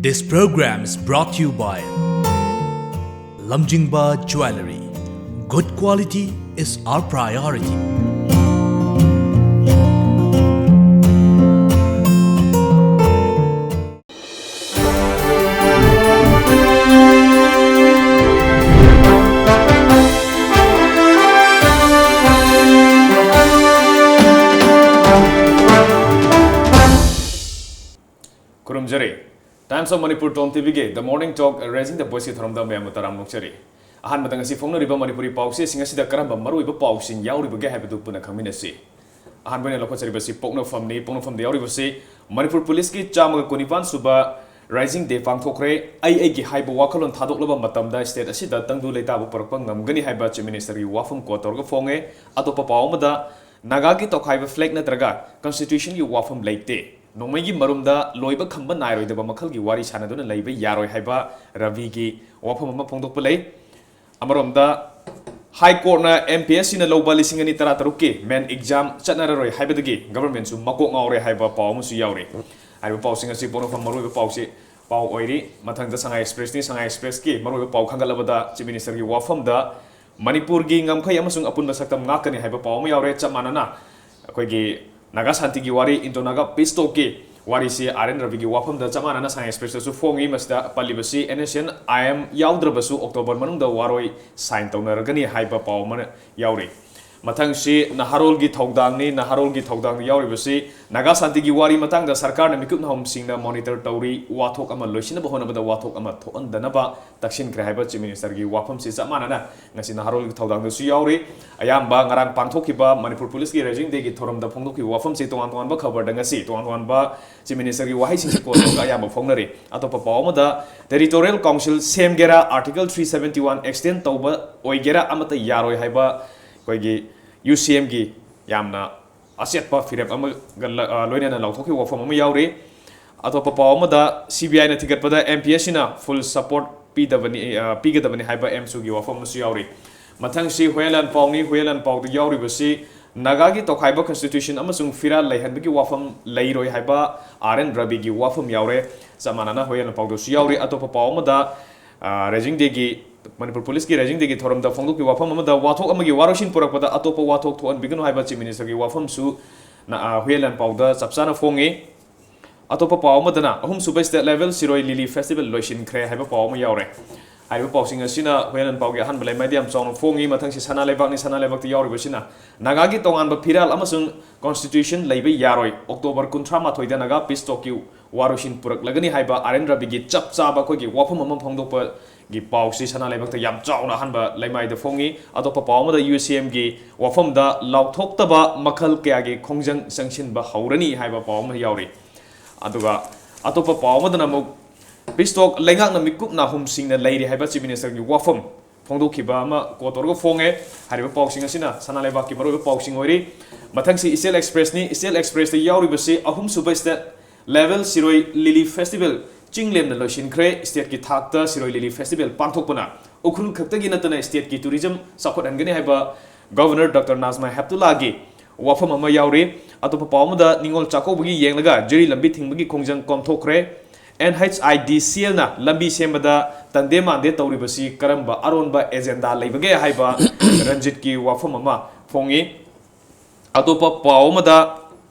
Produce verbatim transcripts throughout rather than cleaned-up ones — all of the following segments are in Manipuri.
This program is brought to you by Lamjingba Jewellery. Good quality is our priority. ꯈꯨꯔꯨꯝꯖꯔꯤ꯫ Times of Manipur Tom T ꯚꯤꯒꯤ The Morning Talk Raising the Voiceꯀꯤ ꯊꯧꯔꯝꯗ ꯃꯌꯥꯝꯕꯨ ꯇꯔꯥꯝꯅ ꯑꯣꯛꯆꯔꯤ꯫ ꯑꯍꯥꯟꯕꯗ ꯉꯁꯤ ꯐꯣꯡꯅꯔꯤꯕ ꯃꯅꯤꯄꯨꯔꯤ ꯄꯥꯎꯆꯦꯁꯤꯡ ꯑꯁꯤꯗ ꯀꯔꯝꯕ ꯃꯔꯨꯑꯣꯏꯕ ꯄꯥꯎꯁꯤꯡ ꯌꯥꯎꯔꯤꯕꯒꯦ ꯍꯥꯏꯕꯗꯨ ꯄꯨꯟꯅ ꯈꯪꯃꯤꯟꯅꯁꯤ꯫ ꯑꯍꯥꯟꯕ ꯑꯣꯏꯅ ꯂꯧꯈꯠꯆꯔꯤꯕꯁꯤ ꯄꯣꯛꯅꯐꯝꯅꯤ꯫ ꯄꯣꯛꯅꯐꯝꯗ ꯌꯥꯎꯔꯤꯕꯁꯤ ꯃꯅꯤꯄꯨꯔ ꯄꯨꯂꯤꯁꯀꯤ ꯆꯥꯝꯃꯒ ꯀꯨꯟꯅꯤꯄꯥꯟ ꯁꯨꯕ Rising Day ꯄꯥꯡꯊꯣꯛꯈ꯭ꯔꯦ꯫ ꯑꯩ ꯑꯩꯒꯤ ꯍꯥꯏꯕ ꯋꯥꯈꯜꯂꯣꯟ ꯊꯥꯗꯣꯛꯂꯕ ꯃꯇꯝꯗ state ꯑꯁꯤꯗ ꯇꯪꯗꯨ ꯂꯩꯇꯥꯕ ꯄꯨꯔꯛꯄ ꯉꯝꯒꯅꯤ ꯍꯥꯏꯕ Chief Ministerꯒꯤ ꯋꯥꯐꯝ quote ꯇꯧꯔꯒ ꯐꯣꯡꯉꯦ꯫ ꯑꯇꯣꯞꯄ ꯄꯥꯎ ꯑꯃꯗ ꯅꯥꯒꯥꯒꯤ ꯇꯣꯈꯥꯏꯕ flag ꯅꯠꯇ꯭ꯔꯒ Constitutionꯒꯤ ꯋꯥꯐꯝ ꯂꯩꯇꯦ꯫ ꯅꯣꯡꯃꯩꯒꯤ ꯃꯔꯨꯝꯗ ꯂꯣꯏꯕ ꯈꯝꯕ ꯅꯥꯏꯔꯣꯏꯗꯕ ꯃꯈꯜꯒꯤ ꯋꯥꯔꯤ ꯁꯥꯟꯅꯗꯨꯅ ꯂꯩꯕ ꯌꯥꯔꯣꯏ ꯍꯥꯏꯕ ꯔꯕꯤꯒꯤ ꯋꯥꯐꯝ ꯑꯃ ꯐꯣꯡꯗꯣꯛꯄ ꯂꯩ꯫ ꯑꯃꯔꯣꯝꯗ High Courtꯅ M P S Cꯅ ꯂꯧꯕ ꯂꯤꯁꯤꯡ ꯑꯅꯤ ꯇꯔꯥ ꯇꯔꯨꯛꯀꯤ main exam ꯆꯠꯅꯔꯔꯣꯏ ꯍꯥꯏꯕꯗꯒꯤ governmentꯁꯨ ꯃꯀꯣꯛ ꯉꯥꯎꯔꯦ ꯍꯥꯏꯕ ꯄꯥꯎ ꯑꯃꯁꯨ ꯌꯥꯎꯔꯤ꯫ ꯍꯥꯏꯔꯤꯕ ꯄꯥꯎꯁꯤꯡ ꯑꯁꯤ ꯄꯣꯛꯅꯐꯝ ꯃꯔꯨꯑꯣꯏꯕ ꯄꯥꯎꯁꯤ ꯄꯥꯎ ꯑꯣꯏꯔꯤ꯫ ꯃꯊꯪꯗ ꯁꯉꯥꯏ Expressꯅꯤ꯫ ꯁꯉꯥꯏ Expressꯀꯤ ꯃꯔꯨꯑꯣꯏꯕ ꯄꯥꯎ ꯈꯟꯒꯠꯂꯕꯗ Chief Ministerꯒꯤ ꯋꯥꯐꯝꯗ ꯃꯅꯤꯄꯨꯔꯒꯤ ꯉꯝꯈꯩ ꯑꯃꯁꯨꯡ ꯑꯄꯨꯟꯕ ꯁꯛꯇꯝ ꯉꯥꯛꯀꯅꯤ ꯍꯥꯏꯕ ꯄꯥꯎ ꯑꯃ ꯌꯥꯎꯔꯦ꯫ ꯆꯞ ꯃꯥꯟꯅꯅ ꯑꯩꯈꯣꯏꯒꯤ ꯅꯥꯒꯥ ꯁꯥꯟꯇꯤꯒꯤ ꯋꯥꯔꯤ, Indo-Naga peace talkꯀꯤ ꯋꯥꯔꯤꯁꯤ R N ꯔꯕꯤꯒꯤ ꯋꯥꯐꯝꯗ ꯆꯞ ꯃꯥꯟꯅꯅ ꯁꯉꯥꯏ Expressꯇꯁꯨ ꯐꯣꯡꯉꯤ꯫ ꯃꯁꯤꯗ ꯄꯜꯂꯤꯕꯁꯤ N S C N I M ꯌꯥꯎꯗ꯭ꯔꯕꯁꯨ October ꯃꯅꯨꯡꯗ ꯋꯥꯔꯣꯏ sign ꯇꯧꯅꯔꯒꯅꯤ ꯍꯥꯏꯕ ꯄꯥꯎ ꯑꯃ ꯌꯥꯎꯔꯤ꯫ ꯃꯊꯪꯁꯤ ꯅꯍꯥꯔꯣꯜꯒꯤ ꯊꯧꯗꯥꯡꯅꯤ꯫ ꯅꯍꯥꯔꯣꯜꯒꯤ ꯊꯧꯗꯥꯡꯗ ꯌꯥꯎꯔꯤꯕꯁꯤ ꯅꯥꯒꯥ ꯁꯥꯟꯇꯤꯒꯤ ꯋꯥꯔꯤ ꯃꯇꯥꯡꯗ ꯁꯔꯀꯥꯔꯅ ꯃꯤꯀꯨꯞ ꯅꯍꯨꯝꯁꯤꯡꯅ monitor ꯇꯧꯔꯤ꯫ ꯋꯥꯊꯣꯛ ꯑꯃ ꯂꯣꯏꯁꯤꯟꯅꯕ ꯍꯣꯠꯅꯕꯗ ꯋꯥꯊꯣꯛ ꯑꯃ ꯊꯣꯛꯍꯟꯗꯅꯕ ꯇꯛꯁꯤꯟꯈ꯭ꯔꯦ ꯍꯥꯏꯕ Chief Ministerꯒꯤ ꯋꯥꯐꯝꯁꯤ ꯆꯞ ꯃꯥꯟꯅꯅ ꯉꯁꯤ ꯅꯍꯥꯔꯣꯜꯒꯤ ꯊꯧꯗꯥꯡꯗꯁꯨ ꯌꯥꯎꯔꯤ꯫ ꯑꯌꯥꯝꯕ ꯉꯔꯥꯡ ꯄꯥꯡꯊꯣꯛꯈꯤꯕ ꯃꯅꯤꯄꯨꯔ ꯄꯨꯂꯤꯁꯀꯤ Rising Dayꯒꯤ ꯊꯧꯔꯝꯗ ꯐꯣꯡꯗꯣꯛꯈꯤꯕ ꯋꯥꯐꯝꯁꯤ ꯇꯣꯉꯥꯟ ꯇꯣꯉꯥꯟꯕ ꯈꯕꯔꯗ ꯉꯁꯤ ꯇꯣꯉꯥꯟ ꯇꯣꯉꯥꯟꯕ Chief Ministerꯒꯤ ꯋꯥꯍꯩꯁꯤꯡꯁꯤ quote ꯇꯧꯔꯒ ꯑꯌꯥꯝꯕ ꯐꯣꯡꯅꯔꯤ꯫ ꯑꯇꯣꯞꯄ ꯄꯥꯎ ꯑꯃꯗ Territorial Council ꯁꯦꯝꯒꯦꯔꯥ, Article three seventy one extend ꯇꯧꯕ ꯑꯣꯏꯒꯦꯔꯥ ꯑꯃꯠꯇ ꯌꯥꯔꯣꯏ ꯍꯥꯏꯕ ꯑꯩꯈꯣꯏꯒꯤ U C Mꯒꯤ ꯌꯥꯝꯅ ꯑꯆꯦꯠꯄ ꯐꯤꯔꯦꯞ ꯑꯃꯒ ꯂ-, ꯑ, ꯂꯣꯏꯅꯅ ꯂꯥꯎꯊꯣꯛꯈꯤꯕ ꯋꯥꯐꯝ ꯑꯃ ꯌꯥꯎꯔꯤ꯫ ꯑꯇꯣꯞꯄ ꯄꯥꯎ ꯑꯃꯗ C B Iꯅ ꯊꯤꯒꯠꯄꯗ M P S Cꯅ full support ꯄꯤꯗꯕꯅꯤ, ꯑ, ꯄꯤꯒꯗꯕꯅꯤ ꯍꯥꯏꯕ ꯑꯦꯝꯁꯨꯒꯤ ꯋꯥꯐꯝ ꯑꯃꯁꯨ ꯌꯥꯎꯔꯤ꯫ ꯃꯊꯪꯁꯤ ꯍꯨꯌꯦꯟ ꯂꯥꯟꯄꯥꯎꯅꯤ꯫ ꯍꯨꯌꯦꯟ ꯂꯥꯟꯄꯥꯎꯗ ꯌꯥꯎꯔꯤꯕꯁꯤ ꯅꯥꯒꯥꯒꯤ ꯇꯣꯈꯥꯏꯕ ꯀꯟꯁꯇꯤꯇ꯭ꯌꯨꯁꯟ ꯑꯃꯁꯨꯡ ꯐꯤꯔꯥꯜ ꯂꯩꯍꯟꯕꯒꯤ ꯋꯥꯐꯝ ꯂꯩꯔꯣꯏ ꯍꯥꯏꯕ ꯑꯥꯔ ꯑꯦꯟ ꯔꯕꯤꯒꯤ ꯋꯥꯐꯝ ꯌꯥꯎꯔꯦ꯫ ꯆꯞ ꯃꯥꯟꯅꯅ ꯍꯨꯌꯦꯟ ꯂꯥꯟꯄꯥꯎꯗꯁꯨ ꯌꯥꯎꯔꯤ꯫ ꯑꯇꯣꯞꯄ ꯄꯥꯎ ꯑꯃꯗ, ꯑ, ꯔꯥꯏꯖꯤꯡ ꯗꯦꯒꯤ, ꯃꯅꯤꯄꯨꯔ ꯄꯨꯂꯤꯁꯀꯤ ꯔꯥꯏꯖꯤꯡ ꯗꯦꯒꯤ ꯊꯧꯔꯝꯗ ꯐꯣꯡꯗꯣꯛꯈꯤꯕ ꯋꯥꯐꯝ ꯑꯃꯗ ꯋꯥꯊꯣꯛ ꯑꯃꯒꯤ ꯋꯥꯔꯣꯏꯁꯤꯟ ꯄꯨꯔꯛꯄꯗ ꯑꯇꯣꯞꯄ ꯋꯥꯊꯣꯛ ꯊꯣꯛꯍꯟꯕꯤꯒꯅꯨ ꯍꯥꯏꯕ ꯆꯤꯐ ꯃꯤꯅꯤꯁꯇꯔꯒꯤ ꯋꯥꯐꯝꯁꯨ ꯅ-, ꯑ, ꯍꯨꯌꯦꯟ ꯂꯥꯟꯄꯥꯎꯗ ꯆꯞ ꯆꯥꯅ ꯐꯣꯡꯉꯤ꯫ ꯑꯇꯣꯞꯄ ꯄꯥꯎ ꯑꯃꯗꯅ ꯑꯍꯨꯝꯁꯨꯕ ꯁ꯭ꯇꯦꯠ ꯂꯦꯚꯦꯜ ꯁꯤꯔꯣꯏ ꯂꯤꯂꯤ ꯐꯦꯁꯇꯤꯚꯦꯜ ꯂꯣꯏꯁꯤꯟꯈ꯭ꯔꯦ ꯍꯥꯏꯕ ꯄꯥꯎ ꯑꯃ ꯌꯥꯎꯔꯦ꯫ ꯍꯥꯏꯔꯤꯕ ꯄꯥꯎꯁꯤꯡ ꯑꯁꯤꯅ ꯍꯨꯌꯦꯟ ꯂꯥꯟꯄꯥꯎꯒꯤ ꯑꯍꯥꯟꯕ ꯂꯩꯃꯥꯏꯗ ꯌꯥꯝ ꯆꯥꯎꯅ ꯐꯣꯡꯉꯤ꯫ ꯃꯊꯪꯁꯤ ꯁꯅꯥ ꯂꯩꯕꯥꯛꯅꯤ꯫ ꯁꯅꯥ ꯂꯩꯕꯥꯛꯇ ꯌꯥꯎꯔꯤꯕꯁꯤꯅ ꯅꯥꯒꯥꯒꯤ ꯇꯣꯉꯥꯟꯕ ꯐꯤꯔꯥꯜ ꯑꯃꯁꯨꯡ ꯀꯣꯟꯁꯇꯤꯇ꯭ꯌꯨꯁꯟ ꯂꯩꯕ ꯌꯥꯔꯣꯏ꯫ ꯑꯣꯛꯇꯣꯕꯔ ꯀꯨꯟꯊ꯭ꯔꯥ ꯃꯥꯊꯣꯏꯗ ꯅꯥꯒꯥ ꯄꯤꯁ ꯇꯣꯛꯀꯤ ꯋꯥꯔꯣꯏꯁꯤꯟ ꯄꯨꯔꯛꯂꯒꯅꯤ ꯍꯥꯏꯕ ꯑꯥꯔ ꯑꯦꯟ ꯔꯕꯤꯒꯤ ꯆꯞ ꯆꯥꯕ ꯑꯩꯈꯣꯏꯒꯤ ꯋꯥꯐꯝ ꯑꯃ ꯐꯣꯡꯗꯣꯛꯄꯒꯤ ꯄꯥꯎꯁꯤ ꯁꯅꯥ ꯂꯩꯕꯥꯛꯇ ꯌꯥꯝ ꯆꯥꯎꯅ ꯑꯍꯥꯟꯕ ꯂꯩꯃꯥꯏꯗ ꯐꯣꯡꯉꯤ꯫ ꯑꯇꯣꯞꯄ ꯄꯥꯎ ꯑꯃꯗ ꯌꯨ ꯁꯤ ꯑꯦꯝꯒꯤ ꯋꯥꯐꯝꯗ ꯂꯥꯎꯊꯣꯛꯇꯕ ꯃꯈꯜ ꯀꯌꯥꯒꯤ ꯈꯣꯡꯖꯪ ꯆꯪꯁꯤꯟꯕ ꯍꯧꯔꯅꯤ ꯍꯥꯏꯕ ꯄꯥꯎ ꯑꯃ ꯌꯥꯎꯔꯤ꯫ ꯑꯗꯨꯒ ꯑꯇꯣꯞꯄ ꯄꯥꯎ ꯑꯃꯗꯅ ꯑꯃꯨꯛ ꯄꯤꯁ ꯇꯣꯛ ꯂꯩꯉꯥꯛꯅ ꯃꯤꯀꯨꯞ ꯅꯥꯍꯨꯝꯁꯤꯡꯅ ꯂꯩꯔꯤ ꯍꯥꯏꯕ ꯆꯤꯐ ꯃꯤꯅꯤꯁꯇꯔꯒꯤ ꯋꯥꯐꯝ ꯐꯣꯡꯗꯣꯛꯈꯤꯕ ꯑꯃ ꯀꯣꯠ ꯇꯧꯔꯒ ꯐꯣꯡꯉꯦ꯫ ꯍꯥꯏꯔꯤꯕ ꯄꯥꯎꯁꯤꯡ ꯑꯁꯤꯅ ꯁꯅꯥ ꯂꯩꯕꯥꯛꯀꯤ ꯃꯔꯨꯑꯣꯏꯕ ꯄꯥꯎꯁꯤꯡ ꯑꯣꯏꯔꯤ꯫ ꯃꯊꯪꯁꯤ ꯏꯆꯦꯜ ꯑꯦꯛꯁꯄ꯭ꯔꯦꯁꯅꯤ꯫ ꯏꯆꯦꯜ ꯑꯦꯛꯁꯄ꯭ꯔꯦꯁꯇ ꯌꯥꯎꯔꯤꯕꯁꯤ ꯑꯍꯨꯝꯁꯨꯕ ꯁ꯭ꯇꯦꯠ ꯂꯦꯚꯦꯜ ꯁꯤꯔꯣꯏ ꯂꯤꯂꯤ ꯐꯦꯁꯇꯤꯚꯦꯜ ꯆꯤꯡ ꯂꯦꯝꯅ ꯂꯣꯏꯁꯤꯟꯈ꯭ꯔꯦ꯫ ꯁ꯭ꯇꯦꯠꯀꯤ ꯊꯥꯛꯇ ꯁꯤꯔꯣꯏ ꯂꯤꯂꯤ ꯐꯦꯁꯇꯤꯚꯦꯜ ꯄꯥꯡꯊꯣꯛꯄꯅ ꯎꯈ꯭ꯔꯨꯜ ꯈꯛꯇꯒꯤ ꯅꯠꯇꯅ ꯁ꯭ꯇꯦꯠꯀꯤ ꯇꯨꯔꯤꯖꯝ ꯆꯥꯎꯈꯠꯍꯟꯒꯅꯤ ꯍꯥꯏꯕ ꯒꯚꯔꯅꯔ ꯗꯥꯛꯇꯔ ꯅꯥꯖꯃꯥ ꯍꯦꯞꯇꯨꯂꯥꯒꯤ ꯋꯥꯐꯝ ꯑꯃ ꯌꯥꯎꯔꯤ꯫ ꯑꯇꯣꯞꯄ ꯄꯥꯎ ꯑꯃꯗ ꯅꯤꯉꯣꯜ ꯆꯥꯛꯀꯧꯕꯒꯤ ꯌꯦꯡꯂꯒ ꯖꯤꯔꯤ ꯂꯝꯕꯤ ꯊꯤꯡꯕꯒꯤ ꯈꯣꯡꯖꯪ ꯀꯣꯝꯊꯣꯛꯈ꯭ꯔꯦ꯫ ꯑꯦꯟ ꯑꯩꯆ ꯑꯥꯏ ꯗꯤ ꯁꯤ ꯑꯦꯜꯅ ꯂꯝꯕꯤ ꯁꯦꯝꯕꯗ ꯇꯟꯗꯦ ꯃꯥꯟꯗꯦ ꯇꯧꯔꯤꯕꯁꯤ ꯀꯔꯝꯕ ꯑꯔꯣꯟꯕ ꯑꯦꯖꯦꯟꯗꯥ ꯂꯩꯕꯒꯦ ꯍꯥꯏꯕ ꯔꯟꯖꯤꯠꯀꯤ ꯋꯥꯐꯝ ꯑꯃ ꯐꯣꯡꯉꯤ꯫ ꯑꯇꯣꯞꯄ ꯄꯥꯎ ꯑꯃꯗ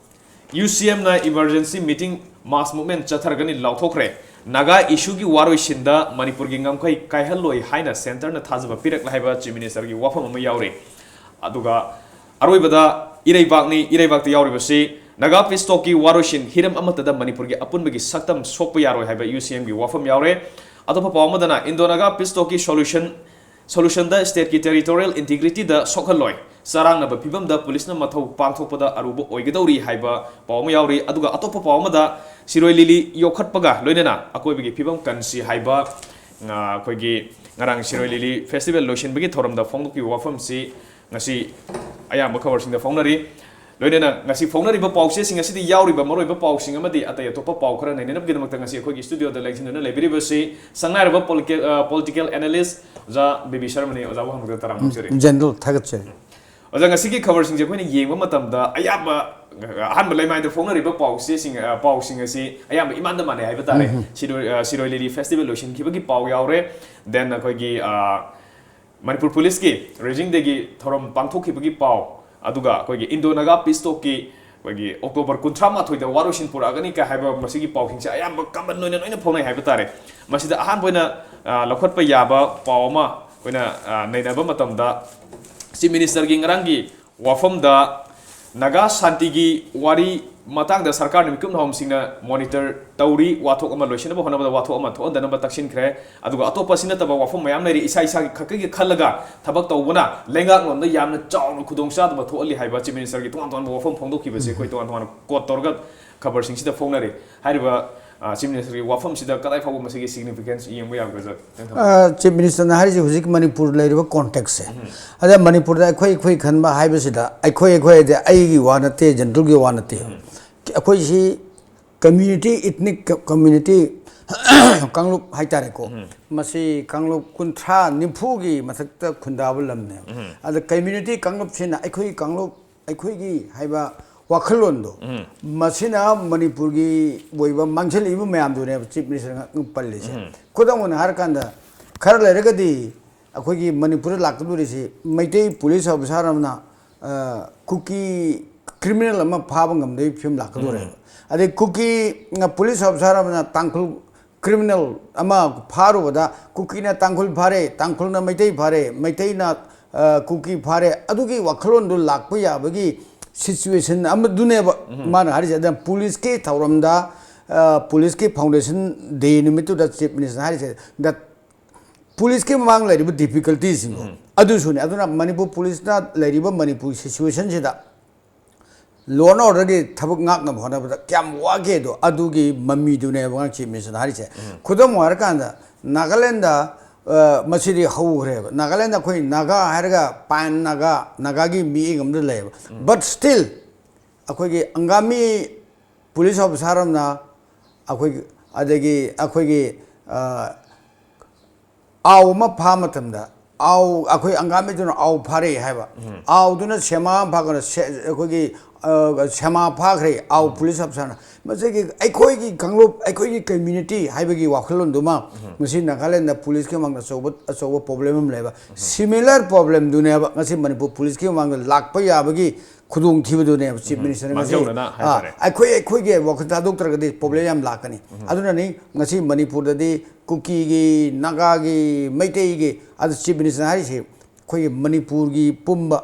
ꯌꯨ ꯁꯤ ꯑꯦꯝꯅ emergency meeting, mass movement ꯆꯠꯊꯔꯒꯅꯤ ꯂꯥꯎꯊꯣꯛꯈ꯭ꯔꯦ꯫ Naga ꯏꯁꯨꯒꯤ ꯋꯥꯔꯣꯏꯁꯤꯟꯗ ꯃꯅꯤꯄꯨꯔꯒꯤ ꯉꯝꯈꯩ ꯀꯥꯏꯍꯜꯂꯣꯏ ꯍꯥꯏꯅ ꯁꯦꯟꯇꯔꯅ ꯊꯥꯖꯕ ꯄꯤꯔꯛꯂꯦ ꯍꯥꯏꯕ ꯆꯤꯐ ꯃꯤꯅꯤꯁꯇꯔꯒꯤ ꯋꯥꯐꯝ ꯑꯃ ꯌꯥꯎꯔꯤ꯫ ꯑꯗꯨꯒ ꯑꯔꯣꯏꯕꯗ ꯏꯔꯩꯕꯥꯛꯅꯤ꯫ ꯏꯔꯩꯕꯥꯛꯇ ꯌꯥꯎꯔꯤꯕꯁꯤ ꯅꯥꯒꯥ ꯄꯤꯁ ꯇꯣꯛꯀꯤ ꯋꯥꯔꯣꯏꯁꯤꯟ ꯍꯤꯔꯝ ꯑꯃꯠꯇꯗ ꯃꯅꯤꯄꯨꯔꯒꯤ ꯑꯄꯨꯟꯕꯒꯤ ꯁꯛꯇꯝ ꯁꯣꯛꯄ ꯌꯥꯔꯣꯏ ꯍꯥꯏꯕ ꯌꯨ ꯁꯤ ꯑꯦꯝꯒꯤ ꯋꯥꯐꯝ ꯌꯥꯎꯔꯦ꯫ ꯑꯇꯣꯞꯄ ꯄꯥꯎ ꯑꯃꯗꯅ ꯏꯟꯗꯣ ꯅꯥꯒꯥ ꯄꯤꯁ ꯇꯣꯛꯀꯤ ꯁꯣꯂꯨꯁꯟ ꯁꯣꯂꯨꯁꯟꯗ ꯁ꯭ꯇꯦꯠꯀꯤ ꯇꯦꯔꯤꯇꯣꯔꯤꯌꯦꯜ ꯏꯟꯇꯤꯒ꯭ꯔꯤꯇꯤꯗ ꯁꯣꯛꯍꯜꯂꯣꯏ꯫ ꯆꯔꯥꯡꯅꯕ ꯐꯤꯕꯝꯗ ꯄꯨꯂꯤꯁꯅ ꯃꯊꯧ ꯄꯥꯡꯊꯣꯛꯄꯗ ꯑꯔꯨꯕ ꯑꯣꯏꯒꯗꯧꯔꯤ ꯍꯥꯏꯕ ꯄꯥꯎ ꯑꯃ ꯌꯥꯎꯔꯤ꯫ ꯑꯗꯨꯒ ꯑꯇꯣꯞꯄ ꯄꯥꯎ ꯑꯃꯗ ꯁꯤꯔꯣꯏ ꯂꯤꯂꯤ ꯌꯣꯛꯈꯠꯄꯒ ꯂꯣꯏꯅꯅ ꯑꯀꯣꯏꯕꯒꯤ ꯐꯤꯕꯝ ꯀꯟꯁꯤ ꯍꯥꯏꯕ, ꯑ, ꯑꯩꯈꯣꯏꯒꯤ ꯉꯔꯥꯡ ꯁꯤꯔꯣꯏ ꯂꯤꯂꯤ ꯐꯦꯁꯇꯤꯚꯦꯜ ꯂꯣꯏꯁꯤꯟꯕꯒꯤ ꯊꯧꯔꯝꯗ ꯐꯣꯡꯗꯣꯛꯈꯤꯕ ꯋꯥꯐꯝꯁꯤ ꯉꯁꯤ ꯑꯌꯥꯝꯕ ꯈꯕꯔꯁꯤꯡꯗ ꯐꯣꯡꯅꯔꯤ꯫ ꯂꯣꯏꯅꯅ ꯉꯁꯤ ꯐꯣꯡꯅꯔꯤꯕ ꯄꯥꯎꯆꯦꯁꯤꯡ ꯑꯁꯤꯗ ꯌꯥꯎꯔꯤꯕ ꯃꯔꯨꯑꯣꯏꯕ ꯄꯥꯎꯁꯤꯡ ꯑꯃꯗꯤ ꯑꯇꯩ ꯑꯇꯣꯞꯄ ꯄꯥꯎ ꯈꯔ ꯅꯩꯅꯅꯕꯒꯤꯗꯃꯛꯇ ꯉꯁꯤ ꯑꯩꯈꯣꯏꯒꯤ ꯁ꯭ꯇꯨꯗꯤꯑꯣꯗ ꯂꯦꯡꯁꯤꯟꯗꯨꯅ ꯂꯩꯕꯤꯔꯤꯕꯁꯤ ꯁꯪꯉꯥꯏꯔꯕ ꯄꯣꯂꯤꯀꯦ-, ꯑ, ꯄꯣꯂꯤꯇꯤꯀꯦꯜ ꯑꯦꯅꯥꯂꯤꯁ ꯑꯣꯖꯥ ꯕꯤ ꯕꯤ ꯁꯔꯃꯅꯤ꯫ ꯑꯣꯖꯥꯕꯨ ꯍꯥꯟꯅ ꯇꯔꯥꯝꯅ ꯑꯣꯛꯆꯔꯤ꯫ ꯖꯦꯅꯔꯦꯜ, ꯊꯥꯒꯠꯆꯔꯤ꯫ ꯑꯣꯖꯥ, ꯉꯁꯤꯒꯤ ꯈꯕꯔꯁꯤꯡꯁꯦ ꯑꯩꯈꯣꯏꯅ ꯌꯦꯡꯕ ꯃꯇꯝꯗ ꯑꯌꯥꯝꯕ ꯑꯍꯥꯟꯕ ꯂꯩꯃꯥꯏꯗ ꯐꯣꯡꯅꯔꯤꯕ ꯄꯥꯎꯆꯦꯁꯤꯡ, ꯑ, ꯄꯥꯎꯁꯤꯡ ꯑꯁꯤ ꯑꯌꯥꯝꯕ ꯏꯃꯥꯟꯗ ꯃꯥꯟꯅꯩ ꯍꯥꯏꯕ ꯇꯥꯔꯦ꯫ ꯁꯤꯔꯣꯏ, ꯑ, ꯁꯤꯔꯣꯏ ꯂꯤꯂꯤ ꯐꯦꯁꯇꯤꯚꯦꯜ ꯂꯣꯏꯁꯤꯟꯈꯤꯕꯒꯤ ꯄꯥꯎ ꯌꯥꯎꯔꯦ, then ꯑꯩꯈꯣꯏꯒꯤ, ꯑ, ꯃꯅꯤꯄꯨꯔ ꯄꯨꯂꯤꯁꯀꯤ ꯔꯦꯖꯤꯡ ꯗꯦꯒꯤ ꯊꯧꯔꯝ ꯄꯥꯡꯊꯣꯛꯈꯤꯕꯒꯤ ꯄꯥꯎ, ꯑꯗꯨꯒ ꯑꯩꯈꯣꯏꯒꯤ ꯏꯟꯗꯣ ꯅꯥꯒꯥ ꯄꯤꯁ ꯇꯣꯛꯀꯤ ꯑꯩꯈꯣꯏꯒꯤ ꯑꯣꯛꯇꯣꯕꯔ ꯀꯨꯟꯊ꯭ꯔꯥ ꯃꯥꯊꯣꯏꯗ ꯋꯥꯔꯣꯏꯁꯤꯟ ꯄꯨꯔꯛꯑꯒꯅꯤ ꯀ ꯍꯥꯏꯕ ꯃꯁꯤꯒꯤ ꯄꯥꯎꯁꯤꯡꯁꯦ ꯑꯌꯥꯝꯕ ꯀꯃꯟ ꯑꯣꯏꯅ ꯂꯣꯏꯅ ꯐꯣꯡꯅꯩ ꯍꯥꯏꯕ ꯇꯥꯔꯦ꯫ ꯃꯁꯤꯗ ꯑꯍꯥꯟꯕ ꯑꯣꯏꯅ, ꯑ, ꯂꯧꯈꯠꯄ ꯌꯥꯕ ꯄꯥꯎ ꯑꯃ ꯑꯩꯈꯣꯏꯅ, ꯑ, ꯅꯩꯅꯕ ꯃꯇꯝꯗ, ꯆꯤꯐ ꯃꯤꯅꯤꯁꯇꯔꯒꯤ ꯉꯔꯥꯡꯒꯤ ꯋꯥꯐꯝꯗ ꯅꯥꯒꯥ ꯁꯥꯟꯇꯤꯒꯤ ꯋꯥꯔꯤ ꯃꯇꯥꯡꯗ ꯁꯔꯀꯥꯔꯅ ꯃꯤꯀꯨꯞ ꯅꯍꯣꯝꯁꯤꯡꯅ ꯃꯣꯅꯤꯇꯔ ꯇꯧꯔꯤ, ꯋꯥꯊꯣꯛ ꯑꯃ ꯂꯣꯏꯁꯤꯟꯅꯕ ꯍꯣꯠꯅꯕꯗ ꯋꯥꯊꯣꯛ ꯑꯃ ꯊꯣꯛꯍꯟꯗꯅꯕ ꯇꯛꯁꯤꯟꯈ꯭ꯔꯦ꯫ ꯑꯗꯨꯒ ꯑꯇꯣꯞꯄ ꯁꯤ ꯅꯠꯇꯕ ꯋꯥꯐꯝ ꯃꯌꯥꯝ ꯂꯩꯔꯤ, ꯏꯁꯥ ꯏꯁꯥꯒꯤ ꯈꯛꯇꯒꯤ ꯈꯜꯂꯒ ꯊꯕꯛ ꯇꯧꯕꯅ ꯂꯩꯉꯥꯛꯂꯣꯝꯗ ꯌꯥꯝꯅ ꯆꯥꯎꯅ ꯈꯨꯗꯣꯡꯆꯥꯗꯕ ꯊꯣꯛꯍꯜꯂꯤ ꯍꯥꯏꯕ ꯆꯤꯐ ꯃꯤꯅꯤꯁꯇꯔꯒꯤ ꯇꯣꯉꯥꯟ ꯇꯣꯉꯥꯟꯕ ꯋꯥꯐꯝ ꯐꯣꯡꯗꯣꯛꯈꯤꯕꯁꯦ ꯑꯩꯈꯣꯏ ꯇꯣꯉꯥꯟ ꯇꯣꯉꯥꯟꯅ ꯀꯣꯠ ꯇꯧꯔꯒ ꯈꯕꯔꯁꯤꯡꯁꯤꯗ ꯐꯣꯡꯅꯔꯤ꯫ ꯍꯥꯏꯔꯤꯕ, ꯑ, ꯆꯤꯐ ꯃꯤꯅꯤꯁꯇꯔꯒꯤ ꯋꯥꯐꯝꯁꯤꯗ ꯀꯗꯥꯏ ꯐꯥꯎꯕ ꯃꯁꯤꯒꯤ ꯁꯤꯒꯅꯤꯐꯤꯀꯦꯟꯁ ꯌꯦꯡꯕ ꯌꯥꯕꯒꯦ, ꯁꯥꯔ? ꯈꯤꯇꯪ ꯊꯝꯕꯤꯌꯨ꯫ ꯑ, ꯆꯤꯐ ꯃꯤꯅꯤꯁꯇꯔꯅ ꯍꯥꯏꯔꯤꯁꯦ ꯍꯧꯖꯤꯛ ꯃꯅꯤꯄꯨꯔ ꯂꯩꯔꯤꯕ ꯀꯣꯟꯇꯦꯛꯁꯁꯦ, ꯑꯗ ꯃꯅꯤꯄꯨꯔꯗ ꯑꯩꯈꯣꯏ, ꯑꯩꯈꯣꯏ ꯈꯟꯕ ꯍꯥꯏꯕꯁꯤꯗ, ꯑꯩꯈꯣꯏ, ꯑꯩꯈꯣꯏ ꯍꯥꯏꯗꯤ ꯑꯩꯒꯤ ꯋꯥ ꯅꯠꯇꯦ, ꯖꯦꯅꯔꯦꯜꯒꯤ ꯋꯥ ꯅꯠꯇꯦ꯫ ꯑꯩꯈꯣꯏꯁꯤ ꯀꯝꯃ꯭ꯌꯨꯅꯤꯇꯤ, ꯏꯊꯅꯤꯛ ꯀꯝꯃ꯭ꯌꯨꯅꯤꯇꯤ ꯀꯥꯡꯂꯨꯞ ꯍꯥꯏꯇꯥꯔꯦꯀꯣ꯫ ꯃꯁꯤ ꯀꯥꯡꯂꯨꯞ ꯀꯨꯟꯊ꯭ꯔꯥ ꯅꯤꯐꯨꯒꯤ ꯃꯊꯛꯇ ꯈꯨꯟꯗꯥꯕ ꯂꯝꯅꯦꯕ꯫ ꯑꯗ ꯀꯝꯃ꯭ꯌꯨꯅꯤꯇꯤ ꯀꯥꯡꯂꯨꯞꯁꯤꯅ ꯑꯩꯈꯣꯏ ꯀꯥꯡꯂꯨꯞ, ꯑꯩꯈꯣꯏꯒꯤ ꯍꯥꯏꯕ ꯋꯥꯈꯜꯂꯣꯟꯗꯣ, ꯃꯁꯤꯅ ꯃꯅꯤꯄꯨꯔꯒꯤ ꯑꯣꯏꯕ ꯃꯥꯡꯁꯤꯜꯂꯛꯏꯕ ꯃꯌꯥꯝꯗꯨꯅꯦꯕ ꯆꯤꯐ ꯃꯤꯅꯤꯁꯇꯔꯅ ꯄꯜꯂꯤꯁꯦ꯫ ꯈꯨꯗꯝ ꯑꯣꯏꯅ ꯍꯥꯏꯔꯀꯥꯟꯗ, ꯈꯔ ꯂꯩꯔꯒꯗꯤ ꯑꯩꯈꯣꯏꯒꯤ ꯃꯅꯤꯄꯨꯔꯗ ꯂꯥꯛꯀꯗꯧꯔꯤꯁꯤ ꯃꯩꯇꯩ ꯄꯨꯂꯤꯁ ꯑꯣꯐꯤꯁꯥꯔ ꯑꯃꯅ, ꯑ, ꯀꯨꯀꯤ ꯀ꯭ꯔꯤꯃꯤꯅꯦꯜ ꯑꯃ ꯐꯥꯕ ꯉꯝꯗꯕꯒꯤ ꯐꯤꯕꯝ ꯂꯥꯛꯀꯗꯧꯔꯦꯕ꯫ ꯑꯗꯩ ꯀꯨꯀꯤ, ꯑ, ꯄꯨꯂꯤꯁ ꯑꯣꯐꯤꯁꯥꯔ ꯑꯃꯅ ꯇꯥꯡꯈꯨꯜ ꯀ꯭ꯔꯤꯃꯤꯅꯦꯜ ꯑꯃ ꯐꯥꯔꯨꯕꯗ ꯀꯨꯀꯤꯅ ꯇꯥꯡꯈꯨꯜ ꯐꯥꯔꯦ, ꯇꯥꯡꯈꯨꯜꯅ ꯃꯩꯇꯩ ꯐꯥꯔꯦ, ꯃꯩꯇꯩꯅ, ꯑ, ꯀꯨꯀꯤ ꯐꯥꯔꯦ, ꯑꯗꯨꯒꯤ ꯋꯥꯈꯜꯂꯣꯟꯗꯨ ꯂꯥꯛꯄ ꯌꯥꯕꯒꯤ ꯁꯤꯆꯨꯋꯦꯁꯟ ꯑꯃꯗꯨꯅꯦꯕ ꯃꯥꯅ ꯍꯥꯏꯔꯤꯁꯦ꯫ ꯑꯗꯨꯅ ꯄꯨꯂꯤꯁꯀꯤ ꯊꯧꯔꯝꯗ, ꯑ, ꯄꯨꯂꯤꯁꯀꯤ ꯐꯥꯎꯟꯗꯦꯁꯟ ꯗꯦ ꯅꯨꯃꯤꯠꯇꯨꯗ ꯆꯤꯐ ꯃꯤꯅꯤꯁꯇꯔꯅ ꯍꯥꯏꯔꯤꯁꯦ, ꯗ ꯄꯨꯂꯤꯁꯀꯤ ꯃꯃꯥꯡ ꯂꯩꯔꯤꯕ ꯗꯤꯐꯤꯀꯜꯇꯤꯁꯤꯡꯗꯣ ꯑꯗꯨꯁꯨꯅꯦ꯫ ꯑꯗꯨꯅ ꯃꯅꯤꯄꯨꯔ ꯄꯨꯂꯤꯁꯅ ꯂꯩꯔꯤꯕ ꯃꯅꯤꯄꯨꯔ ꯁꯤꯆꯨꯋꯦꯁꯟꯁꯤꯗ ꯂꯣ ꯑꯦꯟ ꯑꯣꯔꯗꯔꯒꯤ ꯊꯕꯛ ꯉꯥꯛꯅꯕ ꯍꯣꯠꯅꯕꯗ ꯀꯌꯥꯝ ꯋꯥꯒꯦꯗꯣ ꯑꯗꯨꯒꯤ ꯃꯃꯤꯗꯨꯅꯦꯕ ꯉꯔꯥꯡ ꯆꯤꯐ ꯃꯤꯅꯤꯁꯇꯔꯅ ꯍꯥꯏꯔꯤꯁꯦ꯫ ꯈꯨꯗꯝ ꯑꯣꯏꯅ ꯍꯥꯏꯔꯀꯥꯟꯗ, ꯅꯥꯒꯥꯂꯦꯟꯗ, ꯑ, ꯃꯁꯤꯗꯤ ꯍꯧꯈ꯭ꯔꯦꯕ꯫ ꯅꯥꯒꯥꯂꯦꯟꯗ ꯑꯩꯈꯣꯏ ꯅꯥꯒꯥ ꯍꯥꯏꯔꯒ ꯄꯥꯏꯟ ꯅꯥꯒꯥ, ꯅꯥꯒꯥꯒꯤ ꯃꯤꯠꯌꯦꯡ ꯑꯃꯗ ꯂꯩꯌꯦꯕ꯫ ꯕꯠ ꯁ꯭ꯇꯤꯜ ꯑꯩꯈꯣꯏꯒꯤ ꯑꯪꯒꯥꯃꯤ ꯄꯨꯂꯤꯁ ꯑꯣꯐꯤꯁꯥꯔ ꯑꯃꯅ ꯑꯩꯈꯣꯏꯒꯤ, ꯑꯗꯒꯤ ꯑꯩꯈꯣꯏꯒꯤ, ꯑ, ꯑꯥꯎ ꯑꯃ ꯐꯥ ꯃꯇꯝꯗ ꯑꯥꯎ, ꯑꯩꯈꯣꯏ ꯑꯪꯒꯥꯃꯤꯗꯨꯅ ꯑꯥꯎ ꯐꯥꯔꯦ ꯍꯥꯏꯕ, ꯑꯥꯎꯗꯨꯅ ꯁꯦꯃꯥ ꯐꯥꯈ꯭ꯔ, ꯁꯦ-, ꯑꯩꯈꯣꯏꯒꯤ, ꯑ, ꯁꯦꯃꯥ ꯐꯥꯈ꯭ꯔꯦ ꯑꯥꯎ ꯄꯨꯂꯤꯁ ꯑꯐꯁꯔꯅ꯫ ꯃꯁꯤꯒꯤ ꯑꯩꯈꯣꯏꯒꯤ ꯀꯥꯡꯂꯨꯞ, ꯑꯩꯈꯣꯏꯒꯤ ꯀꯝꯃ꯭ꯌꯨꯅꯤꯇꯤ ꯍꯥꯏꯕꯒꯤ ꯋꯥꯈꯜꯂꯣꯟꯗꯨꯃ ꯉꯁꯤ ꯅꯥꯒꯥꯂꯦꯟꯗ ꯄꯨꯂꯤꯁꯀꯤ ꯃꯃꯥꯡꯗ ꯑꯆꯧꯕ, ꯑꯆꯧꯕ ꯄ꯭ꯔꯣꯕ꯭ꯂꯦꯝ ꯑꯃ ꯂꯩꯕ꯫ ꯁꯤꯃꯤꯂꯔ ꯄ꯭ꯔꯣꯕ꯭ꯂꯦꯝꯗꯨꯅꯦꯕ ꯉꯁꯤ ꯃꯅꯤꯄꯨꯔ ꯄꯨꯂꯤꯁꯀꯤ ꯃꯃꯥꯡꯗ ꯂꯥꯛꯄ ꯌꯥꯕꯒꯤ ꯈꯨꯗꯣꯡꯊꯤꯕꯗꯨꯅꯦꯕ ꯆꯤꯐ ꯃꯤꯅꯤꯁꯇꯔꯅ ꯉꯁꯤ, ꯃꯥꯡꯖꯧꯅꯅ ꯑꯥ, ꯍꯥꯏꯇꯥꯔꯦ꯫ ꯑꯩꯈꯣꯏ, ꯑꯩꯈꯣꯏꯒꯤ ꯋꯥꯈꯜ ꯊꯥꯗꯣꯛꯇ꯭ꯔꯒꯗꯤ ꯄ꯭ꯔꯣꯕ꯭ꯂꯦꯝ ꯌꯥꯝ ꯂꯥꯛꯀꯅꯤ꯫ ꯑꯗꯨꯅꯅꯤ ꯉꯁꯤ ꯃꯅꯤꯄꯨꯔꯗꯗꯤ ꯀꯨꯀꯤꯒꯤ, ꯅꯥꯒꯥꯒꯤ, ꯃꯩꯇꯩꯒꯤ, ꯑꯗꯨ ꯆꯤꯐ ꯃꯤꯅꯤꯁꯇꯔꯅ ꯍꯥꯏꯔꯤꯁꯤ ꯑꯩꯈꯣꯏꯒꯤ ꯃꯅꯤꯄꯨꯔꯒꯤ ꯄꯨꯝꯕ,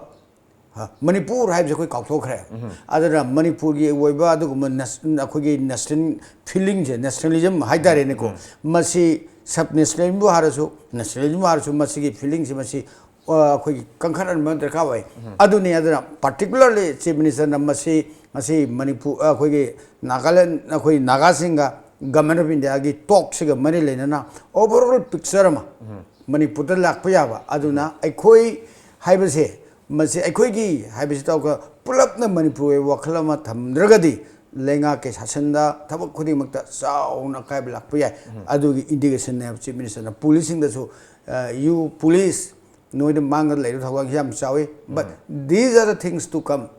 ꯍꯥ, ꯃꯅꯤꯄꯨꯔ ꯍꯥꯏꯕꯁꯦ ꯑꯩꯈꯣꯏ ꯀꯥꯎꯊꯣꯛꯈ꯭ꯔꯦ꯫ ꯑꯗꯨꯅ ꯃꯅꯤꯄꯨꯔꯒꯤ ꯑꯣꯏꯕ ꯑꯗꯨꯒꯨꯝꯕ ꯅꯦꯁ-, ꯑꯩꯈꯣꯏꯒꯤ ꯅꯦꯁꯅꯦꯜ ꯐꯤꯂꯤꯡꯁꯦ, ꯅꯦꯁꯅꯦꯂꯤꯖꯝ ꯍꯥꯏꯇꯥꯔꯦꯅꯦꯀꯣ, ꯃꯁꯤ ꯁꯕ ꯅꯦꯁꯅꯦꯂꯤꯖꯝꯕꯨ ꯍꯥꯏꯔꯁꯨ, ꯅꯦꯁꯅꯦꯂꯤꯖꯝꯕꯨ ꯍꯥꯏꯔꯁꯨ, ꯃꯁꯤꯒꯤ ꯐꯤꯂꯤꯡꯁꯤ ꯃꯁꯤ, ꯑ, ꯑꯩꯈꯣꯏꯒꯤ ꯀꯟꯈꯠꯍꯟꯕ ꯑꯃ ꯗꯔꯀꯥꯔ ꯑꯣꯏ꯫ ꯑꯗꯨꯅꯤ꯫ ꯑꯗꯨꯅ ꯄꯥꯔꯇꯤꯀꯨꯂꯔꯂꯤ ꯆꯤꯐ ꯃꯤꯅꯤꯁꯇꯔꯅ ꯃꯁꯤ ꯉꯁꯤ ꯃꯅꯤꯄꯨꯔ, ꯑꯩꯈꯣꯏꯒꯤ ꯅꯥꯒꯥꯂꯦꯟ, ꯑꯩꯈꯣꯏ ꯅꯥꯒꯥꯁꯤꯡꯒ ꯒꯚꯔꯟꯃꯦꯟ ꯑꯣꯐ ꯏꯟꯗꯤꯌꯥꯒꯤ ꯇꯣꯛꯁꯤꯒ ꯃꯔꯤ ꯂꯩꯅꯅ ꯑꯣꯚꯔꯑꯣꯜ ꯄꯤꯛꯆꯔ ꯑꯃ ꯃꯅꯤꯄꯨꯔꯗ ꯂꯥꯛꯄ ꯌꯥꯕ꯫ ꯑꯗꯨꯅ ꯑꯩꯈꯣꯏ ꯍꯥꯏꯕꯁꯦ, ꯃꯁꯤ ꯑꯩꯈꯣꯏꯒꯤ ꯍꯥꯏꯕꯁꯤ ꯇꯧꯒ ꯄꯨꯂꯞꯅ ꯃꯅꯤꯄꯨꯔꯒꯤ ꯋꯥꯈꯜ ꯑꯃ ꯊꯝꯗ꯭ꯔꯒꯗꯤ ꯂꯩꯉꯥꯛꯀꯤ ꯁꯥꯁꯟꯗ ꯊꯕꯛ ꯈꯨꯗꯤꯡꯃꯛꯇ ꯆꯥꯎꯅ ꯑꯀꯥꯏꯕ ꯂꯥꯛꯄ ꯌꯥꯏ꯫ ꯑꯗꯨꯒꯤ ꯏꯟꯗꯤꯀꯦꯁꯟꯅꯦꯕ ꯆꯤꯐ ꯃꯤꯅꯤꯁꯇꯔꯅ ꯄꯨꯂꯤꯁꯁꯤꯡꯗꯁꯨ, ꯑ, "You police, ꯅꯣꯏꯗ ꯃꯥꯡꯗ ꯂꯩꯔꯤꯕ ꯊꯧꯗꯥꯡꯁꯤ ꯌꯥꯝ ꯆꯥꯎꯏ, but these are the things to come",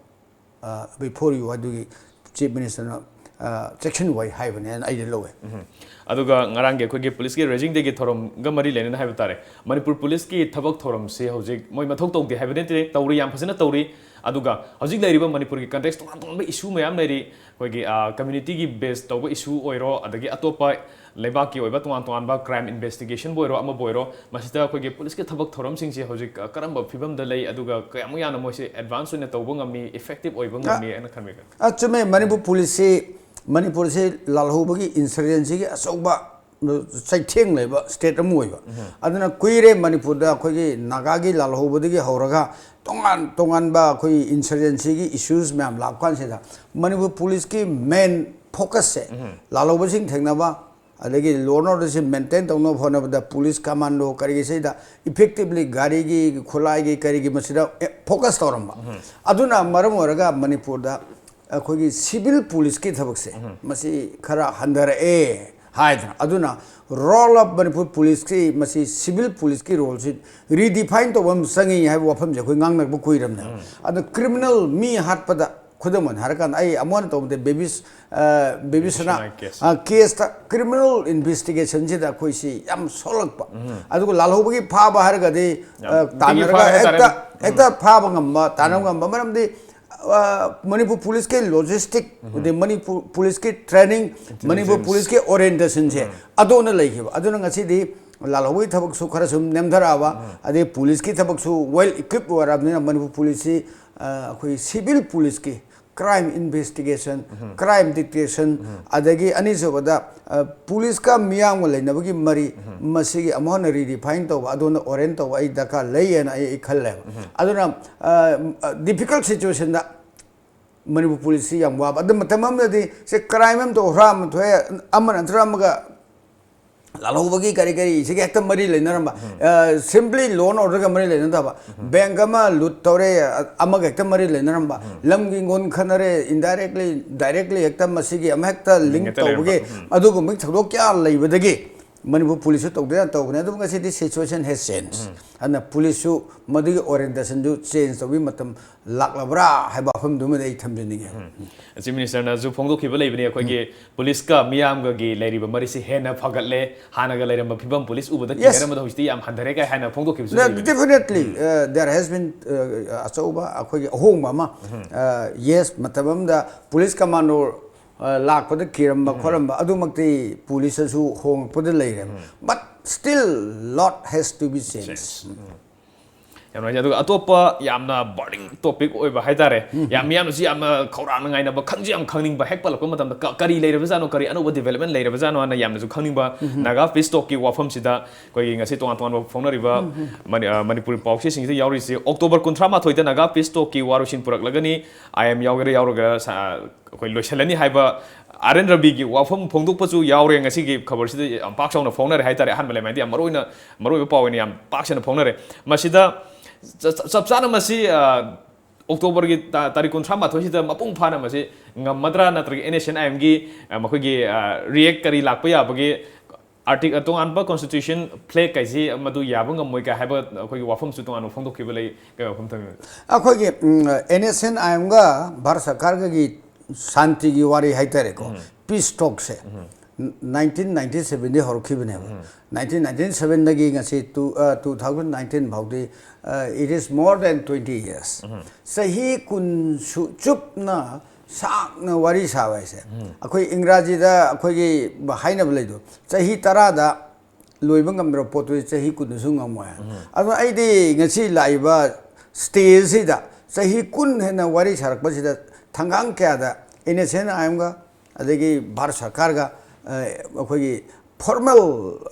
ꯑ, "before you", ꯑꯗꯨꯒꯤ ꯆꯤꯐ ꯃꯤꯅꯤꯁꯇꯔꯅ, ꯑ, ꯆꯦꯛꯁꯤꯟ ꯋꯥꯏ ꯍꯥꯏꯕꯅꯦꯅ ꯑꯩꯗꯤ ꯂꯧꯋꯦ꯫ ꯑꯗꯨꯒ ꯉꯔꯥꯡꯒꯤ ꯑꯩꯈꯣꯏꯒꯤ ꯄꯨꯂꯤꯁꯀꯤ ꯔꯦꯖꯤꯡ ꯗꯦꯒꯤ ꯊꯧꯔꯝꯒ ꯃꯔꯤ ꯂꯩꯅꯅ ꯍꯥꯏꯕ ꯇꯥꯔꯦ, ꯃꯅꯤꯄꯨꯔ ꯄꯨꯂꯤꯁꯀꯤ ꯊꯕꯛ ꯊꯧꯔꯝꯁꯤ ꯍꯧꯖꯤꯛ ꯃꯣꯏ ꯃꯊꯧ ꯇꯧꯗꯦ ꯍꯥꯏꯕ ꯅꯠꯇꯦ, ꯇꯧꯔꯤ, ꯌꯥꯝ ꯐꯖꯅ ꯇꯧꯔꯤ꯫ ꯑꯗꯨꯒ ꯍꯧꯖꯤꯛ ꯂꯩꯔꯤꯕ ꯃꯅꯤꯄꯨꯔꯒꯤ ꯀꯟꯇꯦꯛꯁ ꯇꯣꯉꯥꯟ ꯇꯣꯉꯥꯟꯕ ꯏꯁꯨ ꯃꯌꯥꯝ ꯂꯩꯔꯤ꯫ ꯑꯩꯈꯣꯏꯒꯤ, ꯑ, ꯀꯝꯃ꯭ꯌꯨꯅꯤꯇꯤꯒꯤ ꯕꯦꯁ ꯇꯧꯕ ꯏꯁꯨ ꯑꯣꯏꯔꯣ, ꯑꯗꯒꯤ ꯑꯇꯣꯞꯄ ꯂꯩꯕꯥꯛꯀꯤ ꯑꯣꯏꯕ ꯇꯣꯉꯥꯟ ꯇꯣꯉꯥꯟꯕ ꯀ꯭ꯔꯥꯏꯝ ꯏꯟꯚꯦꯁꯇꯤꯒꯦꯁꯟꯕꯨ ꯑꯣꯏꯔꯣ, ꯑꯃꯕꯨ ꯑꯣꯏꯔꯣ, ꯃꯁꯤꯗ ꯑꯩꯈꯣꯏꯒꯤ ꯄꯨꯂꯤꯁꯀꯤ ꯊꯕꯛ ꯊꯧꯔꯝꯁꯤꯡꯁꯤ ꯍꯧꯖꯤꯛ, ꯑ, ꯀꯔꯝꯕ ꯐꯤꯕꯝꯗ ꯂꯩ, ꯑꯗꯨꯒ ꯀꯌꯥꯃꯨꯛ ꯌꯥꯝꯅ ꯃꯣꯏꯁꯦ ꯑꯦꯗꯚꯥꯟꯁ ꯑꯣꯏꯅ ꯇꯧꯕ ꯉꯝꯃꯤ, ꯏꯐꯦꯛꯇꯤꯞ ꯑꯣꯏꯕ ꯉꯝꯃꯤ ꯍꯥꯏꯅ ꯈꯟꯕꯤꯕ꯭ꯔꯥ? ꯑ, ꯆꯨꯝꯃꯦ꯫ ꯃꯅꯤꯄꯨꯔ ꯄꯨꯂꯤꯁꯁꯤ, ꯃꯅꯤꯄꯨꯔꯁꯤ ꯂꯥꯜꯍꯧꯕꯒꯤ ꯏꯟꯁꯔꯖꯦꯟꯁꯤꯒꯤ ꯑꯆꯧꯕ ꯆꯩꯊꯦꯡ ꯂꯩꯕ ꯁ꯭ꯇꯦꯠ ꯑꯃ ꯑꯣꯏꯕ꯫ ꯑꯗꯨꯅ ꯀꯨꯏꯔꯦ ꯃꯅꯤꯄꯨꯔꯗ ꯑꯩꯈꯣꯏꯒꯤ ꯅꯥꯒꯥꯒꯤ ꯂꯥꯜꯍꯧꯕꯗꯒꯤ ꯍꯧꯔꯒ ꯇꯣꯉꯥꯟ ꯇꯣꯉꯥꯟꯕ ꯑꯩꯈꯣꯏ ꯏꯟꯁꯔꯖꯦꯟꯁꯤꯒꯤ ꯏꯁꯨꯁ ꯃꯌꯥꯝ ꯂꯥꯛꯄ ꯀꯥꯟꯁꯤꯗ ꯃꯅꯤꯄꯨꯔ ꯄꯨꯂꯤꯁꯀꯤ ꯃꯦꯟ ꯐꯣꯀꯁꯁꯦ ꯂꯥꯜꯍꯧꯕꯁꯤꯡ ꯊꯦꯡꯅꯕ, ꯑꯗꯒꯤ ꯂꯣ ꯑꯦꯟ ꯑꯣꯔꯗꯔꯁꯤ ꯃꯦꯟꯇꯦꯟ ꯇꯧꯅꯕ ꯍꯣꯠꯅꯕꯗ ꯄꯨꯂꯤꯁ ꯀꯃꯥꯟꯗꯣ ꯀꯔꯤꯒꯤꯁꯤꯗ ꯏꯐꯦꯛꯇꯤꯚꯂꯤ ꯒꯥꯔꯤꯒꯤ, ꯈꯨꯠꯂꯥꯏꯒꯤ, ꯀꯔꯤꯒꯤ ꯃꯁꯤꯗ ꯐꯣꯀꯁ ꯇꯧꯔꯝꯕ꯫ ꯑꯗꯨꯅ ꯃꯔꯝ ꯑꯣꯏꯔꯒ ꯃꯅꯤꯄꯨꯔꯗ ꯑꯩꯈꯣꯏꯒꯤ ꯁꯤꯚꯤꯜ ꯄꯨꯂꯤꯁꯀꯤ ꯊꯕꯛꯁꯦ ꯃꯁꯤ ꯈꯔ ꯍꯟꯊꯔꯛꯑꯦ꯫ ꯍꯥꯏꯗꯅ꯫ ꯑꯗꯨꯅ role of Manipur Police ꯀꯤ, ꯃꯁꯤ civil police ꯀꯤ role ꯁꯤ redefine ꯇꯧꯕ ꯑꯃ ꯆꯪꯉꯤ ꯍꯥꯏꯕ ꯋꯥꯐꯝꯁꯦ ꯑꯩꯈꯣꯏ ꯉꯥꯡꯅꯕ ꯀꯨꯏꯔꯕꯅꯦꯕ꯫ ꯑꯗꯣ criminal ꯃꯤ ꯍꯥꯠꯄꯗ, ꯈꯨꯗꯝ ꯑꯣꯏꯅ ꯍꯥꯏꯔꯀꯥꯟꯗ, ꯑꯩ ꯑꯃꯨꯛ ꯍꯟꯅ ꯇꯧꯕꯗ ꯕꯦꯕꯤꯁ, ꯑ, ꯕꯦꯕꯤꯁꯅꯥ, ꯕꯦꯕꯤꯁꯅꯥ case꯫ ꯑ, case ꯇ criminal investigation ꯁꯤꯗ ꯑꯩꯈꯣꯏꯁꯤ ꯌꯥꯝ ꯁꯣꯛꯂꯛꯄ꯫ ꯑꯗꯨꯒ ꯂꯥꯜꯍꯧꯕꯒꯤ ꯐꯥꯕ ꯍꯥꯏꯔꯒꯗꯤ, ꯌꯥꯝ ꯑ, ꯅꯨꯡꯇꯤꯒꯤ ꯇꯥꯟꯅꯔꯒ ꯐꯥꯕ ꯍꯥꯏꯇꯥꯔꯦ꯫ ꯍꯦꯛꯇ, ꯍꯦꯛꯇ ꯐꯥꯕ ꯉꯝꯕ, ꯇꯥꯟꯅꯕ ꯉꯝꯕ꯫ ꯃꯔꯝꯗꯤ, ꯑ, ꯃꯅꯤꯄꯨꯔ police ꯀꯤ logistic, ꯑꯗꯩ ꯃꯅꯤꯄꯨꯔ police ꯀꯤ training, ꯃꯅꯤꯄꯨꯔ intelligence꯫ Police ꯀꯤ orientation ꯁꯦ ꯑꯗꯨꯅ ꯂꯩꯈꯤꯕ꯫ ꯑꯗꯨꯅ ꯉꯁꯤꯗꯤ ꯂꯥꯜꯍꯧꯕꯒꯤ ꯊꯕꯛꯁꯨ ꯈꯔ ꯁꯨꯝ ꯅꯦꯝꯊꯔꯛꯑꯕ, ꯑꯗꯩ police ꯀꯤ ꯊꯕꯛꯁꯨ well equipped ꯑꯣꯏꯔꯛꯑꯕꯅꯤꯅ, ꯃꯅꯤꯄꯨꯔ police ꯁꯤ, ꯑ, ꯑꯩꯈꯣꯏ civil police ꯀꯤ crime investigation, crime detection, ꯑꯗꯒꯤ ꯑꯅꯤꯁꯨꯕꯗ, ꯑ, police ꯀ ꯃꯤꯌꯥꯝꯒ ꯂꯩꯅꯕꯒꯤ ꯃꯔꯤ, ꯃꯁꯤꯒꯤ ꯑꯃꯨꯛ ꯍꯟꯅ redefine ꯇꯧꯕ, ꯑꯗꯨꯅ orient ꯇꯧꯕ ꯑꯩ ꯗꯔꯀꯥꯔ ꯂꯩꯌꯦꯅ ꯑꯩ, ꯑꯩ ꯈꯜꯂꯦꯕ꯫ ꯑꯗꯨꯅ, ꯑ, difficult situation ꯗ ꯃꯅꯤꯄꯨꯔ police ꯁꯤ ꯌꯥꯝ ꯋꯥꯕ꯫ ꯑꯗꯨ ꯃꯇꯝ ꯑꯃꯗꯗꯤ ꯁꯦ crime ꯑꯃ ꯇꯧ, ꯍꯨꯔꯥꯟꯕ ꯊꯣꯛꯑꯦ, ꯑꯃꯅ ꯅꯠꯇ꯭ꯔꯒ ꯑꯃꯒ ꯂꯥꯜꯍꯧꯕꯒꯤ ꯀꯔꯤ ꯀꯔꯤ ꯁꯤꯒ ꯍꯦꯛꯇ ꯃꯔꯤ ꯂꯩꯅꯔꯝꯕ꯫ ꯑ, simply law and order ꯒ ꯃꯔꯤ ꯂꯩꯅꯗꯕ꯫ Bank ꯑꯃ loot ꯇꯧꯔꯦ, ꯑ, ꯑꯃꯒ ꯍꯦꯛꯇ ꯃꯔꯤ ꯂꯩꯅꯔꯝꯕ꯫ ꯂꯝꯒꯤ ꯉꯣꯟ ꯈꯠꯅꯔꯦ, indirectly, directly ꯍꯦꯛꯇ ꯃꯁꯤꯒꯤ ꯑꯃ ꯍꯦꯛꯇ link ꯍꯦꯛꯇ ꯇꯧꯕꯒꯤ ꯂꯩꯔꯝꯕ꯫ ꯑꯗꯨꯒꯨꯝꯕꯒꯤ ꯊꯧꯗꯣꯛ ꯀꯌꯥ ꯂꯩꯕꯗꯒꯤ ꯃꯅꯤꯄꯨꯔ police ꯁꯨ ꯇꯧꯗꯅ ꯇꯧꯕꯅꯦ꯫ ꯑꯗꯨꯕꯨ ꯉꯁꯤꯗꯤ situation has changed꯫ ꯑꯗꯨꯅ police ꯁꯨ ꯃꯗꯨꯒꯤ orientation ꯗꯨ change ꯇꯧꯕꯒꯤ ꯃꯇꯝ ꯂꯥꯛꯂꯕ꯭ꯔꯥ ꯍꯥꯏꯕ ꯋꯥꯐꯝꯗꯨꯃꯗꯤ ꯑꯩ ꯊꯝꯖꯅꯤꯡꯉꯦ꯫ Chief Minister ꯅꯁꯨ ꯐꯣꯡꯗꯣꯛꯈꯤꯕ ꯂꯩꯕꯅꯤ, ꯑꯩꯈꯣꯏꯒꯤ police ꯀ ꯃꯤꯌꯥꯝꯒꯒꯤ ꯂꯩꯔꯤꯕ ꯃꯔꯤꯁꯤ ꯍꯦꯟꯅ ꯐꯒꯠꯂꯦ, ꯍꯥꯟꯅꯒ ꯂꯩꯔꯝꯕ ꯐꯤꯕꯝ police ꯎꯕꯗ Yes. ꯀꯤꯅꯔꯝꯕꯗ ꯍꯧꯖꯤꯛꯇꯤ ꯌꯥꯝ ꯍꯟꯊꯔꯦ ꯀꯥꯏ ꯍꯥꯏꯅ ꯐꯣꯡꯗꯣꯛꯈꯤꯕꯁꯨ ꯂꯩꯕꯅꯤ꯫ Definitely, uh, there has been, uh, ꯑꯆꯧꯕ ꯑꯩꯈꯣꯏꯒꯤ ꯑꯍꯣꯡꯕ ꯑꯃ, uh, yes, ꯃꯇꯝ ꯑꯃꯗ police commando, uh, ꯂꯥꯛꯄꯗ ꯀꯤꯔꯝꯕ ꯈꯣꯠꯂꯝꯕ ꯑꯗꯨꯃꯛꯇꯤ police ꯇꯁꯨ ꯍꯣꯡꯉꯛꯄꯗ ꯂꯩꯔꯦ꯫ But still, lot has to be changed. ꯌꯥꯝ ꯅꯨꯡꯉꯥꯏꯖꯩ꯫ ꯑꯗꯨꯒ ꯑꯇꯣꯞꯄ ꯌꯥꯝꯅ burning topic ꯑꯣꯏꯕ ꯍꯥꯏꯇꯥꯔꯦ, ꯌꯥꯝ, ꯃꯤꯌꯥꯝꯅꯁꯨ ꯌꯥꯝꯅ ꯈꯧꯔꯥꯡꯅ ꯉꯥꯏꯅꯕ, ꯈꯪꯁꯨ ꯌꯥꯝ ꯈꯪꯅꯤꯡꯕ, ꯍꯦꯛ ꯄꯜꯂꯛꯄ ꯃꯇꯝꯗ ꯀ-, ꯀꯔꯤ ꯂꯩꯔꯕꯖꯥꯠꯅꯣ, ꯀꯔꯤ ꯑꯅꯧꯕ development ꯂꯩꯔꯕꯖꯥꯠꯅꯣ ꯍꯥꯏꯅ ꯌꯥꯝꯅꯁꯨ ꯈꯪꯅꯤꯡꯕ꯫ Naga peace talk ꯀꯤ ꯋꯥꯐꯝꯁꯤꯗ ꯑꯩꯈꯣꯏꯒꯤ ꯉꯁꯤ ꯇꯣꯉꯥꯟ ꯇꯣꯉꯥꯟꯕ ꯐꯣꯡꯅꯔꯤꯕ ꯃꯅꯤ-, ꯑ, ꯃꯅꯤꯄꯨꯔꯤ ꯄꯥꯎꯆꯦꯁꯤꯡꯁꯤꯗ ꯌꯥꯎꯔꯤꯁꯤ꯫ October ꯀꯨꯟꯊ꯭ꯔꯥ ꯃꯥꯊꯣꯏꯗ Naga peace talk ꯀꯤ ꯋꯥꯔꯣꯏꯁꯤꯟ ꯄꯨꯔꯛꯂꯒꯅꯤ꯫ I M ꯌꯥꯎꯒꯦꯔꯥ ꯌꯥꯎꯔꯣꯏꯒꯦꯔꯥ ꯁ-, ꯑ, ꯑꯩꯈꯣꯏ ꯂꯣꯏꯁꯤꯜꯂꯅꯤ ꯍꯥꯏꯕ ꯑꯥꯔ ꯑꯦꯟ ꯔꯕꯤꯒꯤ ꯋꯥꯐꯝ ꯐꯣꯡꯗꯣꯛꯄꯁꯨ ꯌꯥꯎꯔꯦ꯫ ꯉꯁꯤꯒꯤ ꯈꯕꯔꯁꯤꯗ ꯌꯥꯝ ꯄꯥꯛ ꯆꯥꯎꯅ ꯐꯣꯡꯅꯔꯦ ꯍꯥꯏꯇꯥꯔꯦ꯫ ꯑꯍꯥꯟꯕ ꯂꯩꯃꯥꯏꯗ ꯌꯥꯝ ꯃꯔꯨ ꯑꯣꯏꯅ, ꯃꯔꯨ ꯑꯣꯏꯕ ꯄꯥꯎ ꯑꯣꯏꯅ ꯌꯥꯝ ꯄꯥꯛ ꯁꯟꯅ ꯐꯣꯡꯅꯔꯦ꯫ ꯃꯁꯤꯗ ꯆ-, ꯆ-, ꯆꯞ ꯆꯥꯅ ꯃꯁꯤ, ꯑ, ꯑꯣꯛꯇꯣꯕꯔꯒꯤ ꯇꯥ- ꯇꯥꯔꯤꯛ ꯀꯨꯟꯊ꯭ꯔꯥ ꯃꯥꯊꯣꯏꯁꯤꯗ ꯃꯄꯨꯡ ꯐꯥꯅ ꯃꯁꯤ ꯉꯝꯃꯗ꯭ꯔꯥ, ꯅꯠꯇ꯭ꯔꯒ NSCN-IM-ꯒꯤ, ꯑ, ꯃꯈꯣꯏꯒꯤ, ꯑ, react ꯀꯔꯤ ꯂꯥꯛꯄ ꯌꯥꯕꯒꯦ? Artic-, ꯑ, ꯇꯣꯉꯥꯟꯕ constitution flag ꯀꯥꯏꯁꯤ ꯃꯗꯨ ꯌꯥꯕ ꯉꯝꯃꯣꯏ ꯀꯥꯏ ꯍꯥꯏꯕ ꯑꯩꯈꯣꯏꯒꯤ ꯋꯥꯐꯝꯁꯨ ꯇꯣꯉꯥꯟꯕ ꯐꯣꯡꯗꯣꯛꯈꯤꯕ ꯂꯩ, ꯀꯩ ꯋꯥꯐꯝ ꯊꯝꯕꯤꯕꯒꯦ? ꯑꯩꯈꯣꯏꯒꯤ, ꯎꯝ, NSCN-IM-ꯒ ꯚꯥꯔꯠ ꯁꯔꯀꯥꯔꯒꯒꯤ ꯁꯥꯟꯇꯤꯒꯤ ꯋꯥꯔꯤ ꯍꯥꯏꯇꯥꯔꯦꯀꯣ, peace talk-ꯁꯦ nineteen ninety seven-ꯗꯤ ꯍꯧꯔꯛꯈꯤꯕꯅꯦꯕ꯫ Nineteen ninety seven-ꯗꯒꯤ ꯉꯁꯤ two, ꯑ, two thousand nineteen ꯐꯥꯎꯗꯤ, ꯑ, it is more than twenty years. ꯆꯍꯤ ꯀꯨꯟ ꯁꯨ-, ꯆꯨꯞꯅ ꯁꯥꯡꯅ ꯋꯥꯔꯤ ꯁꯥꯕ ꯍꯥꯏꯁꯦ, ꯑꯩꯈꯣꯏ ꯏꯪꯒ꯭ꯔꯥꯖꯤꯗ ꯑꯩꯈꯣꯏꯒꯤ ꯍꯥꯏꯅꯕ ꯂꯩꯗꯣ, ꯆꯍꯤ ꯇꯔꯥꯗ ꯂꯣꯏꯕ ꯉꯝꯗ꯭ꯔꯕ ꯄꯣꯠꯇꯨꯗꯤ ꯆꯍꯤ ꯀꯨꯟꯗꯁꯨ ꯉꯝꯃꯣꯏ꯫ ꯑꯗꯣ ꯑꯩꯗꯤ ꯉꯁꯤ ꯂꯥꯛꯏꯕ stage-ꯁꯤꯗ ꯆꯍꯤ ꯀꯨꯟ ꯍꯦꯟꯅ ꯋꯥꯔꯤ ꯁꯥꯔꯛꯄꯁꯤꯗ ꯊꯪꯒꯥꯡ ꯀꯌꯥꯗ NSCN-IM-ꯒ ꯑꯗꯒꯤ ꯚꯥꯔꯠ ꯁꯔꯀꯥꯔꯒ, ꯑ, ꯑꯩꯈꯣꯏꯒꯤ formal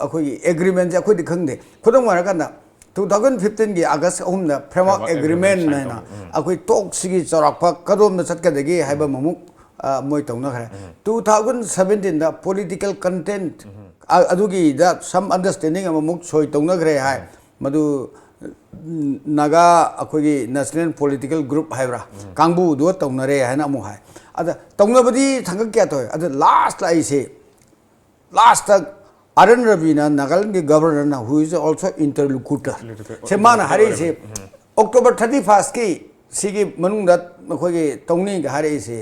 ꯑꯩꯈꯣꯏꯒꯤ agreement-ꯁꯦ ꯑꯩꯈꯣꯏꯗꯤ ꯈꯪꯗꯦ꯫ ꯈꯨꯗꯝ ꯑꯣꯏꯔꯀꯥꯟꯗ two thousand fifteen-ꯒꯤ August ꯑꯍꯨꯝꯗ framework Framework agreement agreement sign ꯍꯥꯏꯅ ꯇꯧꯕ꯫ ꯎꯝ꯫ ꯑꯩꯈꯣꯏ talk-ꯁꯤꯒꯤ ꯆꯥꯎꯔꯥꯛꯄ ꯀꯗꯣꯝꯗ ꯆꯠꯀꯗꯒꯦ ꯍꯥꯏꯕ ꯑꯃꯃꯨꯛ, ꯑ, ꯃꯣꯏ ꯇꯧꯅꯈ꯭ꯔꯦ꯫ Two thousand seventeen-ꯗ political content, ꯑ, ꯑꯗꯨꯒꯤꯗ some understanding ꯑꯃꯃꯨꯛ ꯁꯣꯏ ꯇꯧꯅꯈ꯭ꯔꯦ ꯍꯥꯏ꯫ ꯃꯗꯨ, ꯎꯝ, ꯅꯥꯒꯥ ꯑꯩꯈꯣꯏꯒꯤ national political group ꯍꯥꯏꯕ꯭ꯔꯥ, ꯀꯥꯡꯕꯨꯗꯨꯒ ꯇꯧꯅꯔꯦ ꯍꯥꯏꯅ ꯑꯃꯨꯛ ꯍꯥꯏ꯫ ꯑꯗ ꯇꯧꯅꯕꯗꯤ ꯊꯥꯡꯒꯠ ꯀꯌꯥ ꯇꯧꯋꯦ꯫ ꯑꯗ last ꯑꯩꯁꯦ, last-ꯇ ꯑꯥꯔ ꯑꯦꯟ ꯔꯕꯤꯅ, ꯅꯥꯒꯥꯂꯦꯟꯒꯤ governor-ꯅ, who is also interlocutor, ꯁꯦ ꯃꯥꯅ ꯍꯥꯏꯔꯛꯏꯁꯦ, October thirty first-ꯀꯤ ꯁꯤꯒꯤ ꯃꯅꯨꯡꯗ ꯑꯩꯈꯣꯏꯒꯤ ꯇꯧꯅꯤꯒ ꯍꯥꯏꯔꯛꯏꯁꯦ,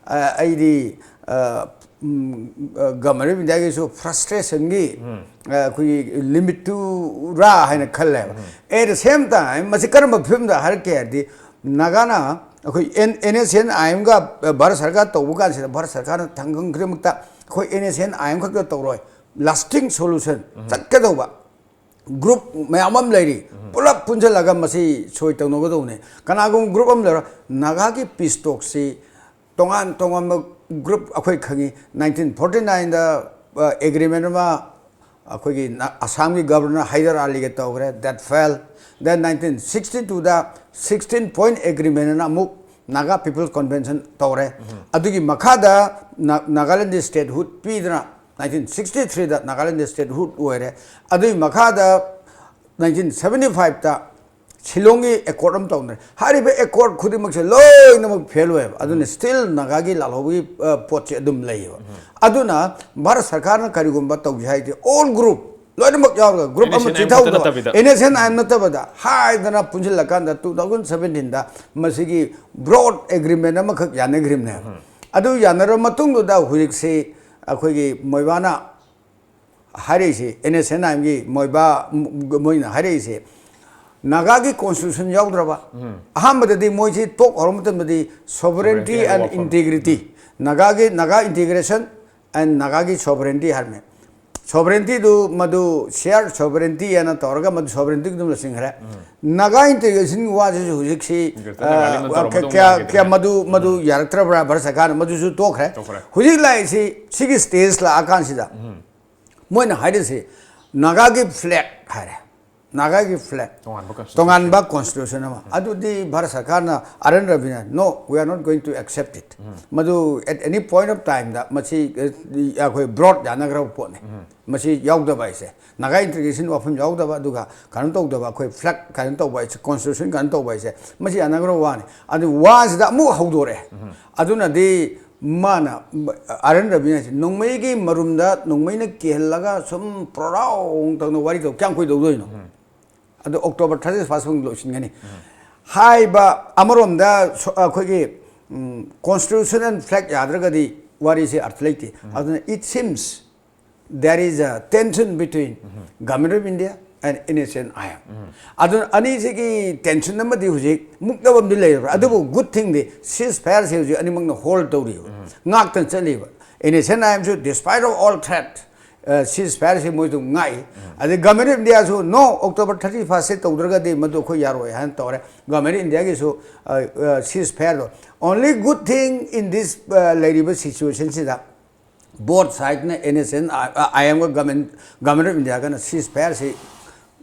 ꯑ, ꯑꯩꯗꯤ, ꯑ, ꯎꯝ, ꯑ, Government of India-ꯒꯤꯁꯨ frustration-ꯒꯤ, ꯑ, ꯑꯩꯈꯣꯏꯒꯤ limit-ꯇꯨꯔꯥ ꯍꯥꯏꯅ ꯈꯜꯂꯦꯕ꯫ At the same time, ꯃꯁꯤ ꯀꯔꯝꯕ ꯐꯤꯕꯝꯗ ꯍꯥꯏꯔꯛꯀꯦ ꯍꯥꯏꯔꯗꯤ, ꯅꯥꯒꯥꯅ ꯑꯩꯈꯣꯏ ꯑꯦꯟ-, NSCN-IM-ꯒ, ꯑ, ꯚꯥꯔꯠ ꯁꯔꯀꯥꯔ ꯇꯧꯕ ꯀꯥꯟꯁꯤꯗ ꯚꯥꯔꯠ ꯁꯔꯀꯥꯔꯅ ꯊꯪꯒꯝ ꯈꯨꯗꯤꯡꯃꯛꯇ ꯑꯩꯈꯣꯏ NSCN-IM ꯈꯛꯇ ꯇꯧꯔꯣꯏ, lasting solution ꯆꯠꯀꯗꯧꯕ group ꯃꯌꯥꯝ ꯑꯃ ꯂꯩꯔꯤ꯫ ꯄꯨꯂꯞ ꯄꯨꯟꯁꯤꯜꯂꯒ ꯃꯁꯤ ꯁꯣꯏ ꯇꯧꯅꯒꯗꯧꯕꯅꯦ꯫ ꯀꯅꯥꯒꯨꯝꯕ group ꯑꯃ ꯂꯩꯔꯣꯏ꯫ ꯅꯥꯒꯥꯒꯤ peace talk-ꯁꯤ ꯇꯣꯉꯥꯟ ꯇꯣꯉꯥꯟꯕ group ꯑꯩꯈꯣꯏ ꯈꯪꯉꯤ꯫ Nineteen forty nine-ꯗ, ꯑ, agreement ꯑꯃ ꯑꯩꯈꯣꯏꯒꯤ ꯅ-, ꯑꯁꯥꯝꯒꯤ governor ꯍꯥꯏꯗꯔ ꯑꯂꯤꯒ ꯇꯧꯈ꯭ꯔꯦ, that fell. Then nineteen sixty two-ꯗ sixteen point agreement ꯑꯅ ꯑꯃꯨꯛ Naga People Convention ꯇꯧꯔꯦ꯫ ꯑꯗꯨꯒꯤ ꯃꯈꯥꯗ ꯅ-, Nagaland statehood ꯄꯤꯗꯅ nineteen sixty three-ꯗ Nagaland statehood ꯑꯣꯏꯔꯦ꯫ ꯑꯗꯨꯒꯤ ꯃꯈꯥꯗ nineteen seventy five-ꯇ ꯁꯤꯂꯣꯡꯒꯤ ꯑꯦꯀꯣꯔꯗ ꯑꯃ ꯇꯧꯅꯔꯦ꯫ ꯍꯥꯏꯔꯤꯕ ꯑꯦꯀꯣꯔꯗ ꯈꯨꯗꯤꯡꯃꯛꯁꯦ ꯂꯣꯏꯅꯃꯛ ꯐꯦꯜ ꯑꯣꯏꯌꯦꯕ꯫ ꯑꯗꯨꯅ ꯁ꯭ꯇꯤꯜ ꯅꯥꯒꯥꯒꯤ ꯂꯥꯜꯍꯧꯕꯒꯤ, ꯑ, ꯄꯣꯠꯁꯦ ꯑꯗꯨꯝ ꯂꯩꯌꯦꯕ꯫ ꯑꯗꯨꯅ ꯚꯥꯔꯠ ꯁꯔꯀꯥꯔꯅ ꯀꯔꯤꯒꯨꯝꯕ ꯇꯧꯒꯦ ꯍꯥꯏꯗꯤ, ꯑꯣꯜ ꯒ꯭ꯔꯨꯞ ꯂꯣꯏꯅꯃꯛ ꯌꯥꯎꯔꯒ, ꯒ꯭ꯔꯨꯞ ꯑꯃ NSCN-IM ꯈꯛꯇ ꯆꯤꯊꯍꯧꯗꯕ, ꯅꯠꯇꯕꯤꯗ꯫ NSCN-IM ꯅꯠꯇꯕꯗ ꯍꯥꯏꯗꯅ ꯄꯨꯟꯁꯤꯜꯂꯀꯥꯟꯗ two thousand seventeen-ꯗ ꯃꯁꯤꯒꯤ ꯕ꯭ꯔꯣꯗ ꯑꯦꯒ꯭ꯔꯤꯃꯦꯟ ꯑꯃꯈꯛ ꯌꯥꯅꯈ꯭ꯔꯤꯕꯅꯦꯕ꯫ ꯑꯗꯨ ꯌꯥꯅꯔꯕ ꯃꯇꯨꯡꯗꯨꯗ ꯍꯧꯖꯤꯛꯁꯤ ꯑꯩꯈꯣꯏꯒꯤ ꯃꯣꯏꯕꯥꯅ ꯍꯥꯏꯔꯛꯏꯁꯤ, NSCN-IM-ꯒꯤ ꯃꯣꯏꯕꯥ, ꯃꯣꯏꯅ ꯍꯥꯏꯔꯛꯏꯁꯤ, ꯅꯥꯒꯥꯒꯤ ꯀꯣꯟꯁꯇꯤꯇ꯭ꯌꯨꯁꯟ ꯌꯥꯎꯗ꯭ꯔꯕ꯫ ꯑꯍꯥꯟꯕꯗꯗꯤ ꯃꯣꯏꯁꯤ ꯇꯣꯛ ꯍꯧꯔ ꯃꯇꯝꯗꯗꯤ sovereignty Sovereignty ꯍꯥꯏꯕ and ꯋꯥꯐꯝ꯫ Integrity, ꯅꯥꯒꯥꯒꯤ, Naga integration and ꯅꯥꯒꯥꯒꯤ sovereignty ꯍꯥꯏꯔꯝꯃꯦ꯫ Sovereignty-ꯗꯨ ꯃꯗꯨ shared sovereignty ꯍꯥꯏꯅ ꯇꯧꯔꯒ ꯃꯗꯨ sovereignty-ꯗꯨ ꯑꯗꯨꯝ ꯂꯣꯏꯁꯤꯟꯈ꯭ꯔꯦ꯫ ꯅꯥꯒꯥ integration-ꯒꯤ ꯋꯥꯁꯤꯁꯨ ꯍꯧꯖꯤꯛꯁꯤ, Greater ꯑ, Nagaland ꯇꯧꯔ ꯃꯇꯨꯡ ꯀꯌꯥ, ꯂꯥꯛꯈꯤꯗ꯭ꯔꯦ꯫ ꯀꯌꯥ ꯃꯗꯨ, ꯃꯗꯨ ꯌꯥꯔꯛꯇ꯭ꯔꯕ꯭ꯔꯥ, ꯚꯥꯔꯠ ꯁꯔꯀꯥꯔꯅ ꯃꯗꯨꯁꯨ ꯇꯣꯛꯈ꯭ꯔꯦ꯫ ꯇꯣꯛꯈ꯭ꯔꯦ꯫ ꯍꯧꯖꯤꯛ ꯂꯥꯛꯏꯁꯤ ꯁꯤꯒꯤ stage ꯂꯥꯛꯑꯀꯥꯟꯁꯤꯗ ꯃꯣꯏꯅ ꯍꯥꯏꯔꯤꯁꯤ ꯅꯥꯒꯥꯒꯤ flag ꯍꯥꯏꯔꯦ꯫ ꯅꯥꯒꯥꯒꯤ flag꯫ ꯇꯣꯉꯥꯟꯕ constitution꯫ ꯇꯣꯉꯥꯟꯕ constitution ꯑꯃ꯫ ꯑꯗꯨꯗꯤ ꯚꯥꯔꯠ ꯁꯔꯀꯥꯔꯅ, ꯑꯥꯔ ꯑꯦꯟ ꯔꯕꯤꯅ, "No, we are not going to accept it." ꯃꯗꯨ at any point of time-ꯗ ꯃꯁꯤ, ꯑ, ꯑꯩꯈꯣꯏ ꯕ꯭ꯔꯣꯗ ꯌꯥꯅꯈ꯭ꯔꯕ ꯄꯣꯠꯅꯤ꯫ ꯃꯁꯤ ꯌꯥꯎꯗꯕ ꯍꯥꯏꯁꯦ, ꯅꯥꯒꯥ integration ꯋꯥꯐꯝ ꯌꯥꯎꯗꯕ, ꯑꯗꯨꯒ ꯀꯩꯅꯣ ꯇꯧꯗꯕ, ꯑꯩꯈꯣꯏ flag ꯀꯩꯅꯣ ꯇꯧꯕ ꯍꯥꯏꯁꯦ, constitution ꯀꯩꯅꯣ ꯇꯧꯕ ꯍꯥꯏꯁꯦ, ꯃꯁꯤ ꯌꯥꯅꯈ꯭ꯔꯕ ꯋꯥꯅꯤ꯫ ꯑꯗꯨ ꯋꯥꯁꯤꯗ ꯑꯃꯨꯛ ꯍꯧꯗꯣꯔꯛꯑꯦ꯫ ꯑꯗꯨꯅꯗꯤ ꯃꯥꯅ, ꯑꯥꯔ ꯑꯦꯟ ꯔꯕꯤꯅ ꯍꯥꯏꯁꯦ, ꯅꯣꯡꯃꯩꯒꯤ ꯃꯔꯨꯝꯗ ꯅꯣꯡꯃꯩꯅ ꯀꯤꯍꯜꯂꯒ ꯁꯨꯝ ꯄ꯭ꯔꯣꯔꯥꯎ ꯇꯧꯅ ꯋꯥꯔꯤ ꯇꯧ, ꯀꯌꯥꯝ ꯀꯨꯏꯗꯧꯗꯣꯏꯅꯣ? ꯑꯗꯣ October thirty first ꯐꯥꯎ ꯂꯣꯏꯁꯤꯟꯒꯅꯤ꯫ ꯍꯥꯏꯕ ꯑꯃꯔꯣꯝꯗ ꯁꯣ-, ꯑꯩꯈꯣꯏꯒꯤ, ꯎꯝ, constitution and flag ꯌꯥꯗ꯭ꯔꯒꯗꯤ ꯋꯥꯔꯤꯁꯦ ꯑꯔꯊ ꯂꯩꯇꯦ꯫ ꯑꯗꯨꯅ it seems there is a tension between Government of India and NSCN-IM꯫ ꯑꯗꯨꯅ ꯑꯅꯤꯁꯤꯒꯤ tension ꯑꯃꯗꯤ ꯍꯧꯖꯤꯛ ꯃꯨꯛꯅꯕ ꯑꯃꯗꯤ ꯂꯩꯔꯕ꯭ꯔꯥ? ꯑꯗꯨꯕꯨ good thing-ꯗꯤ ceasefire-ꯁꯦ ꯍꯧꯖꯤꯛ ꯑꯅꯤꯃꯛꯅ hold ꯇꯧꯔꯤꯕ, ꯉꯥꯛꯇꯅ ꯆꯠꯂꯤꯕ꯫ NSCN-IM-ꯁꯨ despite of all threat, ꯑ, ceasefire-ꯁꯤ ꯃꯣꯏꯁꯨ ꯉꯥꯛꯏ꯫ ꯑꯗꯩ Government of India-ꯁꯨ "No, October thirty first-ꯁꯦ ꯇꯧꯗ꯭ꯔꯒꯗꯤ ꯃꯗꯨ ꯑꯩꯈꯣꯏ ꯌꯥꯔꯣꯏ" ꯍꯥꯏꯅ ꯇꯧꯔꯦ꯫ Government of India-ꯒꯤꯁꯨ, ꯑ, ꯑ, ceasefire-ꯗꯣ꯫ Only good thing in this, ꯑ, ꯂꯩꯔꯤꯕ situation-ꯁꯤꯗ both side-ꯅ, NSCN, ꯑ, ꯑ, IM-ꯒ Government, Government of India-ꯒꯅ ceasefire-ꯁꯤ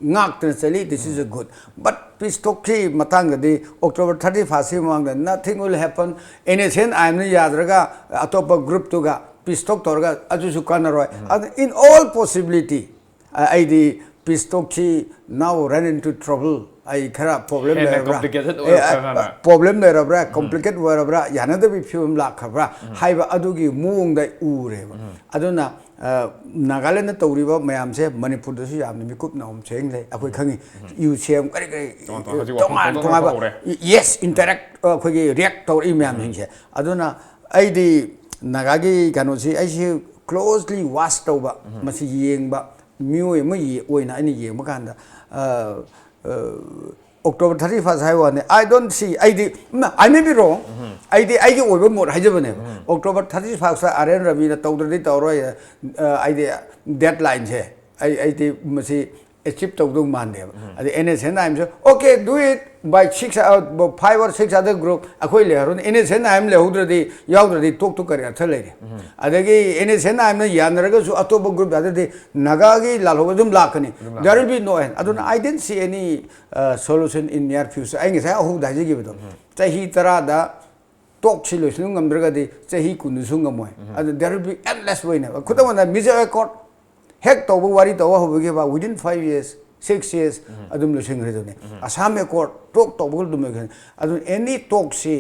ꯉꯥꯛꯇꯅ ꯆꯠꯂꯤ, this is a good. But peace talk-ꯀꯤ ꯃꯇꯥꯡꯗꯗꯤ October thirty first-ꯀꯤ ꯃꯃꯥꯡꯗ nothing will happen, NSCN-IM-ꯅ ꯌꯥꯗ꯭ꯔꯒ ꯑꯇꯣꯞꯄ group-ꯇꯨꯒ peace talk ꯇꯧꯔꯒ ꯑꯗꯨꯁꯨ ꯀꯥꯟꯅꯔꯣꯏ꯫ ꯑꯗꯨ in all possibility, ꯑ-, ꯑꯩꯗꯤ peace talkꯁꯤ now run into trouble, ꯑꯩ ꯈꯔ problem ꯍꯦꯟꯅ ꯂꯩꯔꯕ꯭ꯔꯥ? complicated ꯑꯦ, ꯑꯣꯏꯔꯛꯄ꯭ꯔꯥ? problem ꯂꯩꯔꯕ꯭ꯔꯥ, complicate ꯑꯣꯏꯔꯕ꯭ꯔꯥ, ꯌꯥꯅꯗꯕꯤ ꯐꯤꯕꯝ ꯂꯥꯛꯈ꯭ꯔꯕ꯭ꯔꯥ ꯍꯥꯏꯕ ꯑꯗꯨꯒꯤ ꯃꯑꯣꯡꯗ ꯎꯔꯦꯕ꯫ ꯑꯗꯨꯅ ꯑ, ꯅꯥꯒꯥꯂꯦꯟꯗ ꯇꯧꯔꯤꯕ ꯃꯌꯥꯝꯁꯦ ꯃꯅꯤꯄꯨꯔꯗꯁꯨ ꯌꯥꯝꯅ ꯃꯤꯀꯨꯞ ꯅꯥꯍꯨꯝ ꯁꯦꯡ ꯂꯩ꯫ ꯑꯩꯈꯣꯏ ꯈꯪꯉꯤ, ꯌꯨ ꯁꯤ ꯑꯦꯝ ꯀꯔꯤ ꯀꯔꯤ ꯇꯣꯉꯥꯟ ꯇꯣꯉꯥꯟ ꯍꯧꯖꯤꯛ ꯇꯣꯉꯥꯟ ꯋꯥꯐꯝ ꯇꯣꯉꯥꯟꯕ ꯊꯣꯛꯄ ꯍꯧꯔꯦ꯫ Yes, interact, ꯑꯩꯈꯣꯏꯒꯤ react ꯇꯧꯔꯛꯏ ꯃꯌꯥꯝꯁꯤꯡꯁꯦ꯫ ꯑꯗꯨꯅ ꯑꯩꯗꯤ ꯅꯥꯒꯥꯒꯤ ꯀꯩꯅꯣꯁꯤ ꯑꯩꯁꯤ closely watch ꯇꯧꯕ, ꯃꯁꯤ ꯌꯦꯡꯕ ꯃꯤꯑꯣꯏ ꯑꯃ ꯌꯦ- ꯑꯣꯏꯅ ꯑꯩꯅ ꯌꯦꯡꯕ ꯀꯥꯟꯗ, ꯑ, ꯑ, October thirty first ꯍꯥꯏꯕ ꯋꯥꯅꯤ, I don't see, ꯑꯩꯗꯤ, I may be wrong, ꯑꯩꯗꯤ ꯑꯩꯒꯤ ꯑꯣꯏꯕ ꯃꯣꯠ ꯍꯥꯏꯖꯕꯅꯦꯕ꯫ October thirty first R N ꯔꯕꯤꯅ ꯇꯧꯗ꯭ꯔꯗꯤ ꯇꯧꯔꯣꯏ, ꯑ, ꯑꯩꯗꯤ deadlineꯁꯦ ꯑꯩ, ꯑꯩꯗꯤ ꯃꯁꯤ achieve ꯇꯧꯗꯧ ꯃꯥꯟꯗꯦꯕ꯫ ꯑꯗꯩ ꯑꯦꯟ ꯑꯦꯁ ꯑꯦꯟ ꯑꯥꯏ ꯑꯦꯝꯁꯨ, "Okay, do it by six, five or six other group, ꯑꯩꯈꯣꯏ ꯂꯩꯍꯧꯔꯅꯤ, N S N I M ꯂꯩꯍꯧꯗ꯭ꯔꯗꯤ, ꯌꯥꯎꯗ꯭ꯔꯗꯤ ꯇꯣꯛꯇꯨ ꯀꯔꯤ ꯑꯔꯊ ꯂꯩꯔꯤ?" ꯑꯗꯒꯤ ꯑꯦꯟ ꯑꯦꯁ ꯑꯦꯟ ꯑꯥꯏ ꯑꯦꯝꯅ ꯌꯥꯅꯔꯒꯁꯨ ꯑꯇꯣꯞꯄ group ꯌꯥꯗ꯭ꯔꯗꯤ ꯅꯥꯒꯥꯒꯤ ꯂꯥꯜꯍꯧꯕ ꯑꯗꯨꯝ ꯂꯥꯛꯀꯅꯤ꯫ There will be no end. ꯑꯗꯨꯅ I didn't see any, uh, solution in near future. ꯑꯩ ꯉꯁꯥꯏ ꯑꯍꯧꯕꯗ ꯍꯥꯏꯖꯈꯤꯕꯗꯣ, ꯆꯍꯤ ꯇꯔꯥꯗ ꯇꯣꯛꯁꯤ ꯂꯣꯏꯁꯤꯟꯕ ꯉꯝꯗ꯭ꯔꯒꯗꯤ ꯆꯍꯤ ꯀꯨꯟꯗꯁꯨ ꯉꯝꯃꯣꯏ꯫ ꯑꯗꯨ there will be endless ꯋꯥꯔꯤꯅꯦꯕ꯫ ꯈꯨꯗꯝ ꯑꯣꯏꯅ Mizo Accord ꯍꯦꯛ ꯇꯧꯕ, ꯋꯥꯔꯤ ꯇꯧꯕ ꯍꯧꯕꯒꯤ ꯋꯥ, within five years, six years ꯑꯗꯨꯝ ꯂꯣꯏꯁꯤꯟꯈ꯭ꯔꯦꯗꯨꯅꯤ꯫ ꯑꯁꯥꯝ Accord ꯇꯣꯛ ꯇꯧꯕꯒ ꯑꯗꯨꯝ ꯂꯣꯏꯈ꯭ꯔꯦ꯫ ꯑꯗꯨ any talkꯁꯤ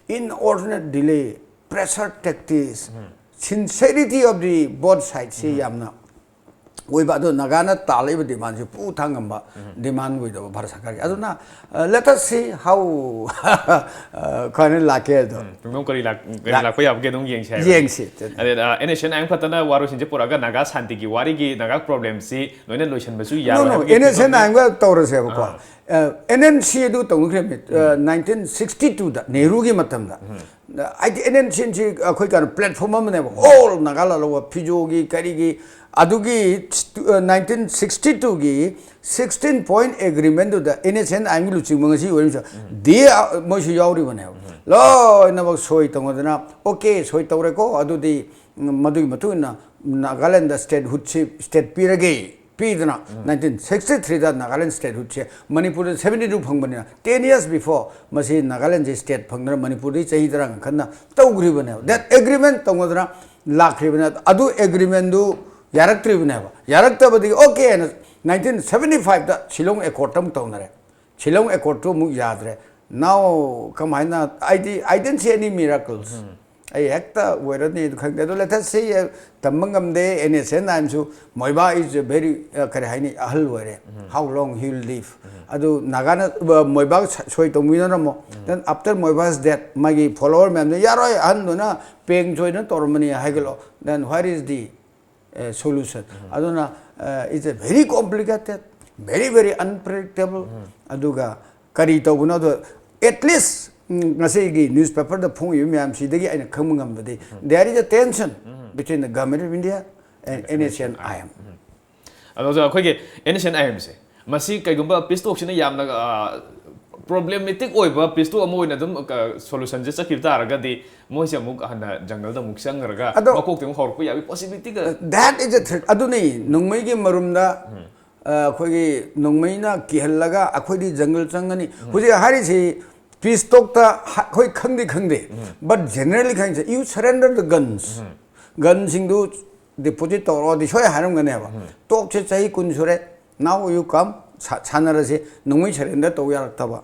inordinate delay, pressure tactics, sincerity of the both sideꯁꯤ ꯌꯥꯝꯅ ꯑꯣꯏꯕ꯫ ꯑꯗꯣ ꯅꯥꯒꯥꯅ ꯇꯥꯜꯂꯛꯏꯕ demandꯁꯤ ꯄꯨ ꯊꯥꯡꯉꯝꯕ demand ꯑꯣꯏꯗꯕ ꯚꯥꯔꯠ ꯁꯔꯀꯥꯔꯒꯤ꯫ ꯑꯗꯨꯅ, uh, let us see how, uh, ꯈ꯭ꯋꯥꯏꯅ ꯂꯥꯛꯀꯦ ꯑꯗꯣ꯫ ꯇꯨꯡꯗ ꯀꯔꯤ ꯂꯥꯛ- ꯀꯔꯤ ꯂꯥꯛꯄ ꯌꯥꯕꯒꯦ ꯑꯗꯨꯝ ꯌꯦꯡꯁꯦ ꯍꯥꯏꯕ꯫ ꯌꯦꯡꯁꯤ꯫ ꯑꯗꯩ N S N I M ꯈꯛꯇꯅ ꯋꯥꯔꯣꯏꯁꯤꯟꯁꯦ ꯄꯨꯔꯛꯑꯒ ꯅꯥꯒꯥ ꯁꯥꯟꯇꯤꯒꯤ ꯋꯥꯔꯤꯒꯤ ꯅꯥꯒꯥ problemꯁꯤ ꯂꯣꯏꯅ ꯂꯣꯏꯁꯤꯟꯕꯁꯨ No, ꯌꯥꯔꯣꯏ no, ꯍꯥꯏꯕꯒꯤ ꯑꯦꯟ ꯑꯦꯁ ꯑꯦꯟ ꯐꯤꯕꯝꯗ ꯑꯥꯏ ꯑꯦꯝꯒ ꯇꯧꯔꯁꯦꯕꯀꯣ꯫ ꯑꯦꯟ ꯑꯦꯟ ꯁꯤ ꯑꯗꯨ ꯇꯧꯅꯈ꯭ꯔꯦ꯫ ꯅꯥꯏꯟꯇꯤꯟ ꯁꯤꯛꯁꯇꯤ ꯇꯨꯗ ꯅꯦꯍꯔꯨꯒꯤ ꯃꯇꯝꯗ꯫ ꯍꯥꯏꯗꯤ ꯑꯦꯟ ꯑꯦꯟ ꯁꯤ ꯑꯩꯈꯣꯏ ꯀꯩꯅꯣ platform ꯑꯃꯅꯦꯕ꯫ All ꯅꯥꯒꯥ ꯂꯥꯜꯍꯧꯕ, ꯐꯤꯖꯣꯒꯤ ꯀꯔꯤꯒꯤ, ꯑꯗꯨꯒꯤ ꯅꯥꯏꯟꯇꯤꯟ ꯁꯤꯛꯁꯇꯤ ꯇꯨꯒꯤ sixteen point agreementꯗꯨꯗ ꯑꯦꯟ ꯑꯦꯁ ꯑꯦꯟ ꯑꯥꯏ ꯑꯦꯝꯒꯤ ꯂꯨꯆꯤꯡꯕ ꯉꯁꯤ ꯑꯣꯏꯔꯤꯕꯁꯨ ꯗꯤ ꯃꯣꯏꯁꯨ ꯌꯥꯎꯔꯤꯕꯅꯦꯕ꯫ ꯂꯣꯏꯅꯃꯛ ꯁꯣꯏ ꯇꯧꯅꯗꯅ, "Okay, ꯁꯣꯏ ꯇꯧꯔꯦꯀꯣ, ꯑꯗꯨꯗꯤ ꯃꯗꯨꯒꯤ ꯃꯇꯨꯡ ꯏꯟꯅ ꯅꯥꯒꯥꯂꯦꯟꯗ statehoodꯁꯤ state ꯄꯤꯔꯒꯦ" ꯄꯤꯗꯅ, ꯅꯥꯏꯟꯇꯤꯟ ꯁꯤꯛꯁꯇꯤ ꯊ꯭ꯔꯤꯗ ꯅꯥꯒꯥꯂꯦꯟ statehoodꯁꯦ, ꯃꯅꯤꯄꯨꯔꯗ seventy two ꯐꯪꯕꯅꯤꯅ, ten years before ꯃꯁꯤ ꯅꯥꯒꯥꯂꯦꯟꯁꯦ state ꯐꯪꯗꯅ ꯃꯅꯤꯄꯨꯔꯗꯒꯤ ꯆꯍꯤ ꯇꯔꯥ ꯀꯥꯈꯟꯅ ꯇꯧꯈ꯭ꯔꯤꯕꯅꯦꯕ꯫ That agreement ꯇꯧꯅꯗꯅ ꯂꯥꯛꯈ꯭ꯔꯤꯕꯅꯦ꯫ ꯑꯗꯨ agreementꯗꯨ ꯌꯥꯔꯛꯇ꯭ꯔꯤꯕꯅꯦꯕ꯫ ꯌꯥꯔꯛꯇꯕꯗꯒꯤ okay ꯍꯥꯏꯅ ꯅꯥꯏꯟꯇꯤꯟ ꯁꯕꯦꯟꯇꯤ ꯐꯥꯏꯚꯇ ꯁꯤꯂꯣꯡ ꯑꯦꯀꯣꯔꯗ ꯑꯃꯨꯛ ꯇꯧꯅꯔꯦ꯫ ꯁꯤꯂꯣꯡ ꯑꯦꯀꯣꯔꯗꯇꯨ ꯑꯃꯨꯛ ꯌꯥꯗ꯭ꯔꯦ꯫ Now ꯀꯃꯥꯏꯅ, ꯑꯩꯗꯤ, I didn't see any miracles. ꯑꯩ ꯍꯦꯛꯇ ꯑꯣꯏꯔꯅꯤ ꯑꯗꯨ ꯈꯪꯗꯦ꯫ ꯑꯗꯣ let us see, ꯇꯝꯕ ꯉꯝꯗꯦ꯫ N S N I M ꯁꯨ, ꯃꯣꯏꯕꯥ is a very, ꯀꯔꯤ ꯍꯥꯏꯅꯤ, ꯑꯍꯜ ꯑꯣꯏꯔꯦ꯫ How long he will live? ꯑꯗꯨ ꯅꯥꯒꯥꯅ, ꯃꯣꯏꯕꯥ ꯁꯣꯏ ꯇꯧꯕꯤꯅꯔꯝꯃꯣ꯫ Then after ꯃꯣꯏꯕꯥꯁ death, ꯃꯥꯒꯤ follower ꯃꯌꯥꯝꯗ, "ꯌꯥꯔꯣꯏ, ꯑꯍꯟꯗꯨꯅ ꯄꯦꯡ ꯆꯣꯏꯅ ꯇꯧꯔꯝꯕꯅꯤ" ꯍꯥꯏꯒꯠꯂꯣ꯫ Then where is the, uh, solution? ꯑꯗꯨꯅ, uh, it's a very complicated, very, very unpredictable. ꯑꯗꯨꯒ ꯀꯔꯤ ꯇꯧꯕꯅꯣꯗꯣ, at least, ꯎꯝ, ꯉꯁꯤꯒꯤ ꯅ꯭ꯌꯨꯁꯄꯦꯄꯔꯗ ꯐꯣꯡꯉꯤꯕ ꯃꯌꯥꯝꯁꯤꯗꯒꯤ ꯑꯩꯅ ꯈꯪꯕ ꯉꯝꯕꯗꯤ, there is a tension between the Government of India and N S N I M. ꯑꯗꯣ ꯑꯩꯈꯣꯏꯒꯤ N S N I M ꯁꯦ, ꯃꯁꯤ ꯀꯩꯒꯨꯝꯕ ꯄꯤꯁ ꯇꯣꯛꯁꯤꯅ ꯌꯥꯝꯅ ꯄ꯭ꯔꯣꯕ꯭ꯂꯦꯃꯦꯇꯤꯛ ꯑꯣꯏꯕ ꯄꯤꯁ ꯇꯣꯛ ꯑꯃ ꯑꯣꯏꯅ ꯑꯗꯨꯝ ꯁꯣꯂꯨꯁꯟꯁꯦ ꯆꯠꯈꯤꯕ ꯇꯥꯔꯒꯗꯤ, ꯃꯣꯏꯁꯦ ꯑꯃꯨꯛ ꯍꯟꯅ ꯖꯪꯒꯜꯗ ꯑꯃꯨꯛ ꯆꯪꯈ꯭ꯔꯒ ꯑꯗꯣ ꯃꯀꯣꯛꯇꯒꯤ ꯑꯃꯨꯛ ꯍꯧꯔꯛꯄ ꯌꯥꯕꯒꯤ ꯄꯣꯁꯤꯕꯤꯂꯤꯇꯤꯒ That is a threat. ꯑꯗꯨꯅꯤ, ꯅꯣꯡꯃꯩꯒꯤ ꯃꯔꯨꯝꯗ, ꯑ, ꯑꯩꯈꯣꯏꯒꯤ ꯅꯣꯡꯃꯩꯅ ꯀꯤꯍꯜꯂꯒ ꯑꯩꯈꯣꯏꯗꯤ ꯖꯪꯒꯜ ꯆꯪꯒꯅꯤ꯫ ꯍꯧꯖꯤꯛ ꯍꯥꯏꯔꯤꯁꯤ ꯄꯤꯁ ꯇꯣꯛꯇ ꯑꯩꯈꯣꯏ ꯈꯪꯗꯤ ꯈꯪꯗꯦ, but generally ꯈꯪꯁꯦ, "You surrender the guns." ꯒꯟꯁꯤꯡꯗꯨ ꯗꯤꯄꯣꯖꯤꯠ ꯇꯧꯔꯛꯑꯣꯗꯤ ꯁꯣꯏ ꯍꯥꯏꯔꯝꯒꯅꯦꯕ꯫ ꯇꯣꯛꯁꯦ ꯆꯍꯤ ꯀꯨꯟ ꯁꯨꯔꯦ, now you come, ꯁꯥꯟꯅꯔꯁꯤ, ꯅꯣꯡꯃꯩ ꯁꯔꯦꯟꯗꯔ ꯇꯧ ꯌꯥꯔꯛꯇꯕ꯫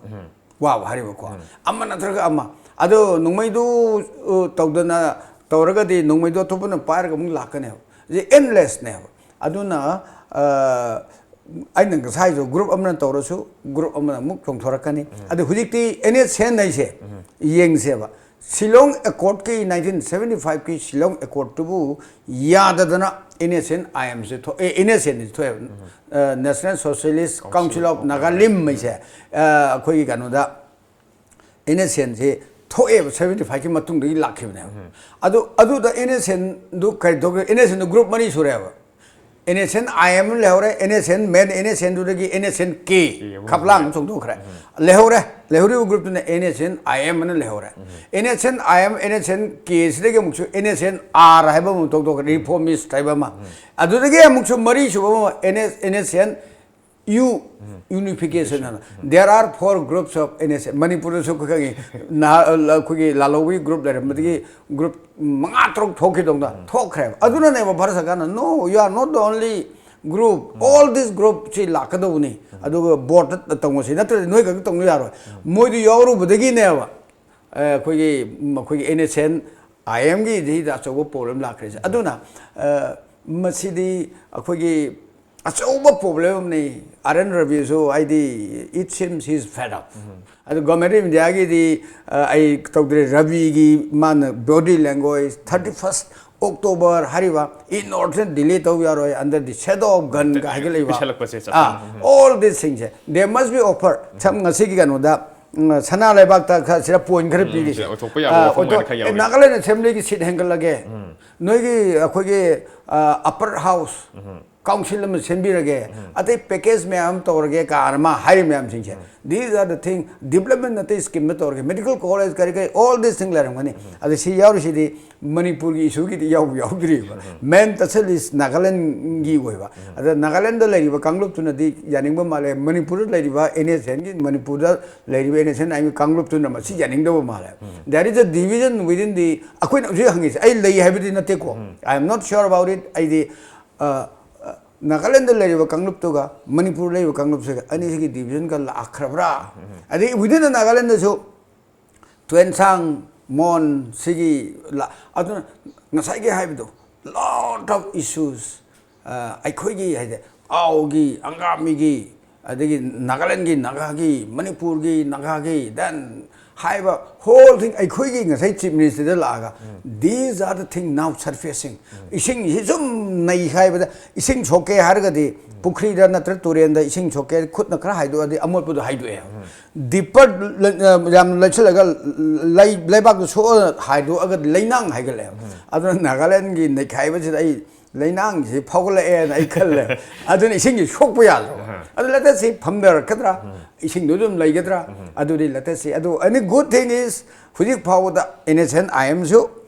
ꯋꯥꯕ ꯍꯥꯏꯔꯤꯕꯀꯣ꯫ ꯑꯃ ꯅꯠꯇ꯭ꯔꯒ ꯑꯃ꯫ ꯑꯗꯣ ꯅꯣꯡꯃꯩꯗꯨ, ꯑ, ꯇꯧꯗꯅ, ꯇꯧꯔꯒꯗꯤ ꯅꯣꯡꯃꯩꯗꯣ ꯑꯇꯣꯞꯄꯅ ꯄꯥꯏꯔꯒ ꯑꯃꯨꯛ ꯂꯥꯛꯀꯅꯦꯕ꯫ ꯁꯤ ꯑꯦꯟꯂꯦꯁꯅꯦꯕ꯫ ꯑꯗꯨꯅ, ꯑ, ꯑꯩꯅ ꯉꯁꯥꯏꯁꯨ ꯒ꯭ꯔꯨꯞ ꯑꯃꯅ ꯇꯧꯔꯁꯨ ꯒ꯭ꯔꯨꯞ ꯑꯃꯅ ꯑꯃꯨꯛ ꯆꯣꯡꯊꯣꯔꯛꯀꯅꯤ꯫ ꯑꯗꯨ ꯍꯧꯖꯤꯛꯇꯤ N S N ꯍꯥꯏꯁꯦ ꯌꯦꯡꯁꯦꯕ꯫ ꯁꯤꯂꯣꯡ ꯑꯦꯀꯣꯔꯗꯀꯤ, ꯅꯥꯏꯟꯇꯤꯟ ꯁꯕꯦꯟꯇꯤ ꯐꯥꯏꯚꯀꯤ ꯁꯤꯂꯣꯡ ꯑꯦꯀꯣꯔꯗꯇꯨꯕꯨ ꯌꯥꯗꯗꯅ N S N I M ꯁꯦ ꯊꯣꯛ-, ꯑꯦ, N S N ꯁꯦ ꯊꯣꯛꯑꯦꯕ꯫ ꯑ, National Socialist Council of Nagalim ꯍꯥꯏꯁꯦ, ꯑ, ꯑꯩꯈꯣꯏꯒꯤ ꯀꯩꯅꯣꯗ N S N ꯁꯦ ꯊꯣꯛꯑꯦꯕ, ꯁꯕꯦꯟꯇꯤ ꯐꯥꯏꯚꯀꯤ ꯃꯇꯨꯡꯗꯒꯤ ꯂꯥꯛꯈꯤꯕꯅꯦꯕ꯫ ꯑꯗꯨ, ꯑꯗꯨꯗ N S N ꯗꯨ ꯀꯔꯤ ꯇꯧꯒꯦ? N S N ꯗꯨ ꯒ꯭ꯔꯨꯞ ꯃꯔꯤ ꯁꯨꯔꯦꯕ꯫ N S N I M ꯑꯃ ꯂꯩꯍꯧꯔꯦ, N S N, main N S N ꯗꯨꯗꯒꯤ N S N K, ꯈꯥꯞꯂꯥꯡ ꯑꯃ ꯆꯣꯡꯊꯣꯛꯈ꯭ꯔꯦ꯫ ꯂꯩꯍꯧꯔꯦ, ꯂꯩꯍꯧꯔꯤꯕ ꯒ꯭ꯔꯨꯞꯇꯨꯅ N S N I M ꯑꯅ ꯂꯩꯍꯧꯔꯦ꯫ N S N I M, N S N K ꯁꯤꯗꯒꯤ ꯑꯃꯨꯛꯁꯨ N S N R ꯍꯥꯏꯕ ꯑꯃ ꯆꯣꯡꯊꯣꯛꯈ꯭ꯔꯦ, reformist ꯍꯥꯏꯕ ꯑꯃ꯫ ꯑꯗꯨꯗꯒꯤ ꯑꯃꯨꯛꯁꯨ ꯃꯔꯤ ꯁꯨꯕ ꯑꯃ N S, N S N U, unification ꯍꯥꯏꯅ꯫ There are four groups of N S N. ꯃꯅꯤꯄꯨꯔꯗꯁꯨ ꯑꯩꯈꯣꯏ ꯈꯪꯉꯤ, ꯅꯍꯥ-, ꯑꯩꯈꯣꯏꯒꯤ ꯂꯥꯂꯧꯕꯒꯤ ꯒ꯭ꯔꯨꯞ ꯂꯩꯔꯝꯕꯗꯒꯤ ꯒ꯭ꯔꯨꯞ ꯃꯉꯥ ꯇꯔꯨꯛ ꯊꯣꯛꯈꯤꯗꯧꯅ ꯊꯣꯛꯈ꯭ꯔꯦꯕ꯫ ꯑꯗꯨꯅꯅꯦꯕ ꯚꯥꯔꯠ ꯁꯔꯀꯥꯔꯅ, "No, you are not the only group, all this group ꯁꯤ ꯂꯥꯛꯀꯗꯧꯕꯅꯤ꯫ ꯑꯗꯨꯒ ꯕꯣꯔꯗꯇ ꯇꯧꯉꯁꯤ, ꯅꯠꯇ꯭ꯔꯗꯤ ꯅꯣꯏ ꯈꯛꯇ ꯇꯧꯅ ꯌꯥꯔꯣꯏ꯫ ꯃꯣꯏꯗꯨ ꯌꯥꯎꯔꯨꯕꯗꯒꯤꯅꯦꯕ, ꯑ, ꯑꯩꯈꯣꯏꯒꯤ, ꯑꯩꯈꯣꯏꯒꯤ ꯑꯦꯟ ꯑꯦꯁ ꯑꯦꯟ ꯑꯥꯏ ꯑꯦꯝꯒꯤꯁꯤꯗ ꯑꯆꯧꯕ ꯄ꯭ꯔꯣꯕ꯭ꯂꯦꯝ ꯂꯥꯛꯈ꯭ꯔꯤꯁꯦ꯫ ꯑꯗꯨꯅ, ꯑ, ꯃꯁꯤꯗꯤ ꯑꯩꯈꯣꯏꯒꯤ ꯑꯆꯧꯕ ꯄ꯭ꯔꯣꯕ꯭ꯂꯦꯝ ꯑꯃꯅꯤ꯫ ꯑꯥꯔ ꯑꯦꯟ ꯔꯕꯤꯁꯨ, ꯍꯥꯏꯗꯤ, it seems he is fed up꯫ ꯑꯗꯨ ꯒꯣꯔꯃꯦꯟ ꯑꯣꯐ ꯏꯟꯗꯤꯌꯥꯒꯤꯗꯤ, ꯑ, ꯑꯩ ꯇꯧꯗ꯭ꯔꯦ꯫ ꯔꯕꯤꯒꯤ ꯃꯥꯅ body language, thirty first October ꯍꯥꯏꯔꯤꯕ ꯏꯟꯑꯣꯔꯗꯤꯅꯦꯠ ꯗꯤꯂꯦ ꯇꯧ ꯌꯥꯔꯣꯏ, under the shadow of gun ꯒ ꯍꯥꯏꯒꯠꯂꯛꯏꯕ꯫ ꯄꯤꯁꯜꯂꯛꯄꯁꯦ ꯆꯞ ꯑꯥ, ꯆꯥꯅ꯫ All these things say. There must be offer꯫ ꯁꯝ ꯉꯁꯤꯒꯤ ꯀꯩꯅꯣꯗ, ꯎꯝ, ꯁꯅꯥ ꯂꯩꯕꯥꯛꯇ ꯈꯔ, ꯁꯤꯗ ꯄꯣꯏꯟ ꯈꯔ ꯄꯤꯔꯤ꯫ ꯁꯤꯗ ꯑꯣꯏꯊꯣꯛꯄ ꯌꯥꯕ ꯑꯥ, ꯋꯥꯐꯝ ꯑꯣꯏꯅ ꯑꯣꯏꯊꯣꯛ-, ꯈꯔ ꯑꯦ, ꯌꯥꯎꯔꯤ꯫ ꯅꯥꯒꯥꯂꯦꯟ ꯑꯦꯁꯦꯝꯕ꯭ꯂꯤꯒꯤ ꯁꯤꯠ ꯍꯦꯟꯒꯠꯂꯒꯦ꯫ ꯅꯣꯏꯒꯤ, ꯑꯩꯈꯣꯏꯒꯤ, ꯑ, ꯑꯄꯔ ꯍꯥꯎꯁ ꯀꯥꯎꯟꯁꯤꯜ ꯑꯃ ꯁꯦꯝꯕꯤꯔꯒꯦ, ꯑꯇꯩ ꯄꯦꯀꯦꯖ ꯃꯌꯥꯝ ꯑꯃ ꯇꯧꯔꯒꯦ ꯀꯥꯏꯅ ꯃꯥ ꯍꯥꯏꯔꯤ ꯃꯌꯥꯝꯁꯤꯡꯁꯦ, these are the thing, development ꯑꯇꯩ ꯁ꯭ꯀꯤꯝꯗ ꯇꯧꯔꯒꯦ, ꯃꯦꯗꯤꯀꯦꯜ ꯀꯣꯂꯦꯖ ꯀꯔꯤ ꯀꯔꯤ, all this thing ꯂꯩꯔꯝꯒꯅꯤ꯫ ꯑꯗ ꯁꯤ ꯌꯥꯎꯔꯤꯁꯤꯗꯤ ꯃꯅꯤꯄꯨꯔꯒꯤ ꯏꯁꯨꯒꯤꯗꯤ ꯌꯥꯎꯕ ꯌꯥꯎꯗ꯭ꯔꯤꯕ꯫ Main ꯇꯁꯜ is ꯅꯥꯒꯥꯂꯦꯟꯒꯤ ꯑꯣꯏꯕ꯫ ꯑꯗ ꯅꯥꯒꯥꯂꯦꯟꯗ ꯂꯩꯔꯤꯕ ꯀꯥꯡꯂꯨꯞꯇꯨꯅꯗꯤ ꯌꯥꯅꯤꯡꯕ ꯃꯥꯜꯂꯦ, ꯃꯅꯤꯄꯨꯔꯗ ꯂꯩꯔꯤꯕ ꯑꯦꯟ ꯑꯦꯁ ꯑꯦꯟꯒꯤ, ꯃꯅꯤꯄꯨꯔꯗ ꯂꯩꯔꯤꯕ ꯑꯦꯟ ꯑꯦꯁ ꯑꯦꯟ ꯑꯥꯏ ꯑꯦꯝꯒꯤ ꯀꯥꯡꯂꯨꯞꯇꯨꯅ ꯃꯁꯤ ꯌꯥꯅꯤꯡꯗꯕ ꯃꯥꯜꯂꯦ꯫ There is a division within the, ꯑꯩꯈꯣꯏꯅ ꯍꯧꯖꯤꯛ ꯍꯪꯉꯤꯁꯦ, ꯑꯩ ꯂꯩ ꯍꯥꯏꯕꯗꯤ ꯅꯠꯇꯦꯀꯣ, I am not sure about it꯫ ꯑꯩꯗꯤ, ꯑ, ꯑ, ꯅꯥꯒꯥꯂꯦꯟꯗ ꯂꯩꯔꯤꯕ ꯀꯥꯡꯂꯨꯞꯇꯨꯒ ꯃꯅꯤꯄꯨꯔ ꯂꯩꯔꯤꯕ ꯀꯥꯡꯂꯨꯞꯁꯤꯒ ꯑꯅꯤꯁꯤꯒꯤ ꯗꯤꯕꯤꯖꯟꯒ ꯂꯥꯛꯈ꯭ꯔꯕ꯭ꯔꯥ? ꯑꯗꯩ within the ꯅꯥꯒꯥꯂꯦꯟꯗꯁꯨ ꯇꯨꯌꯦꯟꯁꯥꯡ, ꯃꯣꯟ ꯁꯤꯒꯤ ꯂꯥ-, ꯑꯗꯨꯅ ꯉꯁꯥꯏꯒꯤ ꯍꯥꯏꯕꯗꯣ, lot of issues, ꯑ, ꯑꯩꯈꯣꯏꯒꯤ ꯍꯥꯏꯗꯤ ꯑꯥꯎꯒꯤ, ꯑꯪꯒꯥꯃꯤꯒꯤ, ꯑꯗꯒꯤ ꯅꯥꯒꯥꯂꯦꯟꯒꯤ ꯅꯥꯒꯥꯒꯤ, ꯃꯅꯤꯄꯨꯔꯒꯤ ꯅꯥꯒꯥꯒꯤ, then ꯍꯥꯏꯕ whole thing ꯑꯩꯈꯣꯏꯒꯤ ꯉꯁꯥꯏ ꯆꯤꯐ ꯃꯤꯅꯤꯁꯇꯔꯗ ꯂꯥꯛꯑꯒ, these are the thing now surfacing꯫ ꯏꯁꯤꯡꯁꯤ ꯁꯨꯝ ꯅꯩꯈꯥꯏꯕꯗ, ꯏꯁꯤꯡ ꯁꯣꯛꯀꯦ ꯍꯥꯏꯔꯒꯗꯤ ꯄꯨꯈ꯭ꯔꯤꯗ ꯅꯠꯇ꯭ꯔ ꯇꯨꯔꯦꯟꯗ ꯏꯁꯤꯡ ꯁꯣꯛꯀꯦ, ꯈꯨꯠꯅ ꯈꯔ ꯍꯥꯏꯗꯣꯛꯑꯗꯤ ꯑꯃꯣꯠꯄꯗꯣ ꯍꯥꯏꯗꯣꯛꯑꯦ꯫ ꯗꯤꯄꯔ ꯂ-, ꯌꯥꯝ ꯂꯩꯁꯤꯜꯂꯒ ꯂꯩ-, ꯂꯩꯕꯥꯛꯇꯨ ꯁꯣꯛꯑ ꯍꯥꯏꯗꯣꯛꯑꯒ ꯂꯩꯅꯥꯡ ꯍꯥꯏꯒꯠꯂꯛꯑꯦ꯫ ꯑꯗꯨꯅ ꯅꯥꯒꯥꯂꯦꯟꯒꯤ ꯅꯩꯈꯥꯏꯕꯁꯤꯗ ꯑꯩ ꯂꯩꯅꯥꯡꯁꯤ ꯐꯥꯎꯒꯠꯂꯛꯑꯦꯅ ꯑꯩ ꯈꯜꯂꯦ꯫ ꯑꯗꯨꯅ ꯏꯁꯤꯡꯁꯤ ꯁꯣꯛꯄ ꯌꯥꯗ꯭ꯔꯣ? ꯑꯗꯨ let us see ꯐꯝꯊꯔꯛꯀꯗ꯭ꯔꯥ? ꯏꯁꯤꯡꯗꯨ ꯑꯗꯨꯝ ꯂꯩꯒꯗ꯭ꯔꯥ? ꯑꯗꯨꯗꯤ let us see꯫ ꯑꯗꯨ any good thing is, ꯍꯧꯖꯤꯛ ꯐꯥꯎꯕꯗ ꯑꯦꯟ ꯑꯦꯁ ꯑꯦꯟ ꯑꯥꯏ ꯑꯦꯝꯁꯨ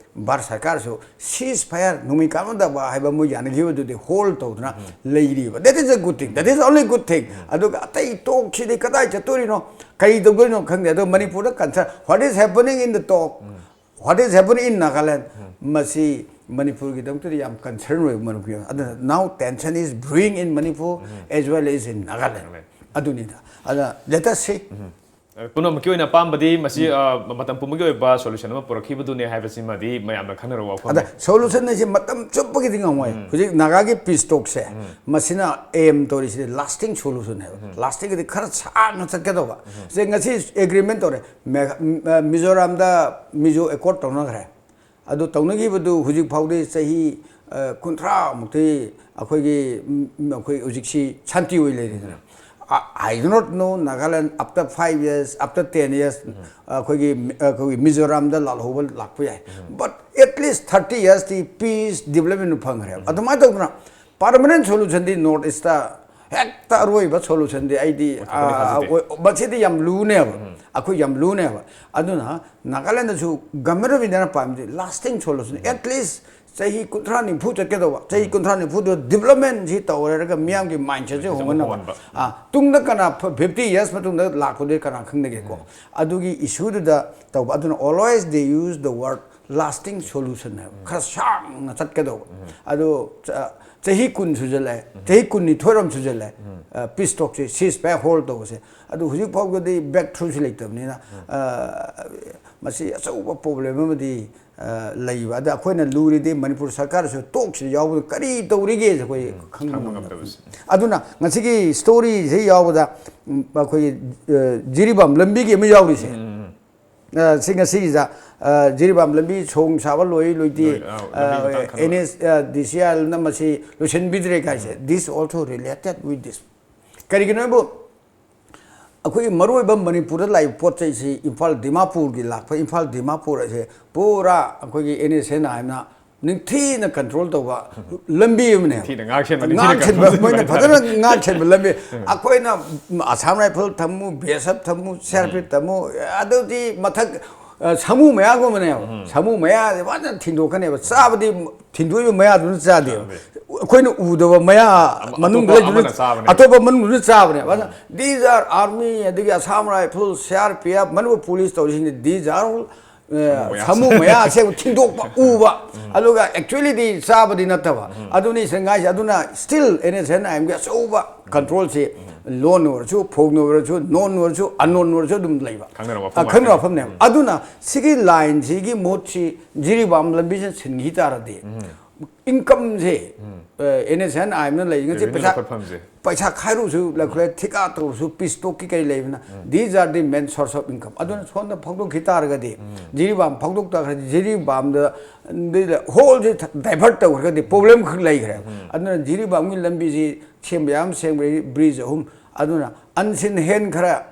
ꯚꯥꯔꯠ ꯁꯔꯀꯥꯔꯁꯨ cease fire, ꯅꯣꯡꯃꯩ ꯀꯥꯞꯅꯗꯕ ꯍꯥꯏꯕ ꯃꯣꯏ ꯌꯥꯅꯈꯤꯕꯗꯨꯗꯤ ꯍꯣꯜ ꯇꯧꯗꯨꯅ ꯂꯩꯔꯤꯕ꯫ That is a good thing, that is only good thing꯫ ꯑꯗꯨꯒ ꯑꯇꯩ ꯇꯣꯛꯁꯤꯗꯤ ꯀꯗꯥꯏ ꯆꯠꯇꯣꯔꯤꯅꯣ, ꯀꯔꯤ ꯇꯧꯗꯣꯏꯅꯣ ꯈꯪꯗꯦ꯫ ꯑꯗꯣ ꯃꯅꯤꯄꯨꯔꯗ cancer, what is happening in the talk, what is happening in Nagaland, ꯃꯁꯤ ꯃꯅꯤꯄꯨꯔꯒꯤꯗꯃꯛꯇꯗꯤ ꯌꯥꯝ concern ꯑꯣꯏꯕ ꯃꯔꯨꯞꯀꯤ ꯑꯗꯨꯅ now tension is brewing in Manipur as well as in Nagaland. ꯑꯗꯨꯅꯤꯗ ꯑꯗ let us see. ꯄꯨꯝꯅꯃꯛꯀꯤ ꯑꯣꯏꯅ ꯑꯄꯥꯝꯕꯗꯤ ꯃꯁꯤ ꯃꯇꯝ ꯄꯨꯝꯕꯒꯤ ꯑꯣꯏꯕ solution ꯑꯃ ꯄꯨꯔꯛꯈꯤꯕꯗꯨꯅꯦ ꯍꯥꯏꯕꯁꯤꯃꯗꯤ ꯃꯌꯥꯝꯅ ꯈꯟꯅꯔꯧꯕ ꯋꯥꯐꯝꯅꯤ꯫ ꯑꯗ solution ꯑꯁꯤ ꯃꯇꯝ ꯆꯨꯞꯄꯒꯤꯗꯤ ꯉꯝꯃꯣꯏ꯫ ꯍꯧꯖꯤꯛ ꯅꯥꯒꯥꯒꯤ peace talkꯁꯦ ꯃꯁꯤꯅ aim ꯇꯧꯔꯤꯁꯤꯗꯤ lasting solution ꯍꯥꯏꯕ꯫ Lastingꯒꯤꯗꯤ ꯈꯔ ꯁꯥꯡꯅ ꯆꯠꯀꯗꯧꯕ꯫ ꯁꯦ ꯉꯁꯤ agreement ꯇꯧꯔꯦ꯫ ꯃꯦꯘ- ꯃ- ꯃꯤꯖꯣꯔꯥꯝꯗ ꯃꯤꯖꯣ accord ꯇꯧꯅꯈ꯭ꯔꯦ꯫ ꯑꯗꯨ ꯇꯧꯅꯈꯤꯕꯗꯨ ꯍꯧꯖꯤꯛ ꯐꯥꯎꯗꯤ ꯆꯍꯤ ꯀꯨꯟꯊ꯭ꯔꯥꯃꯨꯛꯇꯤ ꯑꯩꯈꯣꯏꯒꯤ ꯎꯝ, ꯑꯩꯈꯣꯏ ꯍꯧꯖꯤꯛꯁꯤ ꯁꯥꯟꯇꯤ ꯑꯣꯏ ꯂꯩꯔꯤꯗꯅ꯫ I do not know Nagaland after five years, after ten years ꯑꯩꯈꯣꯏꯒꯤ ꯑꯩꯈꯣꯏꯒꯤ ꯃꯤꯖꯣꯔꯥꯝꯗ ꯂꯥꯜꯍꯧꯕ ꯂꯥꯛꯄ ꯌꯥꯏ꯫ But at least thirty yearsꯇꯤ peace development ꯐꯪꯈ꯭ꯔꯦꯕ꯫ ꯑꯗꯨꯃꯥꯏꯅ ꯇꯧꯗꯅ permanent solutionꯗꯤ North Eastꯇ ꯍꯦꯛꯇ ꯑꯔꯣꯏꯕ solutionꯗꯤ ꯑꯩꯗꯤ ꯃꯁꯤꯗꯤ ꯌꯥꯝ ꯂꯨꯅꯦꯕ꯫ ꯑꯩꯈꯣꯏ ꯌꯥꯝ ꯂꯨꯅꯦꯕ꯫ ꯑꯗꯨꯅ Nagalandꯗꯁꯨ Government of Indiaꯅ ꯄꯥꯝꯃꯤꯁꯦ lasting solution, at least ꯆꯍꯤ ꯀꯨꯟꯊ꯭ꯔꯥ ꯅꯤꯐꯨ ꯆꯠꯀꯗꯧꯕ꯫ ꯆꯍꯤ ꯀꯨꯟꯊ꯭ꯔꯥ ꯅꯤꯐꯨꯗꯨ developmentꯁꯤ ꯇꯧꯔꯒ ꯃꯤꯌꯥꯝꯒꯤ mindsetꯁꯦ ꯍꯣꯡꯍꯟꯅꯕ꯫ ꯇꯨꯡꯗ ꯀꯅꯥ fifty years ꯃꯇꯨꯡꯗ ꯂꯥꯛꯄꯗꯨꯗꯤ ꯀꯅꯥ ꯈꯪꯅꯒꯦꯀꯣ? ꯑꯗꯨꯒꯤ issueꯗꯨꯗ ꯇꯧꯕ꯫ ꯑꯗꯨꯅ always they use the word lasting solution ꯍꯥꯏꯕ꯫ ꯈꯔ ꯁꯥꯡꯅ ꯆꯠꯀꯗꯧꯕ꯫ ꯑꯗꯨ ꯆꯍꯤ ꯀꯨꯟ ꯁꯨꯖꯜꯂꯛꯑꯦ꯫ ꯆꯍꯤ ꯀꯨꯟꯅꯤꯊꯣꯏꯔꯣꯝ ꯁꯨꯖꯜꯂꯛꯑꯦ꯫ Peace talkꯁꯦ ceasefire hold ꯇꯧꯕꯁꯦ꯫ ꯑꯗꯨ ꯍꯧꯖꯤꯛ ꯐꯥꯎꯕꯗꯤ breakthroughꯁꯤ ꯂꯩꯇꯕꯅꯤꯅ ꯃꯁꯤ ꯑꯆꯧꯕ problem ꯑꯃꯗꯤ ꯂꯩꯕ꯫ ꯑꯗ ꯑꯩꯈꯣꯏꯅ ꯂꯨꯔꯤꯗꯤ ꯃꯅꯤꯄꯨꯔ ꯁꯔꯀꯥꯔꯁꯨ talkꯁꯤ ꯌꯥꯎꯕꯗ ꯀꯔꯤ ꯇꯧꯔꯤꯒꯦꯁꯦ ꯑꯩꯈꯣꯏ ꯈꯪꯕ ꯉꯝꯗꯕ꯫ ꯑꯗꯨꯅ ꯉꯁꯤꯒꯤ storyꯁꯤ ꯌꯥꯎꯕꯗ ꯑꯩꯈꯣꯏꯒꯤ ꯖꯤꯔꯤꯕꯥꯝ ꯂꯝꯕꯤꯒꯤ ꯑꯃ ꯌꯥꯎꯔꯤꯁꯦ꯫ ꯁꯤ ꯉꯁꯤꯒꯤꯗ ꯖꯤꯔꯤꯕꯥꯝ ꯂꯝꯕꯤ ꯁꯣꯡ ꯁꯥꯕ ꯂꯣꯏ ꯂꯣꯏꯗꯦ꯫ NHDCILꯅ ꯃꯁꯤ ꯂꯣꯏꯁꯤꯟꯕꯤꯗ꯭ꯔꯦ ꯀꯥꯏꯁꯦ, this also related with this꯫ ꯀꯔꯤꯒꯤꯅꯣ ꯍꯥꯏꯕꯨ ꯑꯩꯈꯣꯏꯒꯤ ꯃꯔꯨꯑꯣꯏꯕ ꯃꯅꯤꯄꯨꯔꯗ ꯂꯥꯛꯏꯕ ꯄꯣꯠ ꯆꯩꯁꯤ ꯏꯝꯐꯥꯜ ꯗꯤꯃꯥꯄꯨꯔꯒꯤ ꯂꯥꯛꯄ, ꯏꯝꯐꯥꯜ ꯗꯤꯃꯥꯄꯨꯔ ꯑꯁꯦ ꯄꯨꯔꯥ ꯑꯩꯈꯣꯏꯒꯤ NSAꯅ ꯍꯥꯏꯅ ꯅꯤꯡꯊꯤꯅ control ꯇꯧꯕ ꯂꯝꯕꯤ ꯑꯃꯅꯦ꯫ ꯃꯣꯏꯅ ꯐꯖꯅ ꯉꯥꯛꯁꯦꯟꯕ ꯂꯝꯕꯤ꯫ ꯑꯩꯈꯣꯏꯅ Assam Rifle ꯊꯝꯃꯨ, BSF ꯊꯝꯃꯨ, CRPF ꯊꯝꯃꯨ, ꯑꯗꯨꯗꯤ ꯃꯊꯛ ꯁꯥꯃꯨ ꯃꯌꯥꯒꯨꯝꯕꯅꯦꯕ꯫ ꯁꯥꯃꯨ ꯃꯌꯥꯁꯦ ꯐꯖꯅ ꯊꯤꯟꯗꯣꯛꯀꯅꯦꯕ꯫ ꯆꯥꯕꯗꯤ ꯊꯤꯟꯗꯣꯛꯏꯕ ꯃꯌꯥꯗꯨꯅ ꯆꯥꯗꯦꯕ꯫ ꯑꯩꯈꯣꯏꯅ ꯎꯗꯕ ꯃꯌꯥ ꯃꯅꯨꯡꯗ ꯂꯩꯗꯨꯅ ꯑꯇꯣꯞꯄ ꯃꯅꯨꯡꯗꯨꯅ ꯆꯥꯕꯅꯦꯕ꯫ ꯑꯗꯨꯅ these are army, ꯑꯗꯒꯤ Assam Rifle, CRPF, Manipur Police ꯇꯧꯔꯤꯁꯤꯡꯁꯦ, these are all ꯁꯥꯃꯨ ꯃꯌꯥ ꯑꯁꯦꯡꯕ ꯊꯤꯡꯗꯣꯛꯄ ꯎꯕ, ꯑꯗꯨꯒ actually ꯗꯤ ꯆꯥꯕꯗꯤ ꯅꯠꯇꯕ꯫ ꯑꯗꯨꯅꯤ ꯁꯤꯗ ꯉꯥꯏꯁꯦ꯫ ꯑꯗꯨꯅ still NSCN IM ꯒꯤ ꯑꯆꯧꯕ control ꯁꯤ loan ꯑꯣꯏꯔꯁꯨ, foreign ꯑꯣꯏꯔꯁꯨ, known ꯑꯣꯏꯔꯁꯨ, unknown ꯑꯣꯏꯔꯁꯨ ꯑꯗꯨꯝ ꯂꯩꯕ꯫ ꯈꯪꯅꯔꯕ ꯑ, ꯋꯥꯐꯝ ꯈꯪꯅꯔꯕ ꯉꯥꯛꯇꯅꯤ꯫ ꯋꯥꯐꯝꯅꯦꯕ꯫ ꯑꯗꯨꯅ ꯁꯤꯒꯤ line ꯁꯤꯒꯤ ꯃꯍꯨꯠꯁꯤ ꯖꯤꯔꯤꯕꯥꯝ ꯂꯝꯕꯤꯁꯤꯅ ꯁꯤꯟꯈꯤ ꯇꯥꯔꯗꯤ, income ꯁꯦ, ꯑ, NSCN IM ꯅ ꯂꯩꯔꯤꯉꯩꯁꯤ Revenue ꯄꯩꯁꯥ, ꯂꯧꯈꯠꯐꯝꯁꯦ꯫ ꯄꯩꯁꯥ ꯈꯥꯏꯔꯨꯁꯨ ꯂꯧꯈꯠꯂꯦ, ꯊꯤꯀꯥ ꯇꯧꯔꯁꯨ, peace talk ꯀꯤ ꯀꯩ ꯂꯩꯕꯅ, these are the main source of income꯫ ꯑꯗꯨꯅ ꯁꯣꯝꯗ ꯐꯥꯎꯗꯣꯛꯈꯤ ꯇꯥꯔꯒꯗꯤ, ꯖꯤꯔꯤꯕꯥꯝ ꯐꯥꯎꯗꯣꯛ ꯇꯥꯔꯒꯗꯤ, ꯖꯤꯔꯤꯕꯥꯝꯗ whole ꯁꯦ divert ꯇꯧꯈ꯭ꯔꯒꯗꯤ problem ꯈꯛ ꯂꯩꯈ꯭ꯔꯦ꯫ ꯑꯗꯨꯅ ꯖꯤꯔꯤꯕꯥꯝꯒꯤ ꯂꯝꯕꯤꯁꯤ ꯁꯦꯝꯕ ꯌꯥꯝ ꯁꯦꯝꯈ꯭ꯔꯦ, bridge ꯑꯍꯨꯝ꯫ ꯑꯗꯨꯅ unseen hand ꯈꯔ,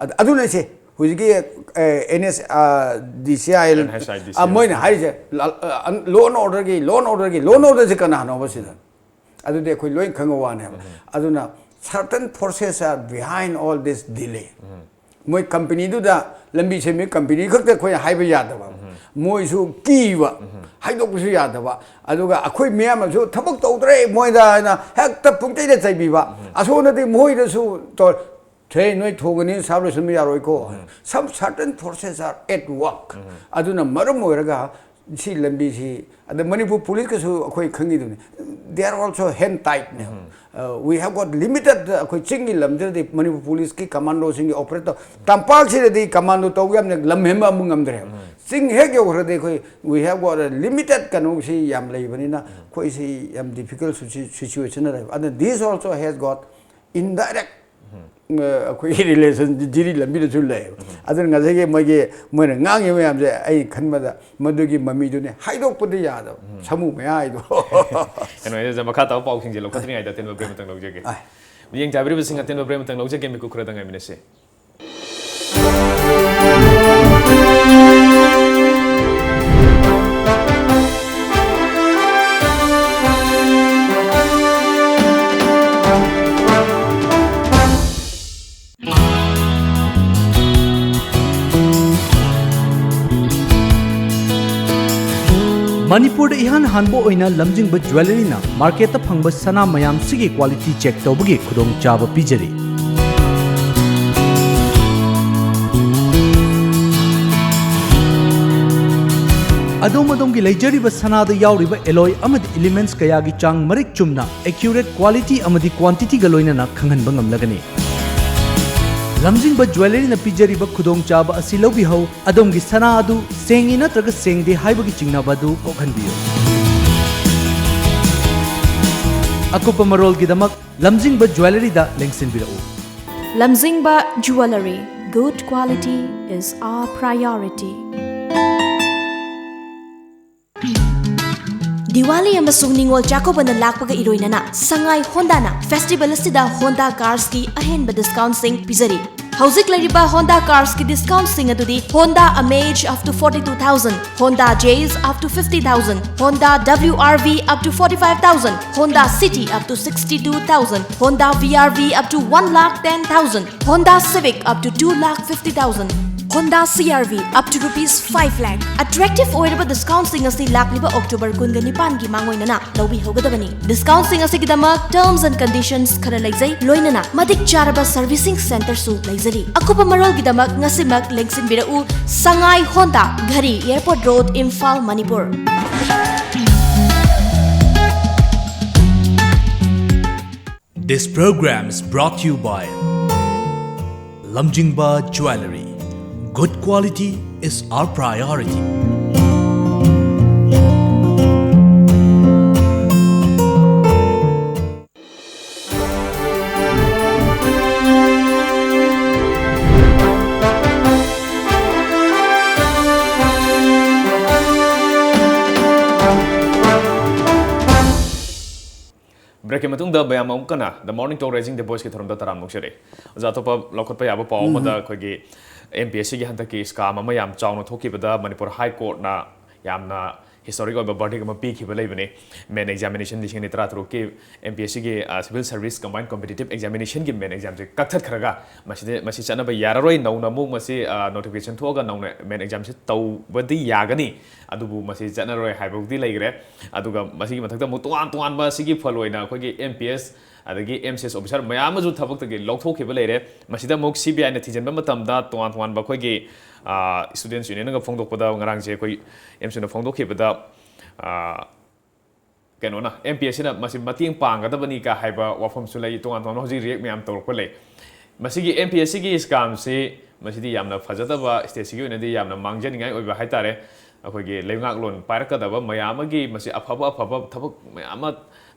ꯑꯗ-, ꯑꯗꯨꯅ ꯁꯤ ꯍꯧꯖꯤꯛꯀꯤ, ꯑꯦ, NS, ꯑ, DCIL, NHIDCL꯫ ꯑ, ꯃꯣꯏꯅ ꯍꯥꯏꯔꯤꯁꯦ, ꯂ-, ꯑ, law and order ꯒꯤ, law and order ꯒꯤ, law and order ꯁꯦ ꯀꯅꯥꯅꯣꯕ ꯁꯤꯗ? ꯑꯗꯨꯗꯤ ꯑꯩꯈꯣꯏ ꯂꯣꯏ ꯈꯪꯕ ꯋꯥꯅꯦꯕ꯫ ꯑꯗꯨꯅ certain forces are behind all this delay꯫ ꯃꯣꯏ company ꯗꯨꯗ, ꯂꯝꯕꯤ ꯁꯦꯝꯕ company ꯈꯛꯇ ꯑꯩꯈꯣꯏꯅ ꯍꯥꯏꯕ ꯌꯥꯗꯕ꯫ ꯃꯣꯏꯁꯨ ꯀꯤꯕ, ꯍꯥꯏꯗꯣꯛꯄꯁꯨ ꯌꯥꯗꯕ꯫ ꯑꯗꯨꯒ ꯑꯩꯈꯣꯏ ꯃꯤꯌꯥꯝꯅꯁꯨ ꯊꯕꯛ ꯇꯧꯗ꯭ꯔꯦ ꯃꯣꯏꯗ ꯍꯥꯏꯅ ꯍꯦꯛꯇ ꯄꯨꯡꯇꯩꯗ ꯆꯩꯕꯤꯕ꯫ ꯑꯁꯣꯝꯗꯗꯤ ꯃꯣꯏꯗꯁꯨ ꯇꯧ-, "ꯁꯦ, ꯅꯣꯏ ꯊꯣꯡꯒꯅꯤ, ꯁꯥꯕ ꯂꯣꯏꯁꯤꯟꯕ ꯌꯥꯔꯣꯏꯀꯣ"꯫ Some certain forces are at work꯫ ꯑꯗꯨꯅ ꯃꯔꯝ ꯑꯣꯏꯔꯒ ꯁꯤ ꯂꯝꯕꯤꯁꯤ, ꯑꯗ ꯃꯅꯤꯄꯨꯔ ꯄꯨꯂꯤꯁꯀꯁꯨ ꯑꯩꯈꯣꯏ ꯈꯪꯉꯤꯗꯨꯅꯤ, they are also hand tied ꯅꯦ꯫ ꯑ, we have got limited, ꯑꯩꯈꯣꯏ ꯆꯤꯡꯒꯤ ꯂꯝꯁꯤꯗꯗꯤ ꯃꯅꯤꯄꯨꯔ ꯄꯨꯂꯤꯁꯀꯤ commando ꯁꯤꯡꯒꯤ operate ꯇꯧ-, ꯇꯝꯄꯥꯛꯁꯤꯗꯗꯤ commando ꯇꯧꯕ ꯌꯥꯝꯅ ꯂꯝ ꯍꯦꯟꯕ ꯑꯃ ꯉꯝꯗ꯭ꯔꯦ꯫ ꯆꯤꯡ ꯍꯦꯛ ꯌꯧꯈ꯭ꯔꯗꯤ ꯑꯩꯈꯣꯏ, we have got a limited ꯀꯩꯅꯣꯁꯤ ꯌꯥꯝ ꯂꯩꯕꯅꯤꯅ ꯑꯩꯈꯣꯏꯁꯤ ꯌꯥꯝ difficult situ-, situation ꯗ ꯂꯩꯕ꯫ ꯑꯗꯨꯅ this also has got indirect, ꯑ, ꯑꯩꯈꯣꯏꯒꯤ relation ꯖꯤꯔꯤ ꯂꯝꯕꯤꯗꯁꯨ ꯂꯩꯌꯦꯕ꯫ ꯑꯗꯨꯅ ꯉꯁꯥꯏꯒꯤ ꯃꯣꯏꯒꯤ, ꯃꯣꯏꯅ ꯉꯥꯡꯉꯤꯕ ꯃꯌꯥꯝꯁꯦ ꯑꯩ ꯈꯟꯕꯗ ꯃꯗꯨꯒꯤ ꯃꯃꯤꯗꯨꯅꯦ ꯍꯥꯏꯗꯣꯛꯄꯗꯤ ꯌꯥꯗꯕ, ꯁꯥꯃꯨ ꯃꯌꯥ ꯍꯥꯏꯗꯣ꯫ ꯀꯩꯅꯣ, ꯑꯩꯅ ꯃꯈꯥ ꯇꯥꯕ ꯄꯥꯎꯁꯤꯡꯁꯦ ꯂꯧꯈꯠꯇ꯭ꯔꯤꯉꯩꯗ ꯑꯇꯦꯟꯕ break ꯑꯃꯇꯪ ꯂꯧꯖꯒꯦ꯫ ꯑꯥꯏ꯫ ꯃꯤꯠꯌꯦꯡ ꯆꯥꯕꯤꯔꯤꯕꯁꯤꯡ, ꯑꯇꯦꯟꯕ break ꯑꯃꯇꯪ ꯂꯧꯖꯒꯦ, ꯃꯤꯀꯨꯞ ꯈꯔꯗ ꯉꯥꯏꯃꯤꯟꯅꯁꯤ꯫ ꯃꯅꯤꯄꯨꯔꯗ ꯏꯍꯥꯟ ꯍꯥꯟꯕ ꯑꯣꯏꯅ ꯂꯝꯖꯤꯡꯕ ꯖ꯭ꯋꯦꯂꯔꯤꯅ ꯃꯥꯔꯀꯦꯠꯇ ꯐꯪꯕ ꯁꯅꯥ ꯃꯌꯥꯝꯁꯤꯒꯤ quality check ꯇꯧꯕꯒꯤ ꯈꯨꯗꯣꯡꯆꯥꯕ ꯄꯤꯖꯔꯤ꯫ ꯑꯗꯣꯝ ꯑꯗꯣꯝꯒꯤ ꯂꯩꯖꯔꯤꯕ ꯁꯅꯥꯗ ꯌꯥꯎꯔꯤꯕ alloy ꯑꯃꯗꯤ elements ꯀꯌꯥꯒꯤ ꯆꯥꯡ ꯃꯔꯤꯛ ꯆꯨꯝꯅ, accurate quality ꯑꯃꯗꯤ quantity ꯒ ꯂꯣꯏꯅꯅ ꯈꯪꯍꯟꯕ ꯉꯝꯂꯒꯅꯤ꯫ ꯂꯝꯖꯤꯡꯕ Jewellery ꯅ ꯄꯤꯖꯔꯤꯕ ꯈꯨꯗꯣꯡꯆꯥꯕ ꯑꯁꯤ ꯂꯧꯕꯤꯍꯧ, ꯑꯗꯣꯝꯒꯤ ꯁꯅꯥ ꯑꯗꯨ ꯁꯦꯡꯉꯤ ꯅꯠꯇ꯭ꯔꯒ ꯁꯦꯡꯗꯦ ꯍꯥꯏꯕꯒꯤ ꯆꯤꯡꯅꯕ ꯑꯗꯨ ꯀꯣꯛꯍꯟꯕꯤꯌꯨ꯫ ꯑꯀꯨꯞꯄ ꯃꯔꯣꯜꯒꯤꯗꯃꯛ ꯂꯝꯖꯤꯡꯕ Jewellery ꯗ ꯂꯦꯡꯁꯤꯟꯕꯤꯔꯛꯎ꯫ ꯂꯝꯖꯤꯡꯕ Jewellery, good quality is our priority. Diwali ꯑꯃꯁꯨꯡ ꯅꯤꯉꯣꯜ ꯆꯥꯛꯀꯧꯕꯅ ꯂꯥꯛꯄꯒ ꯏꯔꯣꯏꯅꯅ ꯁꯉꯥꯏ ꯍꯣꯟꯗꯥꯅ festival ꯑꯁꯤꯗ Honda cars ꯀꯤ ꯑꯍꯦꯟꯕ discount ꯁꯤꯡ ꯄꯤꯖꯔꯤ꯫ ꯍꯧꯖꯤꯛ ꯂꯩꯔꯤꯕ Honda cars ꯀꯤ discount ꯁꯤꯡ ꯑꯗꯨꯗꯤ Honda Amaze up to forty two thousand, Honda Jazz up to fifty thousand, Honda W R V up to forty five thousand, Honda City up to sixty two thousand, Honda V R V up to one lakh ten thousand, Honda Civic up to two lakh fifty thousand, Honda C R V up to rupees five lakh꯫ Attractive ꯑꯣꯏꯔꯕ discount ꯁꯤꯡ ꯑꯁꯤ ꯂꯥꯛꯂꯤꯕ October ꯀꯨꯟꯒ ꯅꯤꯄꯥꯟꯒꯤ ꯃꯥꯡꯑꯣꯏꯅꯅ ꯂꯧꯕꯤꯍꯧꯒꯗꯕꯅꯤ꯫ Discount ꯁꯤꯡ ꯑꯁꯤꯒꯤꯗꯃꯛ terms and conditions ꯈꯔ ꯂꯩꯖꯩ, ꯂꯣꯏꯅꯅ ꯃꯇꯤꯛ ꯆꯥꯔꯕ servicing centre ꯁꯨ ꯂꯩꯖꯔꯤ꯫ ꯑꯀꯨꯞꯄ ꯃꯔꯣꯜꯒꯤꯗꯃꯛ ꯉꯁꯤꯃꯛ ꯂꯦꯡꯁꯤꯟꯕꯤꯔꯛꯎ, ꯁꯉꯥꯏ ꯍꯣꯟꯗꯥ, ꯘꯔꯤ, Airport Road, Imphal, Manipur. This program is brought to you by Lamjingba Jewellery. Good quality is our priority. Break ꯀꯤ ꯃꯇꯨꯡꯗ ꯃꯌꯥꯝ ꯑꯃꯨꯛ ꯀꯟꯅ The Morning Talk Raising the Voice ꯀꯤ ꯊꯧꯔꯝꯗ ꯇꯔꯥꯝꯅ ꯑꯣꯛꯆꯔꯤ꯫ ꯑꯣꯖꯥ, ꯑꯇꯣꯞꯄ ꯂꯧꯈꯠꯄ ꯌꯥꯕ ꯄꯥꯎ ꯑꯃꯗ, ꯑꯩꯈꯣꯏꯒꯤ M P S C ꯒꯤ ꯍꯟꯗꯛꯀꯤ scam ꯑꯃ ꯌꯥꯝ ꯆꯥꯎꯅ ꯊꯣꯛꯈꯤꯕꯗ ꯃꯅꯤꯄꯨꯔ High Court ꯅ ꯌꯥꯝꯅ historic ꯑꯣꯏꯕ verdict ꯑꯃ ꯄꯤꯈꯤꯕ ꯂꯩꯕꯅꯤ꯫ Main examination ꯂꯤꯁꯤꯡ ꯑꯅꯤ ꯇꯔꯥꯇꯔꯨꯛꯀꯤ M P S C ꯒꯤ, ꯑ, Civil Service Combined Competitive Examination ꯒꯤ main exam ꯁꯦ ꯀꯛꯊꯠꯈ꯭ꯔꯒ ꯃꯁꯤꯗ, ꯃꯁꯤ ꯆꯠꯅꯕ ꯌꯥꯔꯔꯣꯏ, ꯅꯧꯅ ꯑꯃꯨꯛ ꯃꯁꯤ, ꯑ, notification ꯊꯣꯛꯑꯒ ꯅꯧꯅ main exam ꯁꯦ ꯇꯧꯕꯗꯤ ꯌꯥꯒꯅꯤ, ꯑꯗꯨꯕꯨ ꯃꯁꯤ ꯆꯠꯅꯔꯣꯏ ꯍꯥꯏꯕꯗꯤ ꯂꯩꯈ꯭ꯔꯦ꯫ ꯑꯗꯨꯒ ꯃꯁꯤꯒꯤ ꯃꯊꯛꯇ ꯑꯃꯨꯛ ꯇꯣꯉꯥꯟ ꯇꯣꯉꯥꯟꯕ ꯁꯤꯒꯤ ꯐꯜ ꯑꯣꯏꯅ ꯑꯩꯈꯣꯏꯒꯤ M P S, ꯑꯗꯒꯤ ꯑꯦꯝ ꯁꯤ ꯑꯦꯁ ꯑꯣꯐꯤꯁꯥꯔ ꯃꯌꯥꯝ ꯑꯃꯁꯨ ꯊꯕꯛꯇꯒꯤ ꯂꯧꯊꯣꯛꯈꯤꯕ ꯂꯩꯔꯦ꯫ ꯃꯁꯤꯗ ꯑꯃꯨꯛ ꯁꯤ ꯕꯤ ꯑꯥꯏꯅ ꯊꯤꯖꯤꯟꯕ ꯃꯇꯝꯗ ꯇꯣꯉꯥꯟ ꯇꯣꯉꯥꯟꯕ ꯑꯩꯈꯣꯏꯒꯤ ꯁ꯭ꯇꯨꯗꯦꯟꯁ ꯌꯨꯅꯤꯌꯟꯒ ꯐꯣꯡꯗꯣꯛꯄꯗ, ꯉꯔꯥꯡꯁꯦ ꯑꯩꯈꯣꯏ ꯑꯦꯝ ꯁꯤꯅ ꯐꯣꯡꯗꯣꯛꯈꯤꯕꯗ, ꯑ, ꯀꯩꯅꯣꯅ, ꯑꯦꯝ ꯄꯤ ꯑꯦꯁ ꯁꯤꯅ ꯃꯁꯤ ꯃꯇꯦꯡ ꯄꯥꯡꯒꯗꯕꯅꯤ ꯀ ꯍꯥꯏꯕ ꯋꯥꯐꯝꯁꯨ ꯂꯩ꯫ ꯇꯣꯉꯥꯟ ꯇꯣꯉꯥꯟꯕ ꯍꯧꯖꯤꯛ ꯔꯤꯌꯦꯛ ꯃꯌꯥꯝ ꯇꯧꯔꯛꯄ ꯂꯩ꯫ ꯃꯁꯤꯒꯤ ꯑꯦꯝ ꯄꯤ ꯑꯦꯁ ꯁꯤꯒꯤ ꯁ꯭ꯀꯥꯝꯁꯤ, ꯃꯁꯤꯗꯤ ꯌꯥꯝꯅ ꯐꯖꯗꯕ, ꯁ꯭ꯇꯦꯠꯁꯤꯒꯤ ꯑꯣꯏꯅꯗꯤ ꯌꯥꯝꯅ ꯃꯥꯡꯖꯅꯤꯡꯉꯥꯏ ꯑꯣꯏꯕ ꯍꯥꯏꯇꯥꯔꯦ꯫ ꯑꯩꯈꯣꯏꯒꯤ ꯂꯩꯉꯥꯛꯂꯣꯟ ꯄꯥꯏꯔꯛꯀꯗꯕ ꯃꯌꯥꯝ ꯑꯃꯒꯤ ꯃꯁꯤ ꯑꯐꯕ ꯑꯐꯕ ꯊꯕꯛ ꯃꯌꯥꯝ ꯑꯃ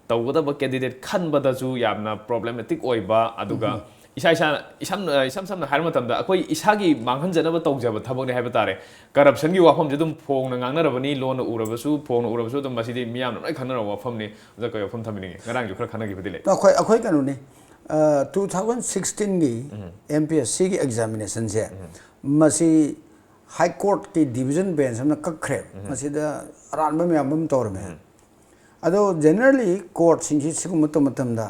ꯇꯧꯒꯗꯕ ꯀꯦꯟꯗꯤꯗꯦꯠ ꯈꯟꯕꯗꯁꯨ ꯌꯥꯝꯅ ꯄ꯭ꯔꯣꯕ꯭ꯂꯦꯃꯦꯇꯤꯛ ꯑꯣꯏꯕ, ꯑꯗꯨꯒ ꯏꯁꯥ ꯏꯁꯥꯅ, ꯏꯁꯝ, ꯏꯁꯝ ꯁꯝꯅ ꯍꯥꯏꯔ ꯃꯇꯝꯗ, ꯑꯩꯈꯣꯏ ꯏꯁꯥꯒꯤ ꯃꯥꯡꯍꯟꯖꯅꯕ ꯇꯧꯖꯕ ꯊꯕꯛꯅꯤ ꯍꯥꯏꯕ ꯇꯥꯔꯦ꯫ ꯀꯔꯞꯁꯟꯒꯤ ꯋꯥꯐꯝꯁꯦ ꯑꯗꯨꯝ ꯐꯣꯡꯅ ꯉꯥꯡꯅꯔꯕꯅꯤ, ꯂꯣꯟꯅ ꯎꯔꯕꯁꯨ, ꯐꯣꯡꯅ ꯎꯔꯕꯁꯨ, ꯑꯗꯨꯝ ꯃꯁꯤꯗꯤ ꯃꯤꯌꯥꯝꯅ ꯂꯣꯏ ꯈꯪꯅꯔꯕ ꯋꯥꯐꯝꯅꯤ꯫ ꯑꯣꯖꯥ, ꯀꯔꯤ ꯋꯥꯐꯝ ꯊꯝꯕꯤꯅꯤꯡꯉꯤ? ꯉꯔꯥꯡꯁꯨ ꯈꯔ ꯈꯟꯅꯈꯤꯕꯗꯤ ꯂꯩ꯫ ꯑꯩꯈꯣꯏ, ꯑꯩꯈꯣꯏ ꯀꯩꯅꯣꯅꯤ, ꯇꯨ ꯊꯥꯎꯖꯟ ꯁꯤꯛꯁꯇꯤꯟꯒꯤ ꯑꯦꯝ ꯄꯤ ꯑꯦꯁ ꯁꯤꯒꯤ ꯑꯦꯛꯖꯥꯃꯤꯅꯦꯁꯟꯁꯦ, ꯃꯁꯤ ꯍꯥꯏ ꯀꯣꯔꯠꯀꯤ ꯗꯤꯕꯤꯖꯟ ꯕꯦꯟꯁ ꯑꯃꯅ ꯀꯛꯈ꯭ꯔꯦ꯫ ꯃꯁꯤꯗ ꯑꯔꯥꯟꯕ ꯃꯌꯥꯝ ꯑꯃ ꯇꯧꯔꯝꯃꯦ꯫ ꯑꯗꯣ ꯖꯦꯅꯔꯦꯜꯂꯤ ꯀꯣꯔꯠꯁꯤꯡꯁꯤ ꯁꯤꯒꯨꯝꯕ ꯇꯧꯕ ꯃꯇꯝꯗ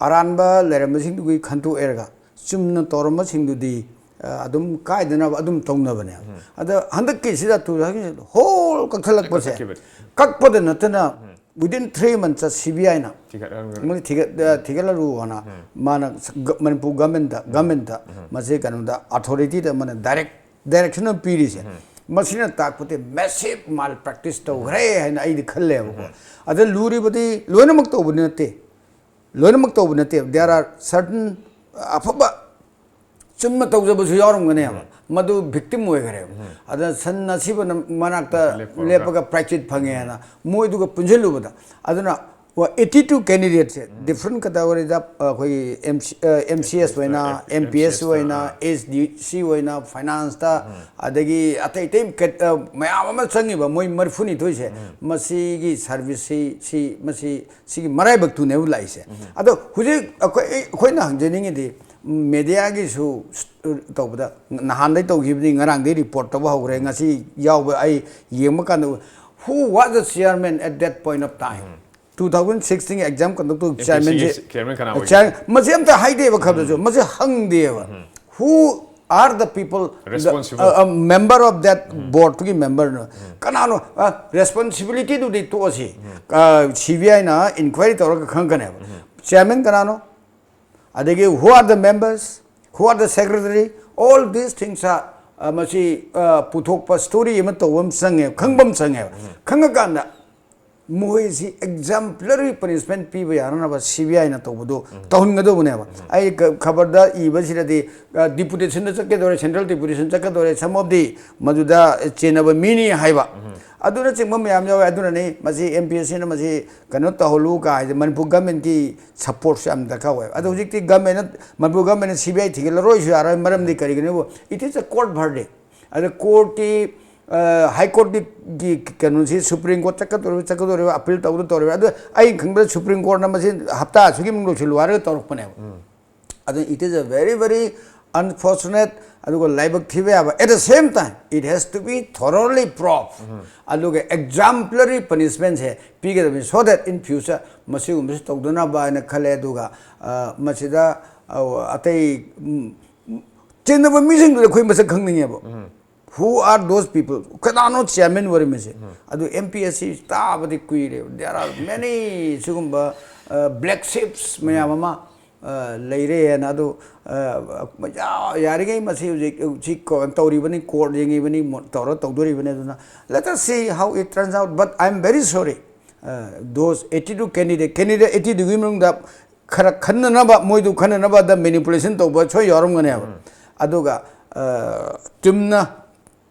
ꯑꯔꯥꯟꯕ ꯂꯩꯔꯝꯕꯁꯤꯡꯗꯨꯒꯤ ꯈꯟꯇꯣꯛꯑꯦꯔꯒ ꯆꯨꯝꯅ ꯇꯧꯔꯝꯕꯁꯤꯡꯗꯨꯗꯤ, ꯑ, ꯑꯗꯨꯝ ꯀꯥꯏꯗꯅꯕ ꯑꯗꯨꯝ ꯇꯧꯅꯕꯅꯦ꯫ ꯑꯗꯣ ꯍꯟꯗꯛꯀꯤꯁꯤꯗ ꯇꯨ ꯊꯥꯎꯖꯟ ꯍꯣꯜ ꯀꯛꯊꯠꯂꯛꯄꯁꯦ, ꯀꯛꯊꯠꯈꯤꯕꯅꯤ꯫ ꯀꯛꯄꯗ ꯅꯠꯇꯅ within three months C B ꯑꯥꯏꯅ ꯊꯤꯒꯠꯍꯟꯈ꯭ꯔꯦ꯫ ꯃꯣꯏ ꯊꯤꯒꯠ-, ꯑ, ꯊꯤꯒꯠꯍꯜꯂꯨ ꯍꯥꯏꯅ ꯃꯥꯅ ꯁ-, ꯒ-, ꯃꯅꯤꯄꯨꯔ ꯒꯃꯦꯟꯗ, ꯒꯃꯦꯟꯗ ꯃꯁꯤ ꯀꯩꯅꯣꯗ ꯑꯣꯊꯣꯔꯤꯇꯤꯗ ꯃꯥꯅ ꯗꯥꯏꯔꯦꯛ ꯗꯥꯏꯔꯦꯛꯁꯟ ꯑꯃ ꯄꯤꯔꯤꯁꯦ, ꯃꯁꯤꯅ ꯇꯥꯛꯄꯗꯤ ꯃꯦꯁꯤꯞ ꯃꯥꯜ ꯄ꯭ꯔꯦꯛꯇꯤꯁ ꯇꯧꯈ꯭ꯔꯦ ꯍꯥꯏꯅ ꯑꯩꯗꯤ ꯈꯜꯂꯦꯕꯀꯣ꯫ ꯑꯗ ꯂꯨꯔꯤꯕꯗꯤ ꯂꯣꯏꯅꯃꯛ ꯇꯧꯕꯗꯤ ꯅꯠꯇꯦ, ꯂꯣꯏꯅꯃꯛ ꯇꯧꯕ ꯅꯠꯇꯦ꯫ There are certain ꯑꯐꯕ ꯆꯨꯝꯅ ꯇꯧꯖꯕꯁꯨ ꯌꯥꯎꯔꯝꯒꯅꯦꯕ, ꯃꯗꯨ ꯚꯤꯛꯇꯤꯝ ꯑꯣꯏꯈ꯭ꯔꯦꯕ꯫ ꯑꯗ ꯁꯟ ꯑꯁꯤꯕꯅ ꯃꯅꯥꯛꯇ ꯂꯦꯞꯄꯒ꯫ ꯂꯦꯞꯄꯒ ꯄ꯭ꯔꯥꯏꯆꯤꯠ ꯐꯪꯉꯦꯅ ꯃꯣꯏꯗꯨꯒ ꯄꯨꯟꯁꯤꯜꯂꯨꯕꯗ, ꯑꯗꯨꯅ ꯑꯩꯠꯇꯤ ꯇꯨ ꯀꯦꯟꯗꯤꯗꯦꯠꯁꯦ ꯗꯤꯐ꯭ꯔꯦꯟ ꯀꯦꯇꯥꯒꯣꯔꯤꯗ, ꯑꯩꯈꯣꯏꯒꯤ M C, M C S ꯑꯣꯏꯅ, ꯑꯦꯝ ꯄꯤ ꯑꯦꯁ ꯑꯣꯏꯅ, ꯑꯦꯁ ꯗꯤ ꯁꯤ ꯑꯣꯏꯅ, ꯐꯥꯏꯅꯥꯟꯁꯇ, ꯑꯗꯒꯤ ꯑꯇꯩ ꯑꯇꯩ ꯀꯦ-, ꯑ, ꯃꯌꯥꯝ ꯑꯃ ꯆꯪꯉꯤꯕ ꯃꯣꯏ ꯃꯔꯤꯐꯨꯅꯤꯊꯣꯏꯁꯦ, ꯃꯁꯤꯒꯤ ꯁꯥꯔꯚꯤꯁꯁꯤ, ꯁꯤ, ꯃꯁꯤ, ꯁꯤꯒꯤ ꯃꯔꯥꯏꯕꯛꯇꯨꯅꯦꯕ ꯂꯥꯛꯏꯁꯦ꯫ ꯑꯗꯣ ꯍꯧꯖꯤꯛ ꯑꯩꯈꯣꯏ, ꯑꯩꯈꯣꯏꯅ ꯍꯪꯖꯅꯤꯡꯉꯤꯗꯤ, ꯃꯦꯗꯤꯌꯥꯒꯤꯁꯨ ꯇꯧꯕꯗ, ꯅꯍꯥꯟꯗꯩ ꯇꯧꯈꯤꯕꯅꯤ, ꯉꯔꯥꯡꯗꯩ ꯔꯤꯄꯣꯔꯠ ꯇꯧꯕ ꯍꯧꯈ꯭ꯔꯦ, ꯉꯁꯤ ꯌꯥꯎꯕ ꯑꯩ ꯌꯦꯡꯕ ꯀꯥꯟꯗ, who was the chairman at that point of time? Two thousand ꯁꯤꯛꯁꯇꯤꯟꯒꯤ ꯑꯦꯛꯖꯥꯝ ꯀꯟꯗꯛ ꯇꯧ ꯑꯦꯝ ꯄꯤ ꯑꯦꯁ ꯁꯤꯒꯤ ꯆꯤꯌꯥꯔꯃꯦꯟꯁꯦ, ꯆꯤꯌꯥꯔꯃꯦꯟ ꯀꯅꯥ ꯑꯣꯏꯒꯦ? ꯆꯤꯌꯥꯔ-, ꯃꯁꯤ ꯑꯝꯇ ꯍꯥꯏꯗꯦꯕ ꯈꯕꯔꯗꯁꯨ, ꯃꯁꯤ ꯍꯪꯗꯦꯕ꯫ Who are the people, the, responsible? A, a member of that board ꯇꯨꯒꯤ member ꯅ? ꯀꯅꯥꯅꯣ? ꯑ, ꯔꯦꯁꯄꯣꯟꯁꯤꯕꯤꯂꯤꯇꯤꯗꯨꯗꯤ ꯇꯣꯛꯑꯁꯤ꯫ ꯑ, ꯁꯤ ꯕꯤ ꯑꯥꯏꯅ ꯏꯟꯀ꯭ꯋꯥꯏꯔꯤ ꯇꯧꯔꯒ ꯈꯪꯒꯅꯦꯕ꯫ Chairman ꯀꯅꯥꯅꯣ, ꯑꯗꯒꯤ who are the members, who are the secretary, all these things are, ꯑ, ꯃꯁꯤ, ꯑ, ꯄꯨꯊꯣꯛꯄ, story ꯑꯃ ꯇꯧꯕ ꯑꯃ ꯆꯪꯉꯦꯕ, ꯈꯪꯕ ꯑꯃ ꯆꯪꯉꯦꯕ꯫ ꯈꯪꯉꯀꯥꯟꯗ ꯃꯈꯣꯏꯁꯤ exemplary punishment ꯄꯤꯕ ꯌꯥꯅꯅꯕ C B I ꯅ ꯇꯧꯕꯗꯨ ꯇꯧꯍꯟꯒꯗꯧꯕꯅꯦꯕ꯫ ꯑꯩ ꯈ-, ꯈꯕꯔꯗ ꯏꯕꯁꯤꯗꯗꯤ, ꯑ, deputation the ꯆꯠꯀꯗꯧꯔꯦ, central deputation ꯆꯠꯀꯗꯧꯔꯦ, some of the ꯃꯗꯨꯗ ꯆꯦꯟꯅꯕ ꯃꯤꯅꯤ ꯍꯥꯏꯕ, ꯑꯗꯨꯅꯆꯤꯡꯕ ꯃꯌꯥꯝ ꯌꯥꯎꯋꯦ꯫ ꯑꯗꯨꯅꯅꯤ ꯃꯁꯤ M P S C ꯅ ꯃꯁꯤ ꯀꯩꯅꯣ ꯇꯧꯍꯜꯂꯨ ꯀꯥꯏꯁꯦ, ꯃꯅꯤꯄꯨꯔ government ꯀꯤ support ꯁꯨ ꯌꯥꯝ ꯗꯔꯀꯥꯔ ꯑꯣꯏꯌꯦꯕ꯫ ꯑꯗꯣ ꯍꯧꯖꯤꯛꯇꯤ government ꯅ, ꯃꯅꯤꯄꯨꯔ government ꯅ C B I ꯊꯤꯒꯠꯂꯔꯣꯏꯁꯨ ꯌꯥꯔꯣꯏ, ꯃꯔꯝꯗꯤ ꯀꯔꯤꯒꯤꯅꯣꯕꯨ, it is a court verdict꯫ ꯑꯗ court ꯀꯤ, ꯑ, High Court ꯀꯤ, ꯀꯤ ꯀꯩꯅꯣꯁꯤ Supreme Court ꯆꯠꯀꯗꯧꯔꯤꯕ, ꯆꯠꯀꯗꯧꯔꯤꯕ, appeal ꯇꯧꯗ ꯇꯧꯔꯤꯕ꯫ ꯑꯗꯨ ꯑꯩꯅ ꯈꯪꯕꯗ Supreme Court ꯅ ꯃꯁꯤ ꯍꯞꯇꯥ ꯑꯁꯨꯛꯀꯤ ꯃꯅꯨꯡꯗ ꯂꯣꯏꯁꯤꯜꯂꯨ ꯍꯥꯏꯔꯒ ꯇꯧꯔꯛꯄꯅꯦꯕ꯫ ꯑꯗꯨ it is a very, very unfortunate, ꯑꯗꯨꯒ ꯂꯥꯏꯕꯛ ꯊꯤꯕ ꯌꯥꯕ, at the same time it has to be thoroughly proved꯫ ꯑꯗꯨꯒ exemplary punishment ꯁꯦ ꯄꯤꯒꯗꯕꯅꯤ, so that in future ꯃꯁꯤꯒꯨꯝꯕꯁꯤ ꯇꯧꯗꯅꯕ ꯍꯥꯏꯅ ꯈꯜꯂꯦ꯫ ꯑꯗꯨꯒ, ꯑ, ꯃꯁꯤꯗ, ꯑ, ꯑꯇꯩ, ꯎꯝ, ꯆꯦꯟꯅꯕ ꯃꯤꯁꯤꯡꯗꯨꯗꯤ ꯑꯩꯈꯣꯏ ꯃꯁꯛ ꯈꯪꯅꯤꯡꯉꯦꯕ꯫ Who are those people? ꯀꯅꯥꯅꯣ chairman ꯑꯣꯏꯔꯝꯃꯤꯁꯦ? ꯑꯗꯨ M P S C ꯇꯥꯕꯗꯤ ꯀꯨꯏꯔꯦꯕ꯫ There are many ꯁꯤꯒꯨꯝꯕ, ꯑ, black sheeps ꯃꯌꯥꯝ ꯑꯃ, ꯑ, ꯂꯩꯔꯦꯅ꯫ ꯑꯗꯨ, ꯑ, ꯌꯥ-, ꯌꯥꯔꯤꯉꯩ ꯃꯁꯤ ꯍꯧꯖꯤꯛ ꯁꯤ ꯀꯣ-, ꯇꯧꯔꯤꯕꯅꯤ, court ꯌꯦꯡꯉꯤꯕꯅꯤ, ꯃꯣ-, ꯇꯧꯔ ꯇꯧꯗꯣꯔꯤꯕꯅꯤ꯫ ꯑꯗꯨꯅ let us see how it turns out, but I am very sorry꯫ ꯑ, those eighty two candidate, candidate eighty two ꯒꯤ ꯃꯅꯨꯡꯗ ꯈꯔ ꯈꯟꯅꯅꯕ, ꯃꯣꯏꯗꯨ ꯈꯟꯅꯅꯕ ꯗ manipulation ꯇꯧꯕ ꯁꯣꯏ ꯌꯥꯎꯔꯝꯒꯅꯦꯕ꯫ ꯑꯗꯨꯒ, ꯑ, ꯆꯨꯝꯅ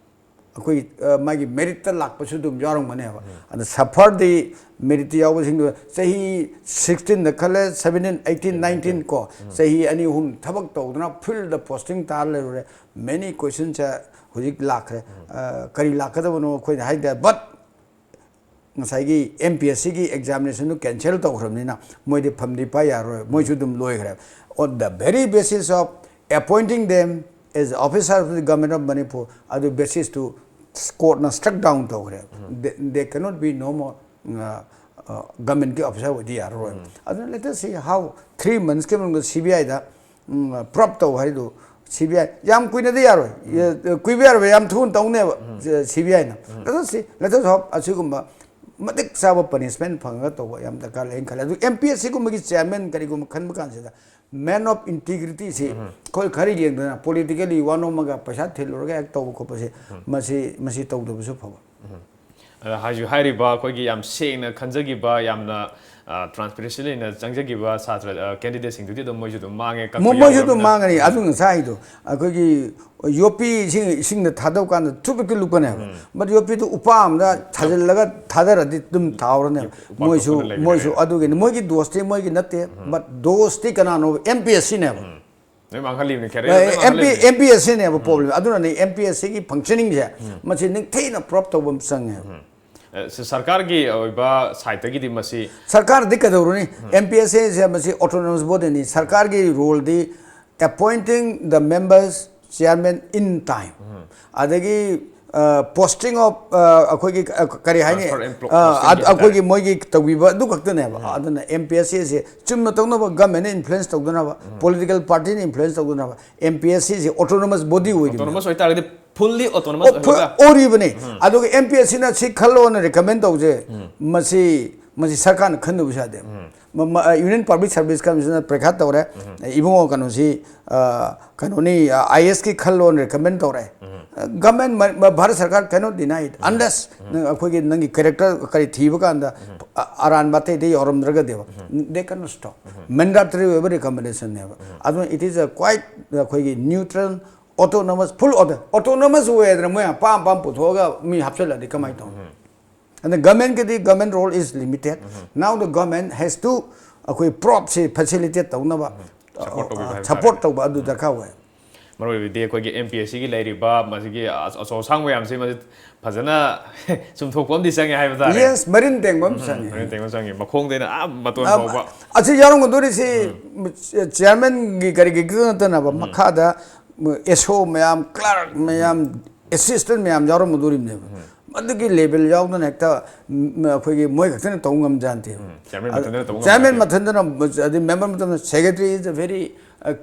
ꯑꯩꯈꯣꯏ, ꯑ, ꯃꯥꯒꯤ merit ꯇ ꯂꯥꯛꯄꯁꯨ ꯑꯗꯨꯝ ꯌꯥꯎꯔꯝꯒꯅꯦꯕ꯫ ꯑꯗ suffer ꯗꯤ merit ꯇ ꯌꯥꯎꯕꯁꯤꯡꯗꯨ ꯆꯍꯤ sixteen ꯗ ꯈꯜꯂꯦ, seventeen, eighteen, nineteen ꯀꯣ, ꯆꯍꯤ ꯑꯅꯤ ꯑꯍꯨꯝ ꯊꯕꯛ ꯇꯧꯗꯅ field ꯗ posting ꯇꯥꯔ ꯂꯩꯔꯨꯔꯦ꯫ Many questions ꯁꯦ ꯍꯧꯖꯤꯛ ꯂꯥꯛꯈ꯭ꯔꯦ꯫ ꯑ, ꯀꯔꯤ ꯂꯥꯛꯀꯗꯕꯅꯣ ꯑꯩꯈꯣꯏꯅ ꯍꯥꯏꯗꯦ, but ꯉꯁꯥꯏꯒꯤ M P S C ꯒꯤ examination ꯗꯨ cancel ꯇꯧꯈ꯭ꯔꯕꯅꯤꯅ ꯃꯣꯏꯗꯤ ꯐꯝꯗꯤ ꯄꯥꯏ ꯌꯥꯔꯣꯏ, ꯃꯣꯏꯁꯨ ꯑꯗꯨꯝ ꯂꯣꯏꯈ꯭ꯔꯦ꯫ On the very basis of appointing them as officer of the Government of Manipur, ꯑꯗꯨ basis ꯇꯨ court ꯅ struck down ꯇꯧꯈ꯭ꯔꯦ꯫ They, they cannot be no more, ꯑ, ꯑ, government ꯀꯤ officer ꯑꯣꯏꯗꯤ ꯌꯥꯔꯔꯣꯏ꯫ ꯑꯗꯨꯅ let us see how three months ꯀꯤ ꯃꯅꯨꯡꯗ C B I the um, probe ꯇꯧ ꯍꯥꯏꯗꯨ C B I ꯌꯥꯝ ꯀꯨꯏꯅꯗꯤ ꯌꯥꯔꯣꯏ꯫ ꯌ-, ꯀꯨꯏꯕ ꯌꯥꯔꯣꯏ, ꯌꯥꯝ ꯊꯨꯅ ꯇꯧꯅꯦꯕ, ꯎꯝ꯫ C B I ꯅ꯫ ꯎꯝ꯫ Let us see, let us hope ꯑꯁꯤꯒꯨꯝꯕ ꯃꯇꯤꯛ ꯆꯥꯕ ꯄꯅꯤꯁꯃꯦꯟ ꯐꯪꯉꯒ ꯇꯧꯕ ꯌꯥꯝ ꯗꯔꯀꯥꯔ ꯂꯩꯅ ꯈꯜꯂꯦ꯫ ꯑꯗꯨ ꯑꯦꯝ ꯄꯤ ꯑꯦꯁ ꯁꯤꯒꯨꯝꯕꯒꯤ ꯆꯤꯌꯥꯔꯃꯦꯟ ꯀꯔꯤꯒꯨꯝꯕ ꯈꯟꯕ ꯀꯥꯟꯁꯤꯗ ꯃꯦꯟ ꯑꯣꯐ ꯏꯟꯇꯤꯒ꯭ꯔꯤꯇꯤꯁꯤ ꯑꯩꯈꯣꯏ ꯈꯔ ꯌꯦꯡꯗꯅ ꯄꯣꯂꯤꯇꯤꯀꯦꯜꯂꯤ ꯋꯥ ꯅꯣꯝꯃꯒ ꯄꯩꯁꯥ ꯊꯤꯜꯂꯨꯔꯒ ꯍꯦꯛ ꯇꯧꯕ ꯈꯣꯠꯄꯁꯦ ꯃꯁꯤ ꯃꯁꯤ ꯇꯧꯗꯕꯁꯨ ꯐꯕ꯫ ꯑꯗ ꯍꯥꯏꯁꯨ ꯍꯥꯏꯔꯤꯕ ꯑꯩꯈꯣꯏꯒꯤ ꯌꯥꯝ ꯁꯦꯡꯅ ꯈꯟꯖꯈꯤꯕ, ꯌꯥꯝꯅ ꯇ꯭ꯔꯥꯟꯁꯄꯦꯔꯦꯟꯁꯤ ꯂꯩꯅ ꯆꯪꯖꯈꯤꯕ ꯁꯥꯇ꯭ꯔ ꯀꯦꯟꯗꯤꯗꯦꯠꯁꯤꯡꯗꯨꯗꯤ ꯑꯗꯨꯝ ꯃꯣꯏꯁꯨ ꯑꯗꯨꯝ ꯃꯥꯡꯉꯦ, ꯀꯛꯄ ꯃꯣꯏꯁꯨ ꯑꯗꯨꯝ ꯌꯥꯎꯔꯕꯅꯤꯅ꯫ ꯃꯥꯡꯒꯅꯤ꯫ ꯑꯗꯨ ꯉꯁꯥꯏꯗꯣ ꯑꯩꯈꯣꯏꯒꯤ ꯌꯣꯠꯄꯤ ꯏꯁꯤꯡ ꯏꯁꯤꯡꯗ ꯊꯥꯗꯧ ꯀꯥꯟꯗ ꯊꯨꯞ ꯍꯦꯛꯇ ꯂꯨꯞꯀꯅꯦꯕ꯫ ꯃꯗꯨ ꯌꯣꯠꯄꯤꯗꯨ ꯎꯄꯥ ꯑꯃꯗ ꯊꯥꯖꯤꯜꯂꯒ ꯊꯥꯗꯔꯗꯤ ꯑꯗꯨꯝ ꯊꯥꯎꯔꯅꯦꯕ꯫ ꯎꯄꯥ ꯃꯣꯏꯁꯨ ꯊꯣꯛꯄꯗ ꯂꯩꯈ꯭ꯔꯦ꯫ ꯃꯣꯏꯁꯨ ꯑꯗꯨꯒꯤꯅꯤ꯫ ꯃꯣꯏꯒꯤ ꯗꯣꯁꯇꯤ ꯃꯣꯏꯒꯤ ꯅꯠꯇꯦ꯫ ꯕꯠ ꯗꯣꯁꯇꯤ ꯀꯅꯥꯅꯣ? ꯑꯦꯝ ꯄꯤ ꯑꯦꯁ ꯁꯤꯅꯦꯕ꯫ ꯂꯣꯏ ꯃꯥꯡꯍꯜꯂꯤꯕꯅꯤ, career ꯂꯣꯏ ꯑꯦꯝ ꯄꯤ ꯃꯥꯡꯍꯜꯂꯤꯕꯅꯤ꯫ ꯑꯦꯝ ꯄꯤ ꯑꯦꯁ ꯁꯤꯅꯦꯕ ꯄ꯭ꯔꯣꯕ꯭ꯂꯦꯝ꯫ ꯑꯗꯨꯅꯅꯦ ꯑꯦꯝ ꯄꯤ ꯑꯦꯁ ꯁꯤꯒꯤ ꯐꯪꯁꯅꯤꯡꯁꯦ ꯃꯁꯤ ꯅꯤꯡꯊꯤꯅ ꯄ꯭ꯔꯣꯞ ꯇꯧꯕ ꯑꯃ ꯆꯪꯉꯦꯕ꯫ ꯑ, ꯁ-, ꯁꯔꯀꯥꯔꯒꯤ ꯑꯣꯏꯕ ꯁꯥꯏꯠꯇꯒꯤꯗꯤ ꯃꯁꯤ ꯁꯔꯀꯥꯔꯗꯤ ꯀꯩꯗꯧꯔꯨꯅꯤ? ꯑꯦꯝ ꯄꯤ ꯑꯦꯁ ꯁꯤꯁꯦ ꯃꯁꯤ ꯑꯣꯇꯣꯅꯣꯃꯁ ꯕꯣꯗꯤꯅꯤ꯫ ꯁꯔꯀꯥꯔꯒꯤ ꯔꯣꯜꯗꯤ appointing the members, chairman in time, ꯑꯗꯒꯤ posting of ꯑꯩꯈꯣꯏꯒꯤ ꯑ, ꯀꯔꯤ ꯍꯥꯏꯅꯤ? Transfer and pro-, ꯑ, posting ꯑꯗ- ꯍꯥꯏꯇꯥꯔꯦ꯫ ꯑꯩꯈꯣꯏꯒꯤ ꯃꯣꯏꯒꯤ ꯇꯧꯕꯤꯕ ꯑꯗꯨ ꯈꯛꯇꯅꯦꯕ꯫ ꯑꯗꯨꯅ ꯑꯦꯝ ꯄꯤ ꯑꯦꯁ ꯁꯤꯁꯦ ꯆꯨꯝꯅ ꯇꯧꯅꯕ, ꯒꯃꯦꯟꯅ ꯏꯟꯐ꯭ꯂꯨꯌꯦꯟꯁ ꯇꯧꯗꯅꯕ, ꯄꯣꯂꯤꯇꯤꯀꯦꯜ ꯄꯥꯔꯇꯤꯅ ꯏꯟꯐ꯭ꯂꯨꯌꯦꯟꯁ ꯇꯧꯗꯅꯕ ꯑꯦꯝ ꯄꯤ ꯑꯦꯁ ꯁꯤꯁꯦ ꯑꯣꯇꯣꯅꯣꯃꯁ ꯕꯣꯗꯤ ꯑꯣꯏꯗꯣꯏꯅꯦꯕ꯫ ꯑꯣꯇꯣꯅꯣꯃꯁ ꯑꯣꯏꯇꯥꯔꯒꯗꯤ ꯐꯨꯜꯂꯤ ꯑꯣꯇꯣꯅꯣꯃꯁ ꯑꯣ, ꯐꯨ- ꯑꯣꯏꯔꯤꯕꯅꯦ꯫ ꯑꯗꯨꯒ ꯑꯦꯝ ꯄꯤ ꯑꯦꯁ ꯁꯤꯅ ꯁꯤ ꯈꯜꯂꯣꯅ ꯔꯤꯀꯃꯦꯟ ꯇꯧꯁꯦ, ꯃꯁꯤ ꯃꯁꯤ ꯁꯔꯀꯥꯔꯅ ꯈꯟꯗꯕꯁꯨ ꯌꯥꯗꯦ꯫ ꯌꯨꯅꯤꯌꯟ ꯄꯕ꯭ꯂꯤꯛ ꯁꯥꯔꯚꯤꯁ ꯀꯃꯤꯁꯟꯅ ꯄꯔꯤꯈꯥ ꯇꯧꯔꯦ, ꯏꯕꯨꯡꯉꯣ ꯀꯩꯅꯣꯁꯤ ꯑ, ꯀꯩꯅꯣꯅꯤ, ꯑꯥꯏ ꯑꯦꯁꯀꯤ ꯈꯜꯂꯣꯅ ꯔꯤꯀꯃꯦꯟ ꯇꯧꯔꯦ꯫ ꯒꯃꯦꯟ, ꯚꯥꯔꯠ ꯁꯔꯀꯥꯔ cannot deny it unless ꯅꯪ ꯑꯩꯈꯣꯏꯒꯤ ꯅꯪꯒꯤ ꯀꯦꯔꯦꯛꯇꯔ ꯀꯔꯤ ꯊꯤꯕ ꯀꯥꯟꯗ ꯑ- ꯑꯔꯥꯟꯕ ꯑꯇꯩ ꯑꯇꯩ ꯌꯥꯎꯔꯝꯗ꯭ꯔꯒꯗꯤꯕ, they cannot stop꯫ ꯃꯦꯟꯗꯦꯇꯔꯤ ꯑꯣꯏꯕ ꯔꯤꯀꯃꯦꯟꯗꯦꯁꯟꯅꯦꯕ꯫ ꯑꯗꯨꯅ it is a quite ꯑꯩꯈꯣꯏꯒꯤ ꯅ꯭ꯌꯨꯇ꯭ꯔꯦꯜ, ꯑꯣꯇꯣꯅꯣꯃꯁ, ꯐꯨꯜ ꯑꯣꯇꯣꯅꯣꯃꯁ ꯑꯣꯏꯗꯅ ꯃꯣꯏ ꯑꯄꯥꯝ ꯑꯄꯥꯝ ꯄꯨꯊꯣꯛꯑꯒ ꯃꯤ ꯍꯥꯞꯆꯤꯜꯂꯗꯤ ꯀꯃꯥꯏꯅ ꯇꯧꯅꯤ? ꯑꯗ ꯒꯃꯦꯟꯒꯤꯗꯤ government role is limited. Now the government has to ꯑꯩꯈꯣꯏ ꯄ꯭ꯔꯣꯞꯁꯤ ꯐꯦꯁꯤꯂꯤꯇꯦꯠ ꯇꯧꯅꯕ Support ꯇꯧꯕꯤꯕ ꯍꯥꯏꯕ ꯁꯄꯣꯔꯠ ꯇꯧꯕ ꯑꯗꯨ ꯗꯔꯀꯥꯔ ꯑꯣꯏ꯫ ꯃꯔꯨ ꯑꯣꯏꯕꯗꯤ ꯑꯩꯈꯣꯏꯒꯤ ꯑꯦꯝ ꯄꯤ ꯑꯦꯁ ꯁꯤꯒꯤ ꯂꯩꯔꯤꯕ ꯃꯁꯤꯒꯤ ꯑꯆ-, ꯑꯆꯧ ꯑꯁꯥꯡ ꯃꯌꯥꯝꯁꯤ ꯃꯁꯤ ꯐꯖꯅ ꯆꯨꯝꯊꯣꯛꯄ ꯑꯃꯗꯤ ꯆꯪꯉꯦ ꯍꯥꯏꯕ ꯇꯥꯔꯦ꯫ ꯌꯦꯁ, ꯃꯔꯤꯟ ꯇꯦꯡꯕ ꯑꯃ ꯆꯪꯉꯤ꯫ ꯃꯔꯤꯟ ꯇꯦꯡꯕ ꯆꯪꯉꯤ, ꯃꯈꯣꯡꯗꯩꯅ ꯑꯥ ꯃꯇꯣꯟ ꯑ, ꯐꯥꯎꯕ꯫ ꯑꯁꯤ ꯌꯥꯎꯔꯝꯒꯗꯣꯔꯤꯁꯤ ꯆꯤꯌꯥꯔꯃꯦꯟꯒꯤ ꯀꯔꯤꯒꯤ ꯈꯛꯇ ꯅꯠꯇꯅꯕ ꯃꯈꯥꯗ ꯑꯦꯁ ꯑꯣ ꯃꯌꯥꯝ, ꯀ꯭ꯂꯥꯔꯛ ꯃꯌꯥꯝ, ꯑꯦꯁꯤꯁꯇꯦꯟ ꯃꯌꯥꯝ ꯌꯥꯎꯔꯝꯒꯗꯣꯔꯤꯕꯅꯦꯕ꯫ ꯑꯗꯨꯒꯤ ꯂꯦꯕꯦꯜ ꯌꯥꯎꯗꯅ ꯍꯦꯛꯇ ꯎꯝ, ꯑꯩꯈꯣꯏꯒꯤ ꯃꯣꯏ ꯈꯛꯇꯅ ꯇꯧꯕ ꯉꯝꯖꯥꯟꯗꯦꯕ꯫ ꯆꯤꯌꯥꯔꯃꯦꯟ ꯃꯊꯟꯇꯅ ꯇꯧꯕ ꯆꯤꯌꯥꯔꯃꯦꯟ ꯉꯝꯖꯥꯟꯗꯦ꯫ ꯃꯊꯟꯇꯅ, ꯑꯗꯩ member ꯃꯊꯟꯇꯅ, secretary is a very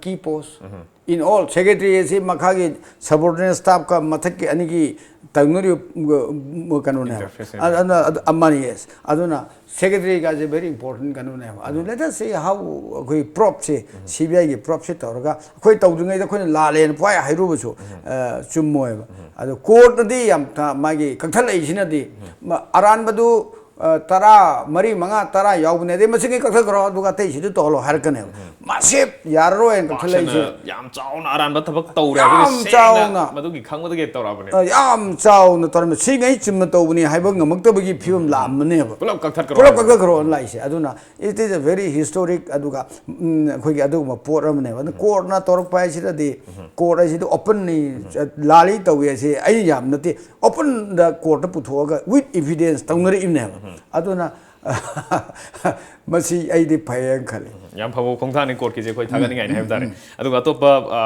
Key post in all, secretary ꯑꯁꯤ ꯃꯈꯥꯒꯤ subordinate staff ꯀ ꯃꯊꯛꯀꯤ ꯑꯅꯤꯒꯤ ꯇꯧꯅꯔꯤꯕ ꯀꯩꯅꯣꯅꯦꯕ꯫ Interface. ꯑꯗꯨꯅ ꯑꯗꯨ ꯑꯃꯅꯤ, yes꯫ ꯑꯗꯨꯅ secretary ꯒꯥꯁꯦ very important ꯀꯩꯅꯣꯅꯦꯕ꯫ ꯑꯗꯨ let us see how ꯑꯩꯈꯣꯏ probe ꯁꯦ, CBI ꯒꯤ probe ꯁꯦ ꯇꯧꯔꯒ ꯑꯩꯈꯣꯏ ꯇꯧꯗ꯭ꯔꯤꯉꯩꯗ ꯑꯩꯈꯣꯏꯅ ꯂꯥꯜꯂꯦꯅ ꯄꯨꯍꯥꯏ ꯍꯥꯏꯔꯨꯕꯁꯨ ꯑ, ꯆꯨꯝꯃꯣꯏꯕ꯫ ꯑꯗꯣ court ꯅꯗꯤ ꯌꯥꯝ ꯊ- ꯃꯥꯒꯤ ꯀꯛꯊꯠꯂꯛꯏꯁꯤꯅꯗꯤ ꯃ- ꯑꯔꯥꯟꯕꯗꯨ ꯑ, ꯇꯔꯥ, ꯃꯔꯤ, ꯃꯉꯥ, ꯇꯔꯥ ꯌꯥꯎꯕꯅꯦ, ꯑꯗꯩ ꯃꯁꯤꯡꯒꯤ ꯀꯛꯊꯠꯈ꯭ꯔꯣ, ꯑꯗꯨꯒ ꯑꯇꯩꯁꯤꯗ ꯇꯧꯍꯜꯂꯣ ꯍꯥꯏꯔꯛꯀꯅꯦꯕ꯫ ꯃꯥꯁꯦ ꯌꯥꯔꯔꯣꯏꯅ ꯀꯛꯊꯠꯂꯛꯏꯁꯦ꯫ ꯄꯥꯛꯁꯟꯅ ꯌꯥꯝ ꯆꯥꯎꯅ ꯑꯔꯥꯟꯕ ꯊꯕꯛ ꯇꯧꯔꯦ ꯌꯥꯝ ꯍꯥꯏꯕꯒꯤ ꯁꯦꯡꯅ ꯆꯥꯎꯅ꯫ ꯃꯗꯨꯒꯤ ꯈꯪꯕꯗꯒꯤ ꯇꯧꯔꯛꯑꯕꯅꯦ꯫ ꯑ, ꯌꯥꯝ ꯆꯥꯎꯅ ꯇꯧꯔꯝꯃꯦ꯫ ꯁꯤꯉꯩ ꯆꯨꯝꯅ ꯇꯧꯕꯅꯤ ꯍꯥꯏꯕ ꯉꯝꯃꯛꯇꯕꯒꯤ ꯐꯤꯕꯝ ꯂꯥꯛꯑꯝꯕꯅꯦꯕ꯫ ꯄꯨꯂꯞ ꯀꯛꯊꯠꯈ꯭ꯔꯣ ꯄꯨꯂꯞ ꯍꯥꯏꯕ꯫ ꯀꯛꯊꯠꯈ꯭ꯔꯣꯅ ꯂꯥꯛꯏꯁꯦ꯫ ꯑꯗꯨꯅ it is a very historic, ꯑꯗꯨꯒ ꯎꯝ, ꯑꯩꯈꯣꯏꯒꯤ ꯑꯗꯨꯒꯨꯝꯕ ꯄꯣꯠ ꯑꯃꯅꯦꯕ꯫ ꯑꯗꯨ court ꯅ ꯇꯧꯔꯛꯄ ꯍꯥꯏꯁꯤꯗꯗꯤ, court ꯍꯥꯏꯁꯤꯗꯤ open ꯅꯤ, ꯂꯥꯜꯂꯤ ꯇꯧꯏ ꯍꯥꯏꯁꯦ ꯑꯩ ꯌꯥꯝ ꯅꯠꯇꯦ, open ꯗ court ꯇ ꯄꯨꯊꯣꯛꯑꯒ with evidence ꯇꯧꯅꯔꯛꯏꯕꯅꯦꯕ꯫ ꯑꯗꯨꯅ ꯃꯁꯤ ꯑꯩꯗꯤ ꯐꯩꯌꯦꯅ ꯈꯜꯂꯤ꯫ ꯌꯥꯝ ꯐꯕ ꯈꯣꯡꯊꯥꯡꯅꯤ court ꯀꯤꯁꯦ, ꯑꯩꯈꯣꯏ ꯊꯥꯒꯠꯅꯤꯡꯉꯥꯏꯅꯤ ꯍꯥꯏꯕ ꯇꯥꯔꯦ꯫ ꯑꯗꯨꯒ ꯑꯇꯣꯞꯄ ꯑ,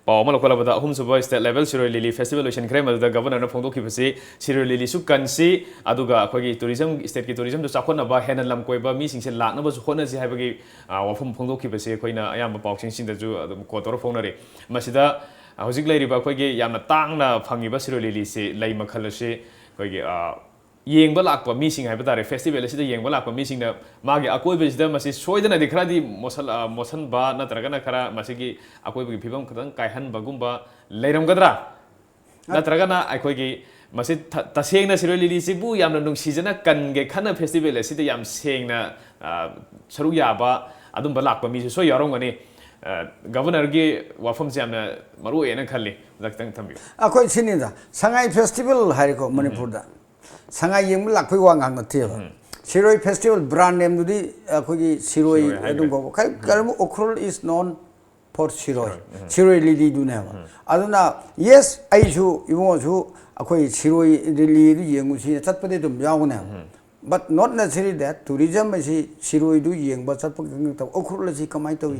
ꯄꯥꯎ ꯑꯃ ꯂꯧꯈꯠꯂꯕꯗ, ꯑꯍꯨꯝꯁꯨꯕ state level ꯁꯤꯔꯣꯏ ꯂꯤꯂꯤ festival ꯂꯣꯏꯁꯤꯟꯈ꯭ꯔꯦ꯫ ꯃꯗꯨꯗ governor ꯅ ꯐꯣꯡꯗꯣꯛꯈꯤꯕꯁꯤ ꯁꯤꯔꯣꯏ ꯂꯤꯂꯤꯁꯨ ꯀꯟꯁꯤ, ꯑꯗꯨꯒ ꯑꯩꯈꯣꯏꯒꯤ tourism, state ꯀꯤ tourism ꯗꯨ ꯆꯥꯎꯈꯠꯅꯕ ꯍꯦꯟꯅ ꯂꯝ ꯀꯣꯏꯕ ꯃꯤꯁꯤꯡꯁꯦ ꯂꯥꯛꯅꯕꯁꯨ ꯍꯣꯠꯅꯁꯤ ꯍꯥꯏꯕꯒꯤ ꯑ, ꯋꯥꯐꯝ ꯐꯣꯡꯗꯣꯛꯈꯤꯕꯁꯤ ꯑꯩꯈꯣꯏꯅ ꯑꯌꯥꯝꯕ ꯄꯥꯎꯁꯤꯡꯁꯤꯡꯗꯁꯨ ꯑꯗꯨꯝ quote ꯇꯧꯔ ꯐꯣꯡꯅꯔꯤ꯫ ꯃꯁꯤꯗ ꯍꯧꯖꯤꯛ ꯂꯩꯔꯤꯕ ꯑꯩꯈꯣꯏꯒꯤ ꯌꯥꯝꯅ ꯇꯥꯡꯅ ꯐꯪꯉꯤꯕ ꯁꯤꯔꯣꯏ ꯂꯤꯂꯤꯁꯤ, ꯂꯩ ꯃꯈꯜ ꯑꯁꯤ ꯑꯩꯈꯣꯏꯒꯤ ꯑ, ꯌꯦꯡꯕ ꯂꯥꯛꯄ ꯃꯤꯁꯤꯡ ꯍꯥꯏꯕ ꯇꯥꯔꯦ, festival ꯑꯁꯤꯗ ꯌꯦꯡꯕ ꯂꯥꯛꯄ ꯃꯤꯁꯤꯡꯅ ꯃꯥꯒꯤ ꯑꯀꯣꯏꯕꯁꯤꯗ ꯃꯁꯤ ꯁꯣꯏꯗꯅꯗꯤ ꯈꯔꯗꯤ ꯃꯣꯠꯁꯜ-, ꯑ, ꯃꯣꯠꯁꯟꯕ ꯅꯠꯇ꯭ꯔꯒꯅ ꯈꯔ ꯃꯁꯤꯒꯤ ꯑꯀꯣꯏꯕꯒꯤ ꯐꯤꯕꯝ ꯈꯤꯇꯪ ꯀꯥꯏꯍꯟꯕꯒꯨꯝꯕ ꯂꯩꯔꯝꯒꯗ꯭ꯔꯥ? ꯅꯠꯇ꯭ꯔꯒꯅ ꯑꯩꯈꯣꯏꯒꯤ ꯃꯁꯤ ꯊ-, ꯇꯁꯦꯡꯅ ꯁꯤꯔꯣꯏ ꯂꯤꯂꯤꯁꯤꯕꯨ ꯌꯥꯝꯅ ꯅꯨꯡꯁꯤꯖꯅ ꯀꯟꯒꯦ ꯈꯟꯅ festival ꯑꯁꯤꯗ ꯌꯥꯝ ꯁꯦꯡꯅ, ꯑ, ꯁꯔꯨꯛ ꯌꯥꯕ ꯑꯗꯨꯝꯕ ꯂꯥꯛꯄ ꯃꯤꯁꯨ ꯁꯣꯏ ꯌꯥꯎꯔꯝꯒꯅꯤ꯫ ꯑ, governor ꯒꯤ ꯋꯥꯐꯝꯁꯦ ꯌꯥꯝꯅ ꯃꯔꯨ ꯑꯣꯏꯌꯦꯅ ꯈꯜꯂꯤ꯫ ꯑꯣꯖꯥ, ꯈꯤꯇꯪ ꯊꯝꯕꯤꯌꯨ꯫ ꯑꯩꯈꯣꯏ ꯁꯤꯅꯤꯗ, ꯁꯉꯥꯏ festival ꯍꯥꯏꯔꯦꯀꯣ ꯃꯅꯤꯄꯨꯔꯗ꯫ ꯁꯉꯥꯏ ꯌꯦꯡꯕ ꯂꯥꯛꯄꯒꯤ ꯋꯥ ꯉꯥꯡ ꯅꯠꯇꯦꯕ꯫ ꯁꯤꯔꯣꯏ festival brand name ꯗꯨꯗꯤ ꯑꯩꯈꯣꯏꯒꯤ ꯁꯤꯔꯣꯏ ꯁꯤꯔꯣꯏ ꯍꯥꯏꯈ꯭ꯔꯦ꯫ ꯑꯗꯨꯝ ꯀꯧꯕ꯫ ꯀꯔꯤ-, ꯀꯔꯤꯒꯨꯝꯕ Ukhrul is known for ꯁꯤꯔꯣꯏ꯫ ꯁꯤꯔꯣꯏ ꯂꯤꯂꯤꯗꯨꯅꯦꯕ꯫ ꯑꯗꯨꯅ, yes, ꯑꯩꯁꯨ, ꯏꯕꯨꯡꯉꯣꯁꯨ ꯑꯩꯈꯣꯏ ꯁꯤꯔꯣꯏ ꯂꯤꯂꯤꯗꯨ ꯌꯦꯡꯉꯨꯁꯤ ꯆꯠꯄꯗꯤ ꯑꯗꯨꯝ ꯌꯥꯎꯒꯅꯦꯕ꯫ But not necessary that tourism ꯑꯁꯤ ꯁꯤꯔꯣꯏꯗꯨ ꯌꯦꯡꯕ ꯆꯠꯄ ꯈꯛꯇꯪ ꯅꯠꯇꯕ, ꯎꯈ꯭ꯔꯨꯜ ꯑꯁꯤ ꯀꯃꯥꯏꯅ ꯇꯧꯏ?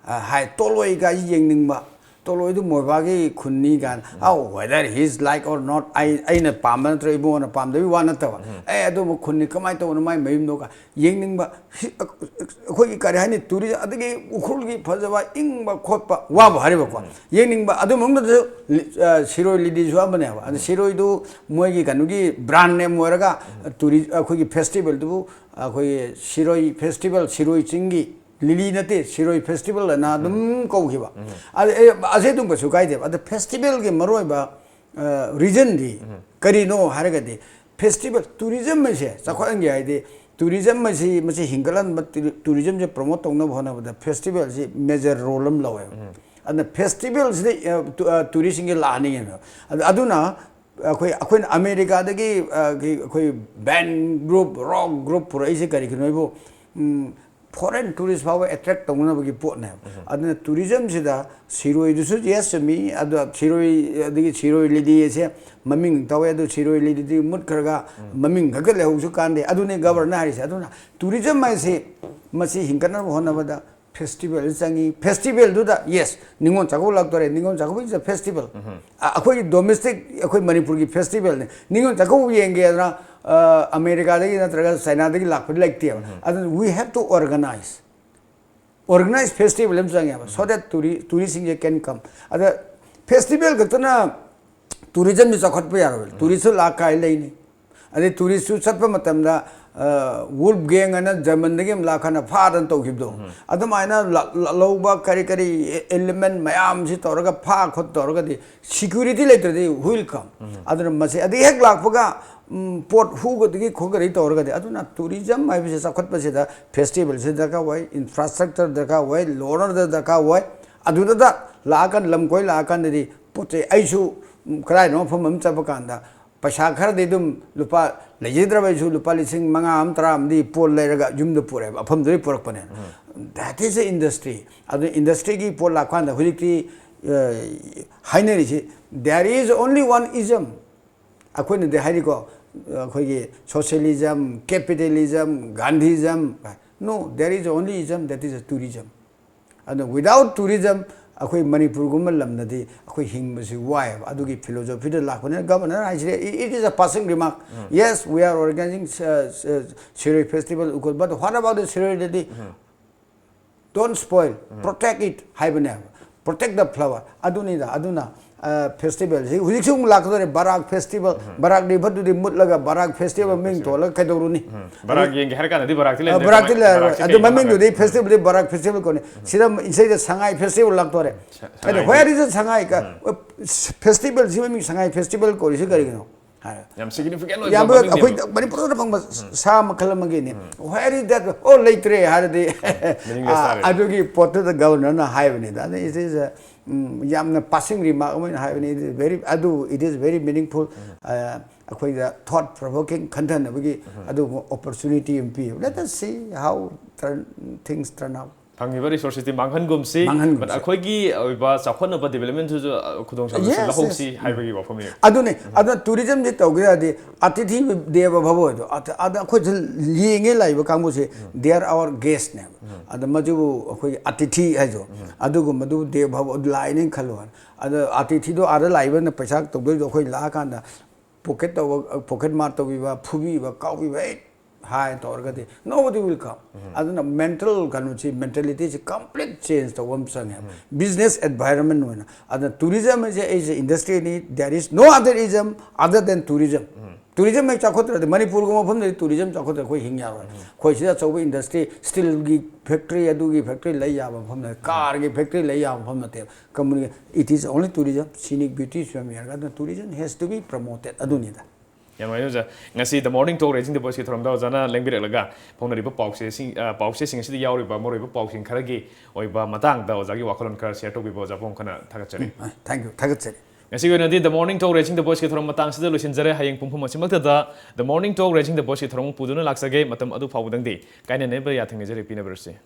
ꯑ, ꯍꯥꯏ, ꯇꯣꯂꯣꯏꯒ ꯌꯦꯡꯅꯤꯡꯕ, ꯇꯣꯂꯣꯏꯗꯨ ꯃꯣꯏꯕꯥꯒꯤ ꯈꯨꯟꯅꯤ ꯀꯥꯏꯅ, "Oh, whether he is like or not, ꯑꯩ, ꯑꯩꯅ ꯄꯥꯝꯕ ꯅꯠꯇ꯭ꯔꯒ ꯏꯕꯨꯡꯉꯣꯅ ꯄꯥꯝꯗꯕꯒꯤ ꯋꯥ ꯅꯠꯇꯕ, ꯑꯦ, ꯑꯗꯨꯝꯕ ꯈꯨꯟꯅꯤ, ꯀꯃꯥꯏꯅ ꯇꯧꯕꯅꯣ ꯃꯥꯏ ꯃꯌꯨꯝꯗꯣ?" ꯀꯥꯏ ꯌꯦꯡꯅꯤꯡꯕ, ꯍꯤ-, ꯑꯩꯈꯣꯏꯒꯤ ꯀꯔꯤ ꯍꯥꯏꯅꯤ, ꯇꯨꯔꯤꯖꯝ, ꯑꯗꯒꯤ ꯎꯈ꯭ꯔꯨꯜꯒꯤ ꯐꯖꯕ, ꯏꯪꯕ ꯈꯣꯠꯄ, ꯋꯥꯕ ꯍꯥꯏꯔꯤꯕꯀꯣ, ꯌꯦꯡꯅꯤꯡꯕ꯫ ꯑꯗꯨ ꯃꯅꯨꯡꯗꯁꯨ ꯂꯤ-, ꯑ, ꯁꯤꯔꯣꯏ ꯂꯤꯂꯤꯁꯨ ꯑꯃꯅꯦꯕ꯫ ꯑꯗ ꯁꯤꯔꯣꯏꯗꯨ ꯃꯣꯏꯒꯤ ꯀꯩꯅꯣꯒꯤ brand name ꯑꯣꯏꯔꯒ, ꯇꯨꯔꯤ-, ꯑꯩꯈꯣꯏꯒꯤ festivalꯗꯨꯕꯨ, ꯑꯩꯈꯣꯏꯒꯤ ꯁꯤꯔꯣꯏ festival, ꯁꯤꯔꯣꯏ ꯆꯤꯡꯒꯤ ꯂꯤꯂꯤ ꯅꯠꯇꯦ, ꯁꯤꯔꯣꯏ festival ꯑꯅ ꯑꯗꯨꯝ ꯀꯧꯈꯤꯕ꯫ ꯑꯗ, ꯑꯦ, ꯑꯁꯤ ꯑꯗꯨꯝ ꯀꯩꯁꯨ ꯀꯥꯏꯗꯦꯕ꯫ ꯑꯗ festivalꯒꯤ ꯃꯔꯨꯑꯣꯏꯕ, ꯑ, reasonꯗꯤ ꯀꯔꯤꯅꯣ ꯍꯥꯏꯔꯒꯗꯤ, festival, tourism ꯍꯥꯏꯁꯦ ꯆꯥꯎꯈꯠꯍꯟꯒꯦ ꯍꯥꯏꯗꯤ, tourism ꯍꯥꯏꯁꯤ, ꯃꯁꯤ ꯍꯤꯡꯒꯠꯍꯟꯕ, ꯇꯨ-, tourismꯁꯦ promote ꯇꯧꯅꯕ ꯍꯣꯠꯅꯕꯗ festivalꯁꯤ major role ꯑꯃ ꯂꯧꯋꯦꯕ꯫ ꯑꯗꯨꯅ festivalꯁꯤꯗ, ꯑ, ꯇꯨ-, ꯑ, touristꯁꯤꯡꯁꯦ ꯂꯥꯛꯍꯟꯅꯤꯡꯉꯦꯕ꯫ ꯑꯗ-, ꯑꯗꯨꯅ ꯑꯩꯈꯣꯏ, ꯑꯩꯈꯣꯏꯅ ꯑꯃꯦꯔꯤꯀꯥꯗꯒꯤ, ꯑ, ꯒꯤ-, ꯑꯩꯈꯣꯏ band group, rock group ꯄꯨꯔꯛꯏꯁꯦ ꯀꯔꯤꯒꯤꯅꯣ ꯍꯥꯏꯕꯨ, ꯎꯝ, foreign tourist ꯐꯥꯎꯕ attract ꯇꯧꯅꯅꯕꯒꯤ ꯄꯣꯠꯅꯦꯕ꯫ ꯑꯗꯨꯅ tourismꯁꯤꯗ ꯁꯤꯔꯣꯏꯗꯨꯁꯨ yes ꯆꯨꯝꯃꯤ, ꯑꯗꯣ ꯁꯤꯔꯣꯏ, ꯑꯗꯒꯤ ꯁꯤꯔꯣꯏ ꯂꯤꯂꯤ ꯑꯁꯦ ꯃꯃꯤꯡ ꯇꯧꯋꯦ, ꯑꯗꯨ ꯁꯤꯔꯣꯏ ꯂꯤꯂꯤꯗꯤ ꯃꯨꯠꯈ꯭ꯔꯒ ꯃꯃꯤꯡ ꯈꯛꯇ ꯂꯩꯍꯧꯁꯨ ꯀꯥꯟꯗꯦ꯫ ꯑꯗꯨꯅꯤ governorꯅ ꯍꯥꯏꯔꯤꯁꯦ꯫ ꯑꯗꯨꯅ tourism ꯍꯥꯏꯁꯤ ꯃꯁꯤ ꯍꯤꯡꯒꯠꯅꯕ ꯍꯣꯠꯅꯕꯗ festival ꯆꯪꯉꯤ꯫ Festivalꯗꯨꯗ, yes, Ningol Chakkouba ꯂꯥꯛꯇꯣꯔꯦ, Ningol Chakkouba is a festival꯫ ꯑ-, ꯑꯩꯈꯣꯏꯒꯤ domestic, ꯑꯩꯈꯣꯏ ꯃꯅꯤꯄꯨꯔꯒꯤ festivalꯅꯤ꯫ ꯅꯤꯉꯣꯜ ꯆꯥꯛꯀꯧꯕ ꯌꯦꯡꯒꯦꯗꯅ, ꯑ, ꯑꯃꯦꯔꯤꯀꯥꯗꯒꯤ ꯅꯠꯇ꯭ꯔꯒ ꯆꯥꯏꯅꯥꯗꯒꯤ ꯂꯥꯛꯄꯗꯤ ꯂꯩꯇꯦꯕ꯫ ꯑꯗꯨꯅ we have to organize, organize festival ꯑꯃ ꯆꯪꯉꯦꯕ, so that touri-, touristꯁꯤꯡꯁꯦ can come꯫ ꯑꯗ festival ꯈꯛꯇꯅ tourismꯁꯤ ꯆꯥꯎꯈꯠꯄ ꯌꯥꯔꯣꯏ꯫ Touristꯁꯨ ꯂꯥꯛ ꯀꯥꯏ ꯂꯩꯅꯤ꯫ ꯑꯗꯩ touristꯁꯨ ꯆꯠꯄ ꯃꯇꯝꯗ, ꯑ, Wolfgang ꯍꯥꯏꯅ ꯖꯔꯃꯟꯗꯒꯤ ꯑꯃ ꯂꯥꯛꯈꯅ ꯐꯥꯗꯅ ꯇꯧꯈꯤꯕꯗꯣ, ꯑꯗꯨꯃꯥꯏꯅ ꯂ-, ꯂ-, ꯂꯧꯕ ꯀꯔꯤ ꯀꯔꯤ element ꯃꯌꯥꯝꯁꯤ ꯇꯧꯔꯒ ꯐꯥ ꯈꯣꯠ ꯇꯧꯔꯒꯗꯤ security ꯂꯩꯇ꯭ꯔꯗꯤ who will come? ꯑꯗꯨꯅ ꯃꯁꯤ ꯑꯗꯒꯤ ꯍꯦꯛ ꯂꯥꯛꯄꯒ, ꯎꯝ, ꯄꯣꯠ ꯍꯨꯒꯗꯒꯤ ꯈꯣꯠꯀꯗꯒꯤ ꯇꯧꯔꯒꯗꯤ, ꯑꯗꯨꯅ tourism ꯍꯥꯏꯕꯁꯤ ꯆꯥꯎꯈꯠꯄꯁꯤꯗ festivalꯁꯤ ꯗꯔꯀꯥꯔ ꯑꯣꯏ, infrastructure ꯗꯔꯀꯥꯔ ꯑꯣꯏ, ꯂꯣꯅꯔꯗ ꯗꯔꯀꯥꯔ ꯑꯣꯏ꯫ ꯑꯗꯨꯗ ꯂꯥꯛꯑꯀꯥꯟꯗ, ꯂꯝ ꯀꯣꯏ ꯂꯥꯛꯑꯀꯥꯟꯗꯗꯤ ꯄꯣꯠ ꯆꯩ, ꯑꯩꯁꯨ, ꯎꯝ, ꯀꯗꯥꯏꯅꯣ ꯃꯐꯝ ꯑꯃ ꯆꯠꯄ ꯀꯥꯟꯗ ꯄꯩꯁꯥ ꯈꯔꯗꯤ ꯑꯗꯨꯝ ꯂꯨꯄꯥ, ꯂꯩꯖꯗ꯭ꯔꯕ ꯑꯩꯁꯨ ꯂꯨꯄꯥ ꯂꯤꯁꯤꯡ ꯃꯉꯥ ꯑꯃ, ꯇꯔꯥ ꯑꯃꯗꯤ ꯄꯣꯠ ꯂꯩꯔꯒ ꯌꯨꯝꯗ ꯄꯨꯔꯛꯑꯦꯕ, ꯃꯐꯝꯗꯨꯗꯒꯤ ꯄꯨꯔꯛꯄꯅꯦ꯫ That is a industry꯫ ꯑꯗꯨ industryꯒꯤ ꯄꯣꯠ ꯂꯥꯛꯄ ꯀꯥꯟꯗ ꯍꯧꯖꯤꯛꯇꯤ, ꯑ, ꯍꯥꯏꯅꯔꯤꯁꯤ, there is only one ism꯫ ꯑꯩꯈꯣꯏꯅꯗꯤ ꯍꯥꯏꯔꯤꯀꯣ, ꯑꯩꯈꯣꯏꯒꯤ socialism, capitalism, Gandhism꯫ No, there is only ism, that is a tourism꯫ ꯑꯗꯨꯅ without tourism, ꯑꯩꯈꯣꯏ ꯃꯅꯤꯄꯨꯔꯒꯨꯝꯕ ꯂꯝꯗꯗꯤ ꯑꯩꯈꯣꯏ ꯍꯤꯡꯕꯁꯤ ꯋꯥꯏꯑꯦꯕ꯫ ꯑꯗꯨꯒꯤ philosophy ꯗ ꯂꯥꯛꯄꯅꯤꯅ governor ꯍꯥꯏꯁꯤꯗꯤ, it is a passing remark. Yes, we are organizing, uh, uh, Shirui festival, but what about the Shirui ꯗꯗꯤ? Don't spoil, protect it ꯍꯥꯏꯕꯅꯦꯕ꯫ Protect the flower. ꯑꯗꯨꯅꯤꯗ, ꯑꯗꯨꯅ, ꯑ, festival ꯁꯤ ꯍꯧꯖꯤꯛꯁꯨ ꯑꯃꯨꯛ ꯂꯥꯛꯀꯗꯧꯔꯦ, ꯕꯔꯥꯛ festival. ꯕꯔꯥꯛ river ꯗꯨꯗꯤ ꯃꯨꯠꯂꯒ ꯕꯔꯥꯛ festival ꯃꯤꯡ ꯊꯣꯜꯂꯒ ꯀꯩꯗꯧꯔꯨꯅꯤ? ꯕꯔꯥꯛ ꯌꯦꯡꯒꯦ ꯍꯥꯏꯔ ꯀꯥꯟꯗꯗꯤ ꯕꯔꯥꯛꯇꯤ ꯑ, ꯂꯩꯔꯝꯗꯦ, ꯕꯔꯥꯛꯇꯤ ꯀꯃꯥꯏ-, ꯂꯩꯔꯔꯣꯏ꯫ ꯕꯔꯥꯛꯁꯦ ꯑꯗꯨ ꯀꯩꯅꯣ ꯃꯃꯤꯡꯗꯨꯗꯤ ꯍꯥꯏꯕ? festival ꯗꯤ ꯕꯔꯥꯛ festival ꯀꯧꯅꯤ꯫ ꯁꯤꯗ ꯏꯁꯩꯗ ꯁꯉꯥꯏ festival ꯂꯥꯛꯇꯣꯔꯦ꯫ ꯁ-, ꯑꯗꯣ ꯁꯉꯥꯏ where is the ꯁꯉꯥꯏ? ꯀ-, festival ꯁꯤ ꯃꯃꯤꯡ ꯁꯉꯥꯏ festival ꯀꯧꯔꯤꯁꯤ ꯀꯔꯤꯒꯤꯅꯣ ꯍꯥꯏꯔ, ꯌꯥꯝ significant ꯑꯣꯏꯕ ꯌꯥꯝ ꯃꯃꯤꯡꯅꯦꯕ꯫ ꯑꯩꯈꯣꯏ ꯃꯅꯤꯄꯨꯔꯗ ꯐꯪꯕ ꯁꯥ ꯃꯈꯜ ꯑꯃꯒꯤꯅꯤ꯫ Where is that? ꯑꯣ, ꯂꯩꯇ꯭ꯔꯦ ꯍꯥꯏꯔꯗꯤ Meaningless ꯇꯥꯔꯦ꯫ ꯑꯗꯨꯒꯤ ꯄꯣꯠꯇꯨꯗ governor ꯅ ꯍꯥꯏꯕꯅꯤꯗ꯫ ꯑꯗ it is a, ꯎꯝ, ꯌꯥꯝꯅ passing remark ꯑꯃ ꯑꯣꯏꯅ ꯍꯥꯏꯕꯅꯤ꯫ It is very, ꯑꯗꯨ it is very meaningful꯫ ꯑ, ꯑꯩꯈꯣꯏꯗ thought provoking, ꯈꯟꯊꯅꯕꯒꯤ ꯑꯗꯨꯒꯨꯝꯕ opportunity ꯑꯃ ꯄꯤ꯫ Let us see how turn, things turn out꯫ ꯐꯪꯉꯤꯕ resources ꯇꯤ ꯃꯥꯡꯍꯟꯒꯨꯝꯁꯤ꯫ ꯃꯥꯡꯍꯟꯒꯨꯝꯁꯤ꯫ But ꯑꯩꯈꯣꯏꯒꯤ ꯑꯣꯏꯕ ꯆꯥꯎꯈꯠꯅꯕ development ꯇꯨꯁꯨ, ꯑ, ꯈꯨꯗꯣꯡꯆꯥꯕꯁꯤ Yes, ꯂꯧꯍꯧꯁꯤ yes. ꯍꯥꯏꯕꯒꯤ ꯋꯥꯐꯝꯅꯤ꯫ ꯑꯗꯨꯅꯦ꯫ ꯑꯗꯨꯅ tourism ꯁꯤ ꯇꯧꯒꯦ ꯍꯥꯏꯔꯗꯤ ꯑꯇꯤꯊꯤ ꯗꯦꯕ ꯚꯕ ꯑꯣꯏꯗꯣ꯫ ꯑꯗ, ꯑꯗ ꯑꯩꯈꯣꯏꯁꯨ ꯌꯦꯡꯉꯦ ꯂꯥꯛꯏꯕ ꯀꯥꯡꯕꯨꯁꯦ, they are our guest ꯅꯦꯕ꯫ ꯑꯗ ꯃꯗꯨꯕꯨ ꯑꯩꯈꯣꯏꯒꯤ ꯑꯇꯤꯊꯤ ꯍꯥꯏꯗꯣ, ꯑꯗꯨꯒꯨꯝꯕꯗꯨ ꯗꯦꯕ ꯚꯕ ꯂꯥꯛꯏꯅꯦꯅ ꯈꯜꯂꯣ꯫ ꯑꯗ ꯑꯇꯤꯊꯤꯗꯣ ꯑꯥꯗ ꯂꯥꯛꯏꯕꯅ ꯄꯩꯁꯥ ꯇꯧꯗꯣꯏꯗꯣ ꯑꯩꯈꯣꯏ ꯂꯥꯛꯑꯀꯥꯟꯗ pocket ꯇꯧꯕ, pocket ꯃꯥꯔ ꯇꯧꯕꯤꯕ, ꯐꯨꯕꯤꯕ, ꯀꯥꯎꯕꯤꯕ, "ꯑꯦ" ꯍꯥꯏ ꯇꯧꯔꯒꯗꯤ nobody will come꯫ ꯑꯗꯨꯅ mental ꯀꯩꯅꯣꯁꯤ, mentality ꯁꯤ complete change ꯇꯧꯕ ꯑꯃ ꯆꯪꯉꯦ꯫ Business environment ꯑꯣꯏꯅ꯫ ꯑꯗꯨꯅ tourism ꯍꯥꯏꯁꯦ ꯑꯩꯁꯦ industry ꯅꯤ, there is no other ism other than tourism꯫ Tourism ꯍꯦꯛ ꯆꯥꯎꯈꯠꯇ꯭ꯔꯗꯤ, ꯃꯅꯤꯄꯨꯔꯒꯨꯝꯕ ꯃꯐꯝꯗꯗꯤ tourism ꯆꯥꯎꯈꯠꯇ꯭ꯔꯗꯤ ꯑꯩꯈꯣꯏ ꯍꯤꯡ ꯌꯥꯔꯣꯏ꯫ ꯑꯩꯈꯣꯏ ꯁꯤꯗ ꯑꯆꯧꯕ industry, steel ꯒꯤ factory, ꯑꯗꯨꯒꯤ factory ꯂꯩ ꯌꯥꯕ ꯃꯐꯝ ꯅꯠꯇꯦ, car ꯒꯤ factory ꯂꯩ ꯌꯥꯕ ꯃꯐꯝ ꯅꯠꯇꯦ꯫ Community, it is only tourism, scenic beauty ꯁꯨ ꯌꯥꯝ ꯌꯦꯡꯉꯒ ꯑꯗꯨꯅ tourism has to be promoted꯫ ꯑꯗꯨꯅꯤꯗ꯫ ꯌꯥꯝ ꯅꯨꯡꯉꯥꯏꯖꯩ ꯑꯣꯖꯥ꯫ ꯉꯁꯤ The Morning Talk Raising the Voice ꯀꯤ ꯊꯧꯔꯝꯗ ꯑꯣꯖꯥꯅ ꯂꯦꯡꯕꯤꯔꯛꯂꯒ ꯐꯣꯡꯅꯔꯤꯕ ꯄꯥꯎꯆꯦꯁꯤꯡ, ꯑ, ꯄꯥꯎꯆꯦꯁꯤꯡ ꯑꯁꯤꯗ ꯌꯥꯎꯔꯤꯕ ꯃꯔꯨꯑꯣꯏꯕ ꯄꯥꯎꯁꯤꯡ ꯈꯔꯒꯤ ꯑꯣꯏꯕ ꯃꯇꯥꯡꯗ ꯑꯣꯖꯥꯒꯤ ꯋꯥꯈꯜꯂꯣꯟ ꯈꯔ share ꯇꯧꯕꯤꯕ ꯑꯣꯖꯥꯕꯨ ꯑꯃꯨꯛ ꯍꯟꯅ ꯊꯥꯒꯠꯆꯔꯤ꯫ ꯎꯝ, thank you, ꯊꯥꯒꯠꯆꯔꯤ꯫ ꯉꯁꯤꯒꯤ ꯑꯣꯏꯅꯗꯤ The Morning Talk Raising the Voice ꯀꯤ ꯊꯧꯔꯝ ꯃꯇꯥꯡꯁꯤꯗ ꯂꯣꯏꯁꯤꯟꯖꯔꯦ꯫ ꯍꯌꯦꯡ ꯄꯨꯡ ꯑꯍꯨꯝ ꯑꯁꯤꯃꯛꯇꯗ The Morning Talk Raising the Voice ꯀꯤ ꯊꯧꯔꯝ ꯄꯨꯗꯨꯅ ꯂꯥꯛꯆꯒꯦ꯫ ꯃꯇꯝ ꯑꯗꯨ ꯐꯥꯎꯕꯗꯪꯗꯤ ꯀꯥꯏꯅꯅꯕ ꯌꯥꯊꯪ ꯅꯤꯖꯔꯤ꯫ ꯄꯤꯅꯕꯤꯔꯁꯤ꯫